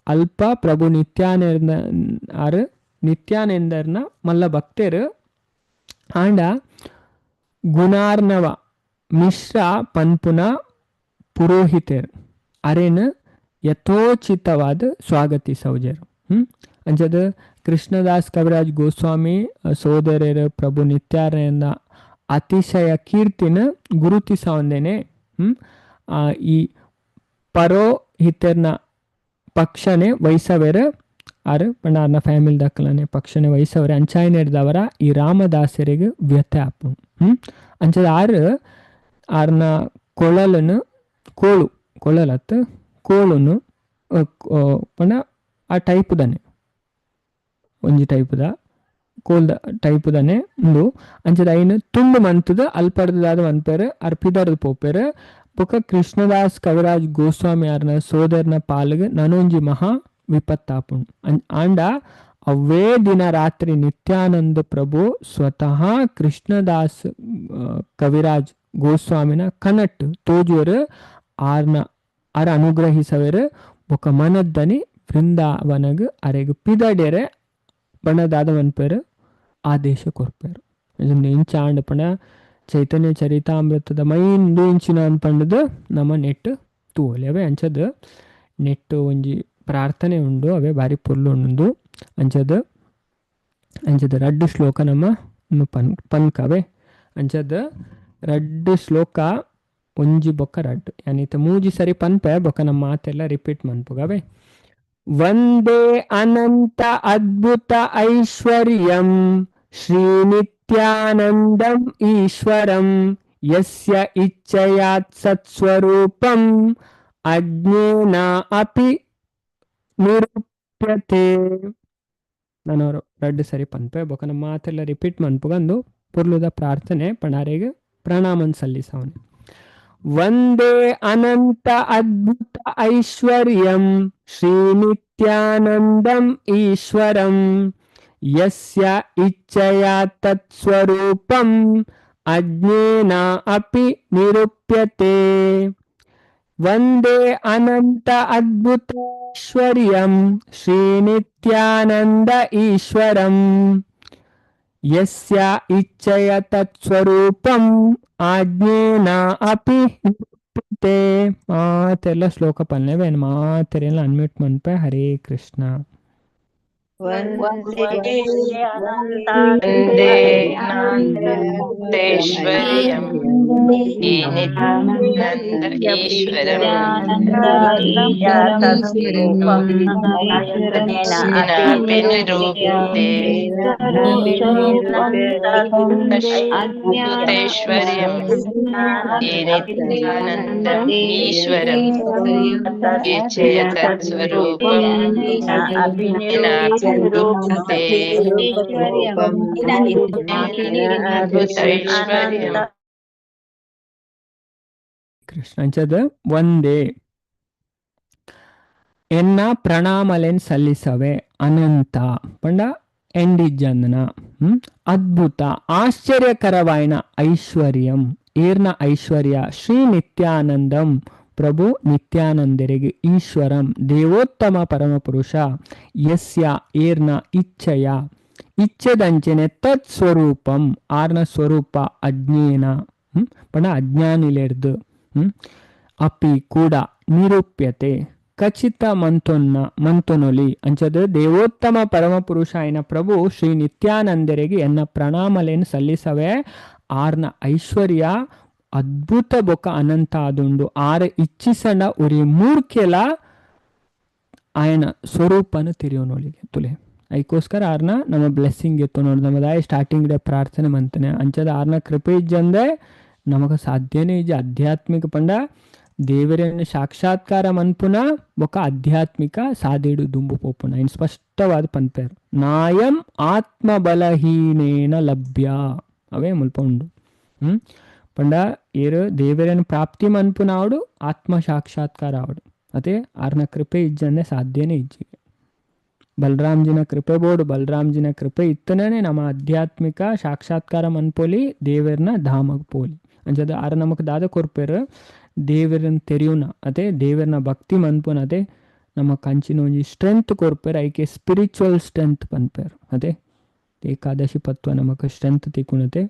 ಅಲ್ಪ ಪ್ರಭು ನಿತ್ಯಾನಂದ ಆರು ನಿತ್ಯಾನಂದರ್ನ ಮಲ್ಲ ಭಕ್ತರು. ಆಂಡ ಗುಣಾರ್ಣವ ಮಿಶ್ರ ಪನ್ಪುನ ಪುರೋಹಿತರು ಅರೇನು ಯಥೋಚಿತವಾದ ಸ್ವಾಗತಿಸೌಜರು. ಅಂಚದ ಕೃಷ್ಣದಾಸ್ ಕವಿರಾಜ್ ಗೋಸ್ವಾಮಿ ಸೋದರರು ಪ್ರಭು ನಿತ್ಯಾನಂದ ಅತಿಶಯ ಕೀರ್ತಿನ ಗುರುತಿಸವಂದೇನೆ ಈ ಪರೋಹಿತರ್ನ ಪಕ್ಷನೆ ವಹಿಸವೇರು. ಆರು ಪಂಡ ಆರ್ನ ಫ್ಯಾಮಿಲಿ ದಕ್ಕಲನೆ ಪಕ್ಷನೆ ವಹಿಸವರೆ. ಅಂಚಾಯಿನೆಡ್ದವರ ಈ ರಾಮದಾಸರಿಗೆ ವ್ಯಥೆ ಆಪು. ಅಂಚದ ಆರು ಆರ್ನ ಕೊಳಲನ್ನು ಕೋಳು ಕೊಳಲತ್ತು ಕೋಳುನು ಪಂಡ ಆ ಟೈಪುದನೆ ಒಂಜಿ ಟೈಪುದ ಕೋಲ್ದ ಟೈಪುದನೆ ಉಂಡು. ಅಂಚದ ಐನು ತುಂಡು ಮಂತದ ಅಲ್ಪರ್ದಾದ ಮನ್ಪೇರು ಅರ್ಪಿದಾರ್ದು ಪೋಪೇರು. ಬೊಕ್ಕ ಕೃಷ್ಣದಾಸ್ ಕವಿರಾಜ್ ಗೋಸ್ವಾಮಿ ಆರ್ನ ಸೋದರನ ಪಾಲಿಗೆ ನನೊಂಜಿ ಮಹಾ ವಿಪತ್ತಾಪುಂಡು. ಆಂಡ ಅವೇ ದಿನ ರಾತ್ರಿ ನಿತ್ಯಾನಂದ ಪ್ರಭು ಸ್ವತಃ ಕೃಷ್ಣದಾಸ್ ಕವಿರಾಜ್ ಗೋಸ್ವಾಮಿನ ಕನಟ್ ತೋಜುವರು. ಆರ್ನ ಆರ ಅನುಗ್ರಹಿಸವೇರು. ಬೊಕ್ಕ ಮನದ್ದನಿ ವೃಂದಾವನಗ್ ಅರೆಗ್ ಪಿದಡೆರೆ ಬಣ್ಣದಾದ ಮನ್ಪೇರು ಆದೇಶ ಕೊರ್ಪೇರು. ಇಂಚ ಆಂಡ ಪಂಡ ಚೈತನ್ಯ ಚರಿತಾಮೃತದ ಮೈನ್ ಇಂಚಿನ ಪಂಡದು ನಮ್ಮ ನೆಟ್ ತೂವೊಲಿ. ಅವೇ ಅಂಚದ ನೆಟ್ ಒಂಜಿ ಪ್ರಾರ್ಥನೆ ಉಂಡು ಅವೇ ಬಾರಿ ಪೊರ್ಲು ಉಂಡು. ಅಂಚದ ಅಂಚದ ರಡ್ಡು ಶ್ಲೋಕ ನಮ್ಮ ಪನ್ಕವೇ. ಅಂಚದ ರಡ್ಡು ಶ್ಲೋಕ ಒಂಜಿ ಬೊಕ್ಕ ರಡ್ಡು ಯಾನಿತ ಮೂಜಿ ಸರಿ ಪನ್ಪೆ ಬೊಕ್ಕ ನಮ್ಮ ಮಾತೆಲ್ಲ ರಿಪೀಟ್ ಮನ್ಪುಗವೇ. ವಂದೇ ಅನಂತ ಅದ್ಭುತ ಐಶ್ವರ್ಯಂ ಶ್ರೀ ನಿತ್ಯಾನಂದಂ ಈಶ್ವರಂ ಯಸ್ಯ ಇಚ್ಛಯಾತ್ ಸತ್ಸ್ವರೂಪಂ ಅಜ್ಞೇನ ಅಪಿ ನಿರೂಪ್ಯತೆ. ನಾನು ರಡ್ಡು ಸರಿ ಪನ್ಪೆ ಬೊಕ ನಮ್ಮ ಮಾತೆಲ್ಲ ರಿಪೀಟ್ ಮನ್ಪುಗಂದು ಪೊರ್ಲುದ ಪ್ರಾರ್ಥನೆ ಪಣಾರೆಗ್ ಪ್ರಣಾಮನ್ ಸಲ್ಲಿಸವನೆ. ವಂದೇ ಅನಂತ ಅದ್ಭುತ ಐಶ್ವರ್ಯಂ ಶ್ರೀ ನಿತ್ಯಾನಂದಂ ಈಶ್ವರಂ ಯಸ್ಯ ಇಚ್ಛಯಾ ತತ್ಸ್ವರೂಪಂ ಅಜ್ಞೇನ ಅಪಿ ನಿರೂಪ್ಯತೆ. ವಂದೇ ಅನಂತ ಅದ್ಭುತ ಐಶ್ವರ್ಯಂ ಶ್ರೀ ನಿತ್ಯಾನಂದ ಈಶ್ವರಂ ಯಸ್ಯ ಇಚ್ಛಯ ತತ್ಸ್ವರೂಪಂ ಆಜ್ಞೇನ ಅಪಿ ನಿರೂಪ್ಯತೆ. ಮಾತೆಲ್ಲ ಶ್ಲೋಕ ಪನ್ನೆ ಮಾತೆಲ್ಲ ಅನ್ಮ್ಯೂಟ್ ಮನ್ಪೆ. ಹರೇ ಕೃಷ್ಣ. ವಂದೇ ವಂದೇ ಅನಂತೇಶ್ವರ್ಯಂ ನಿತ್ಯಾನಂದ ಈಶ್ವರಂ ನಾಪಿ ನಿರೂಪ್ಯತೆ ಅದ್ಭುತೈಶ್ವರ್ಯಂ ನಿತ್ಯಾನಂದಂ ಈಶ್ವರಂ ಇಚ್ಛಯ ತತ್ಸ್ವರೂಪಂ ನಾಪಿ ನಿರೂಪ್ಯತೆ ಅದ್ಭುತೈಶ್ವರ್ಯಂ. ಕೃಷ್ಣ ಅಂಚದ ಒಂದೇ ಎನ್ನ ಪ್ರಣಾಮಲೆನ್ ಸಲ್ಲಿಸವೆ ಅನಂತ ಪಂಡ ಎಂಡಿಜ್ಜಂದನ ಅದ್ಭುತ ಆಶ್ಚರ್ಯಕರವಾಯಿನ ಐಶ್ವರ್ಯಂ ಏರ್ನ ಐಶ್ವರ್ಯ ಶ್ರೀ ನಿತ್ಯಾನಂದಂ ಪ್ರಭು ನಿತ್ಯಾನಂದರಿಗೆ ಈಶ್ವರಂ ದೇವೋತ್ತಮ ಪರಮಪುರುಷ ಯಸ್ಯ ಏರ್ನ ಇಚ್ಛೆಯ ಇಚ್ಛೆದಂಚನೆ ತತ್ ಸ್ವರೂಪಂ ಆರ್ನ ಸ್ವರೂಪ ಅಜ್ಞೇನ ಪಂಡ ಅಜ್ಞಾನಿಲೆರ್ದು ಅಪಿ ಕೂಡ ನಿರೂಪ್ಯತೆ ಖಚಿತ ಮಂತೊನ್ನ ಮಂತೊನೊಲಿ ಅಂಚದ ದೇವೋತ್ತಮ ಪರಮಪುರುಷ అయిన ಪ್ರಭು ಶ್ರೀ ನಿತ್ಯಾನಂದರಿಗೆ ಎನ್ನ ಪ್ರಣಾಮಲೆನ್ ಸಲ್ಲಿಸವೆ. ಆರ್ನ ಐಶ್ವರ್ಯ ಅದ್ಭುತ ಬೊಕ ಅನಂತ ಆದುಂಡು ಆರ ಇಚ್ಛಿಸಂಡ ಉರಿ ಮೂರ್ಖೆಲ ಆಯನ ಸ್ವರೂಪನ ತಿರಿಯೋನೊಲಿಗೆ ತುಲೆ ಅದಕ್ಕೋಸ್ಕರ ಆರ್ನ ನಮ್ಮ ಬ್ಲೆಸ್ಸಿಂಗ್ ಇತ್ತು ನೋಡಿ ನಮ್ಮದಾಯ ಸ್ಟಾರ್ಟಿಂಗ್ ಡೇ ಪ್ರಾರ್ಥನೆ ಮಂತನೆ ಅಂಚದ ಆರ್ನ ಕೃಪೆ ಇಜ್ಜಂದೆ ನಮಗ ಸಾಧ್ಯನೇ ಇಜ್ಜಿ ಆಧ್ಯಾತ್ಮಿಕ ಪಂಡ ದೇವರನ್ನು ಸಾಕ್ಷಾತ್ಕಾರ ಮನ್ಪುನ ಬೊಕ ಆಧ್ಯಾತ್ಮಿಕ ಸಾದಿಡು ದುಂಬು ಪೋಪುನ ಇನ್ ಸ್ಪಷ್ಟವಾದ ಪನ್ಪೇರು ನಾಯಂ ಆತ್ಮಬಲಹೀನೇನ ಲಭ್ಯ ಅವೇ ಮುಲ್ಪ ಉಂಡು. ಪಂಡ ಏರು ದೇವರನ್ನು ಪ್ರಾಪ್ತಿ ಮನ್ಪುನಾವಡು ಆತ್ಮ ಸಾಕ್ಷಾತ್ಕಾರ ಆವಡು ಅದೇ ಆರ್ನ ಕೃಪೆ ಇಜ್ಜಂದೆ ಸಾಧ್ಯನೇ ಇಜ್ಜಿಗೆ. ಬಲರಾಮ್ಜಿನ ಕೃಪೆ ಬೋಡು ಬಲರಾಮ್ಜಿನ ಕೃಪೆ ಇತ್ತನೇ ನಮ್ಮ ಆಧ್ಯಾತ್ಮಿಕ ಸಾಕ್ಷಾತ್ಕಾರ ಮನ್ಪೋಲಿ ದೇವರನ್ನ ಧಾಮಗ್ ಪೋಲಿ ಅಂಚದ ಆರ ನಮಕ್ ದಾದ ಕೊರ್ಪೇರು ದೇವರನ್ನ ತೆರಿಯುನ ಅದೇ ದೇವರನ್ನ ಭಕ್ತಿ ಮನ್ಪುನ ಅದೇ ನಮ್ಮ ಕಂಚಿನ ಒಂಜಿ ಸ್ಟ್ರೆಂತ್ ಕೊರ್ಪೇರು ಐಕೆ ಸ್ಪಿರಿಚುವಲ್ ಸ್ಟ್ರೆಂತ್ ಪನ್ಪೇರು ಅದೇ ಏಕಾದಶಿ ಪತ್ವ ನಮಕ್ ಸ್ಟ್ರೆಂತ್ ತಿಕ್ಕುನತೆ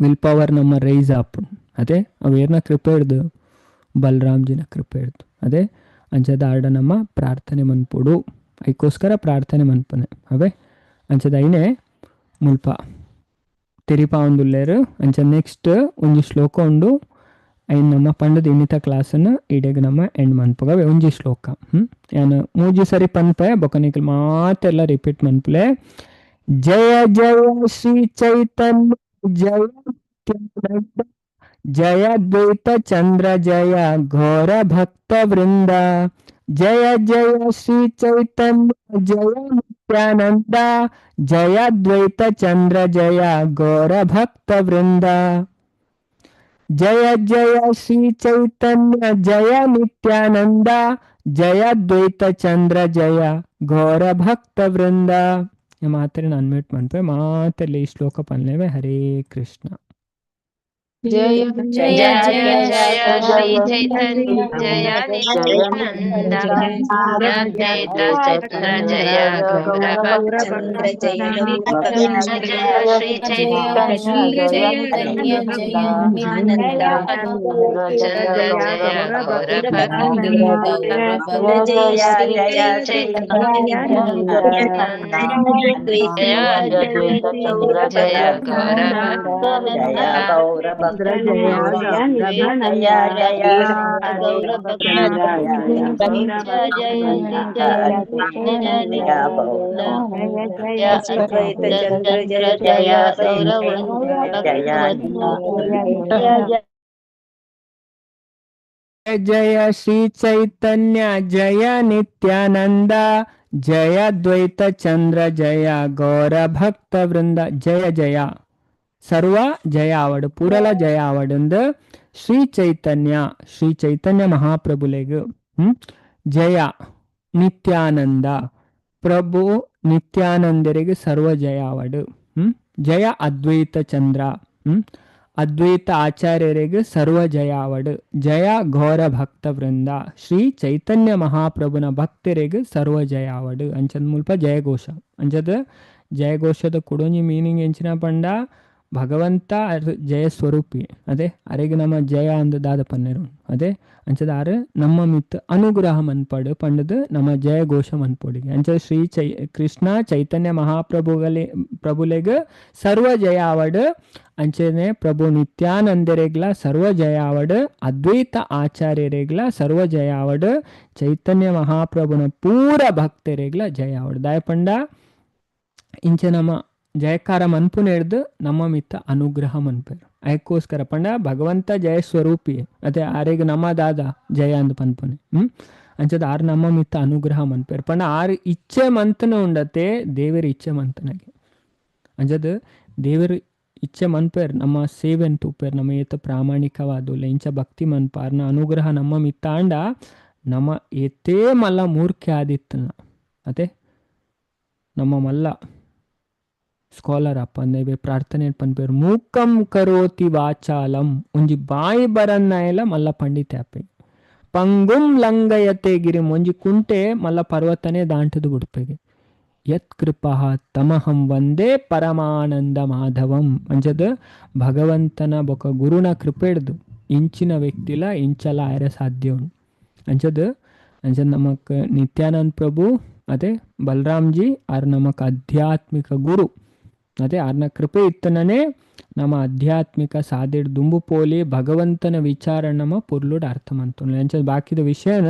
will power ನಮ್ಮ ರೈಸ್ ಆಪುಂಡು ಅದೇ ಅವೇರ್ನ ಕೃಪೆ ಹಿಡ್ದು ಬಲರಾಮ್ಜಿನ ಕೃಪೆ ಹಿಡ್ದು ಅದೇ ಅಂಚದ ಆಡ ನಮ್ಮ ಪ್ರಾರ್ಥನೆ ಮನ್ಪೊಡು ಐಕೋಸ್ಕರ ಪ್ರಾರ್ಥನೆ ಮನ್ಪನೆ ಅವೇ ಅಂಚದ ಐನೆ ಮುಲ್ಪ ತೆರಿಪಾವೊಂದುಲ್ಲೇರು. ಅಂಚ ನೆಕ್ಸ್ಟ್ ಒಂಜಿ ಶ್ಲೋಕ ಉಂಡು ಐನ್ ನಮ್ಮ ಪಂಡದ ಇನ್ನಿತ ಕ್ಲಾಸನ್ನು ಈಡೆಗ್ ನಮ್ಮ ಎಂಡ್ ಮನ್ಪುಗ ಒಂಜಿ ಶ್ಲೋಕ ಯಾನ್ ಮೂಜಿ ಸರಿ ಪನ್ಪೆ ಬೊಕ ನಿಕಲ್ ಮಾತೆಲ್ಲ ರಿಪೀಟ್ ಮನ್ಪುಲೆ. ಜಯ ಜಯ ಶ್ರೀ ಚೈತನ್ಯ ಜಯ ನಿತ್ಯಾನಂದ ಜಯ ದ್ವೈತ ಚಂದ್ರ ಜಯ ಘೋರ ಭಕ್ತ ವೃಂದ ಜಯ ಜಯ ಶ್ರೀ ಚೈತನ್ಯ ಜಯ ನಿತ್ಯಾನಂದ ಜಯ ದ್ವೈತ ಚಂದ್ರ ಜಯ ಘೋರ ಭಕ್ತ ವೃಂದ ಜಯ ಜಯ ಶ್ರೀ ಚೈತನ್ಯ ಜಯ ನಿತ್ಯಾನಂದ ಜಯ ದ್ವೈತ ಚಂದ್ರ ಜಯ ಘೋರ ಭಕ್ತ ವೃಂದ. ಮಾತ್ರ ಅನ್ಮ್ಯೂಟ್ ಮನ್ಪೆ ಮಾತಲ್ಲಿ ಈ ಶ್ಲೋಕ ಪನ್ಲೇವೆ. ಹರೇ ಕೃಷ್ಣ. ಜಯ ಜಯ ಜಯ ಜಯ ಶ್ರೀ ಚೈತನ್ಯ ಜಯ ನಿತ್ಯಾನಂದ ಅದ್ವೈತ ಚಂದ್ರ ಜಯ ಗೌರ ಭಕ್ತ ಜಯ ಜಯ ಶ್ರೀ ಚೈತನ್ಯ ಚಂದ್ರ ಜಯ ಗೌರ ಭಕ್ತ ಜಯ ಚೈತನ್ಯ ಜಯ ಗೌರ ಭಕ್ತ ಜಯ ಜಯ ಜಯ ಶ್ರೀ ಚೈತನ್ಯ ಜಯ ನಿತ್ಯಾನಂದ ಜಯ ದ್ವೈತ ಚಂದ್ರ ಜಯ ಗೌರ ಭಕ್ತ ವೃಂದ ಜಯ ಜಯ ಸರ್ವ ಜಯ ಆವಡ್ ಪೂರಲ ಜಯ ಆವಡ್ ಶ್ರೀ ಚೈತನ್ಯ ಶ್ರೀ ಚೈತನ್ಯ ಮಹಾಪ್ರಭುಲೆಗ್ ಜಯ ನಿತ್ಯಾನಂದ ಪ್ರಭು ನಿತ್ಯಾನಂದರಿಗೆ ಸರ್ವ ಜಯ ಆವಡ್ ಜಯ ಅದ್ವೈತ ಚಂದ್ರ ಅದ್ವೈತ ಆಚಾರ್ಯರಿಗೆ ಸರ್ವ ಜಯ ಆವಡ್ ಜಯ ಘೋರ ಭಕ್ತ ವೃಂದ ಶ್ರೀ ಚೈತನ್ಯ ಮಹಾಪ್ರಭುನ ಭಕ್ತರಿಗೆ ಸರ್ವ ಜಯ ಆವಡ್ ಅಂಚದ ಮುಲ್ಪ ಜಯಘೋಷ ಅಂಚದ ಜಯಘೋಷದ ಕುಡೊಂಜಿ ಮೀನಿಂಗ್ ಎಂಚಿನ ಪಂಡ ಭಗವಂತ ಜಯ ಸ್ವರೂಪಿ ಅದೇ ಅರೆಗೆ ನಮ್ಮ ಜಯ ಅಂದ ದಾದ ಪನ್ನೆರು ಅದೇ ಅಂಚದ ಆರು ನಮ್ಮ ಮಿತ್ ಅನುಗ್ರಹ ಮನ್ಪಡು ಪಂಡದು ನಮ್ಮ ಜಯ ಘೋಷ ಮನ್ಪೊಡಿಗೆ ಅಂಚ ಶ್ರೀ ಕೃಷ್ಣ ಚೈತನ್ಯ ಮಹಾಪ್ರಭುಗಲೆ ಪ್ರಭುಲೆಗ್ ಸರ್ವ ಜಯ ಆವಡ್ ಅಂಚನೆ ಪ್ರಭು ನಿತ್ಯಾನಂದರೆಗ್ಲ ಸರ್ವ ಜಯ ಆವಡ್ ಅದ್ವೈತ ಆಚಾರ್ಯರೆಗ್ಲ ಸರ್ವ ಜಯ ಆವಡ್ ಚೈತನ್ಯ ಮಹಾಪ್ರಭುನ ಪೂರ ಭಕ್ತರೆಗ್ಲ ಜಯ ಆವಡ್ ದಾಯ ಪಂಡ ಇಂಚ ನಮ್ಮ ಜಯಕಾರ ಮನ್ಪುನೆಡ್ದು ನಮ್ಮ ಮಿತ್ತ ಅನುಗ್ರಹ ಮನ್ಪೇರು ಅದಕ್ಕೋಸ್ಕರ ಪಂಡ ಭಗವಂತ ಜಯ ಸ್ವರೂಪಿ ಅದೇ ಆರೆಗ್ ನಮ್ಮ ದಾದ ಜಯ ಅಂದ್ ಪನ್ಪುನೆ ಅಂಚದ ಆರ್ ನಮ್ಮ ಮಿತ್ತ ಅನುಗ್ರಹ ಮನ್ಪೇರು ಪಂಡ ಆರ್ ಇಚ್ಛೆ ಮಂತನ ಉಂಡತೆ ದೇವರ ಇಚ್ಛೆ ಮಂತನಗೆ ಅಂಚದ ದೇವರು ಇಚ್ಛೆ ಮನ್ಪೇರ್ ನಮ್ಮ ಸೇವೆನ್ ತೂಪೇರ್ ನಮ್ಮ ಏತ ಪ್ರಾಮಾಣಿಕವಾದುಲ್ಲ ಇಂಚ ಭಕ್ತಿ ಮನ್ಪಾರ್ನ ಅನುಗ್ರಹ ನಮ್ಮ ಮಿತ್ತಾಂಡ ನಮ್ಮ ಏತೇ ಮಲ್ಲ ಮೂರ್ಖೆ ಆದಿತ್ತನ ಅದೇ ನಮ್ಮ ಮಲ್ಲ ಸ್ಕಾಲರ್ ಅಪ್ಪ ಅಂದೆ ಪ್ರಾರ್ಥನೆ ಪನ್ಪೇರು ಮೂಕಂ ಕರೋತಿ ವಾಚಾಲಂ ಒಂಜಿ ಬಾಯಿ ಬರನ್ನಾಯಲ ಮಲ್ಲ ಪಂಡಿತೆ ಅಪ್ಪೆ ಪಂಗುಂ ಲಂಗಯತೆ ಗಿರಿಂ ಒಂಜಿ ಕುಂಟೆ ಮಲ್ಲ ಪರ್ವತನೆ ದಾಂಟದು ಬುಡ್ಪೆಗೆ ಯತ್ ಕೃಪಾ ತಮಹಂ ವಂದೇ ಪರಮಾನಂದ ಮಾಧವಂ ಅಂಚದ ಭಗವಂತನ ಬೊಕ ಗುರುನ ಕೃಪೆಡ್ದು ಇಂಚಿನ ವ್ಯಕ್ತಿಲ ಇಂಚಲ ಆಯರೆ ಸಾಧ್ಯ ಉಂಡು ಅಂಚದ ಅಂಚದ ನಮಕ್ ನಿತ್ಯಾನಂದ ಪ್ರಭು ಅದೇ ಬಲರಾಮ್ಜಿ ಆರ್ ನಮಕ್ ಆಧ್ಯಾತ್ಮಿಕ ಗುರು ಅದೇ ಆರ್ನ ಕೃಪೆ ಇತ್ತನನೇ ನಮ್ಮ ಆಧ್ಯಾತ್ಮಿಕ ಸಾದಿಡ್ ದುಂಬು ಪೋಲಿ ಭಗವಂತನ ವಿಚಾರ ನಮ್ಮ ಪೊರ್ಲುಡ್ ಅರ್ಥ ಮಂತೊನ್ಲೆ ಅಂಚ ಬಾಕಿದ ವಿಷಯನ.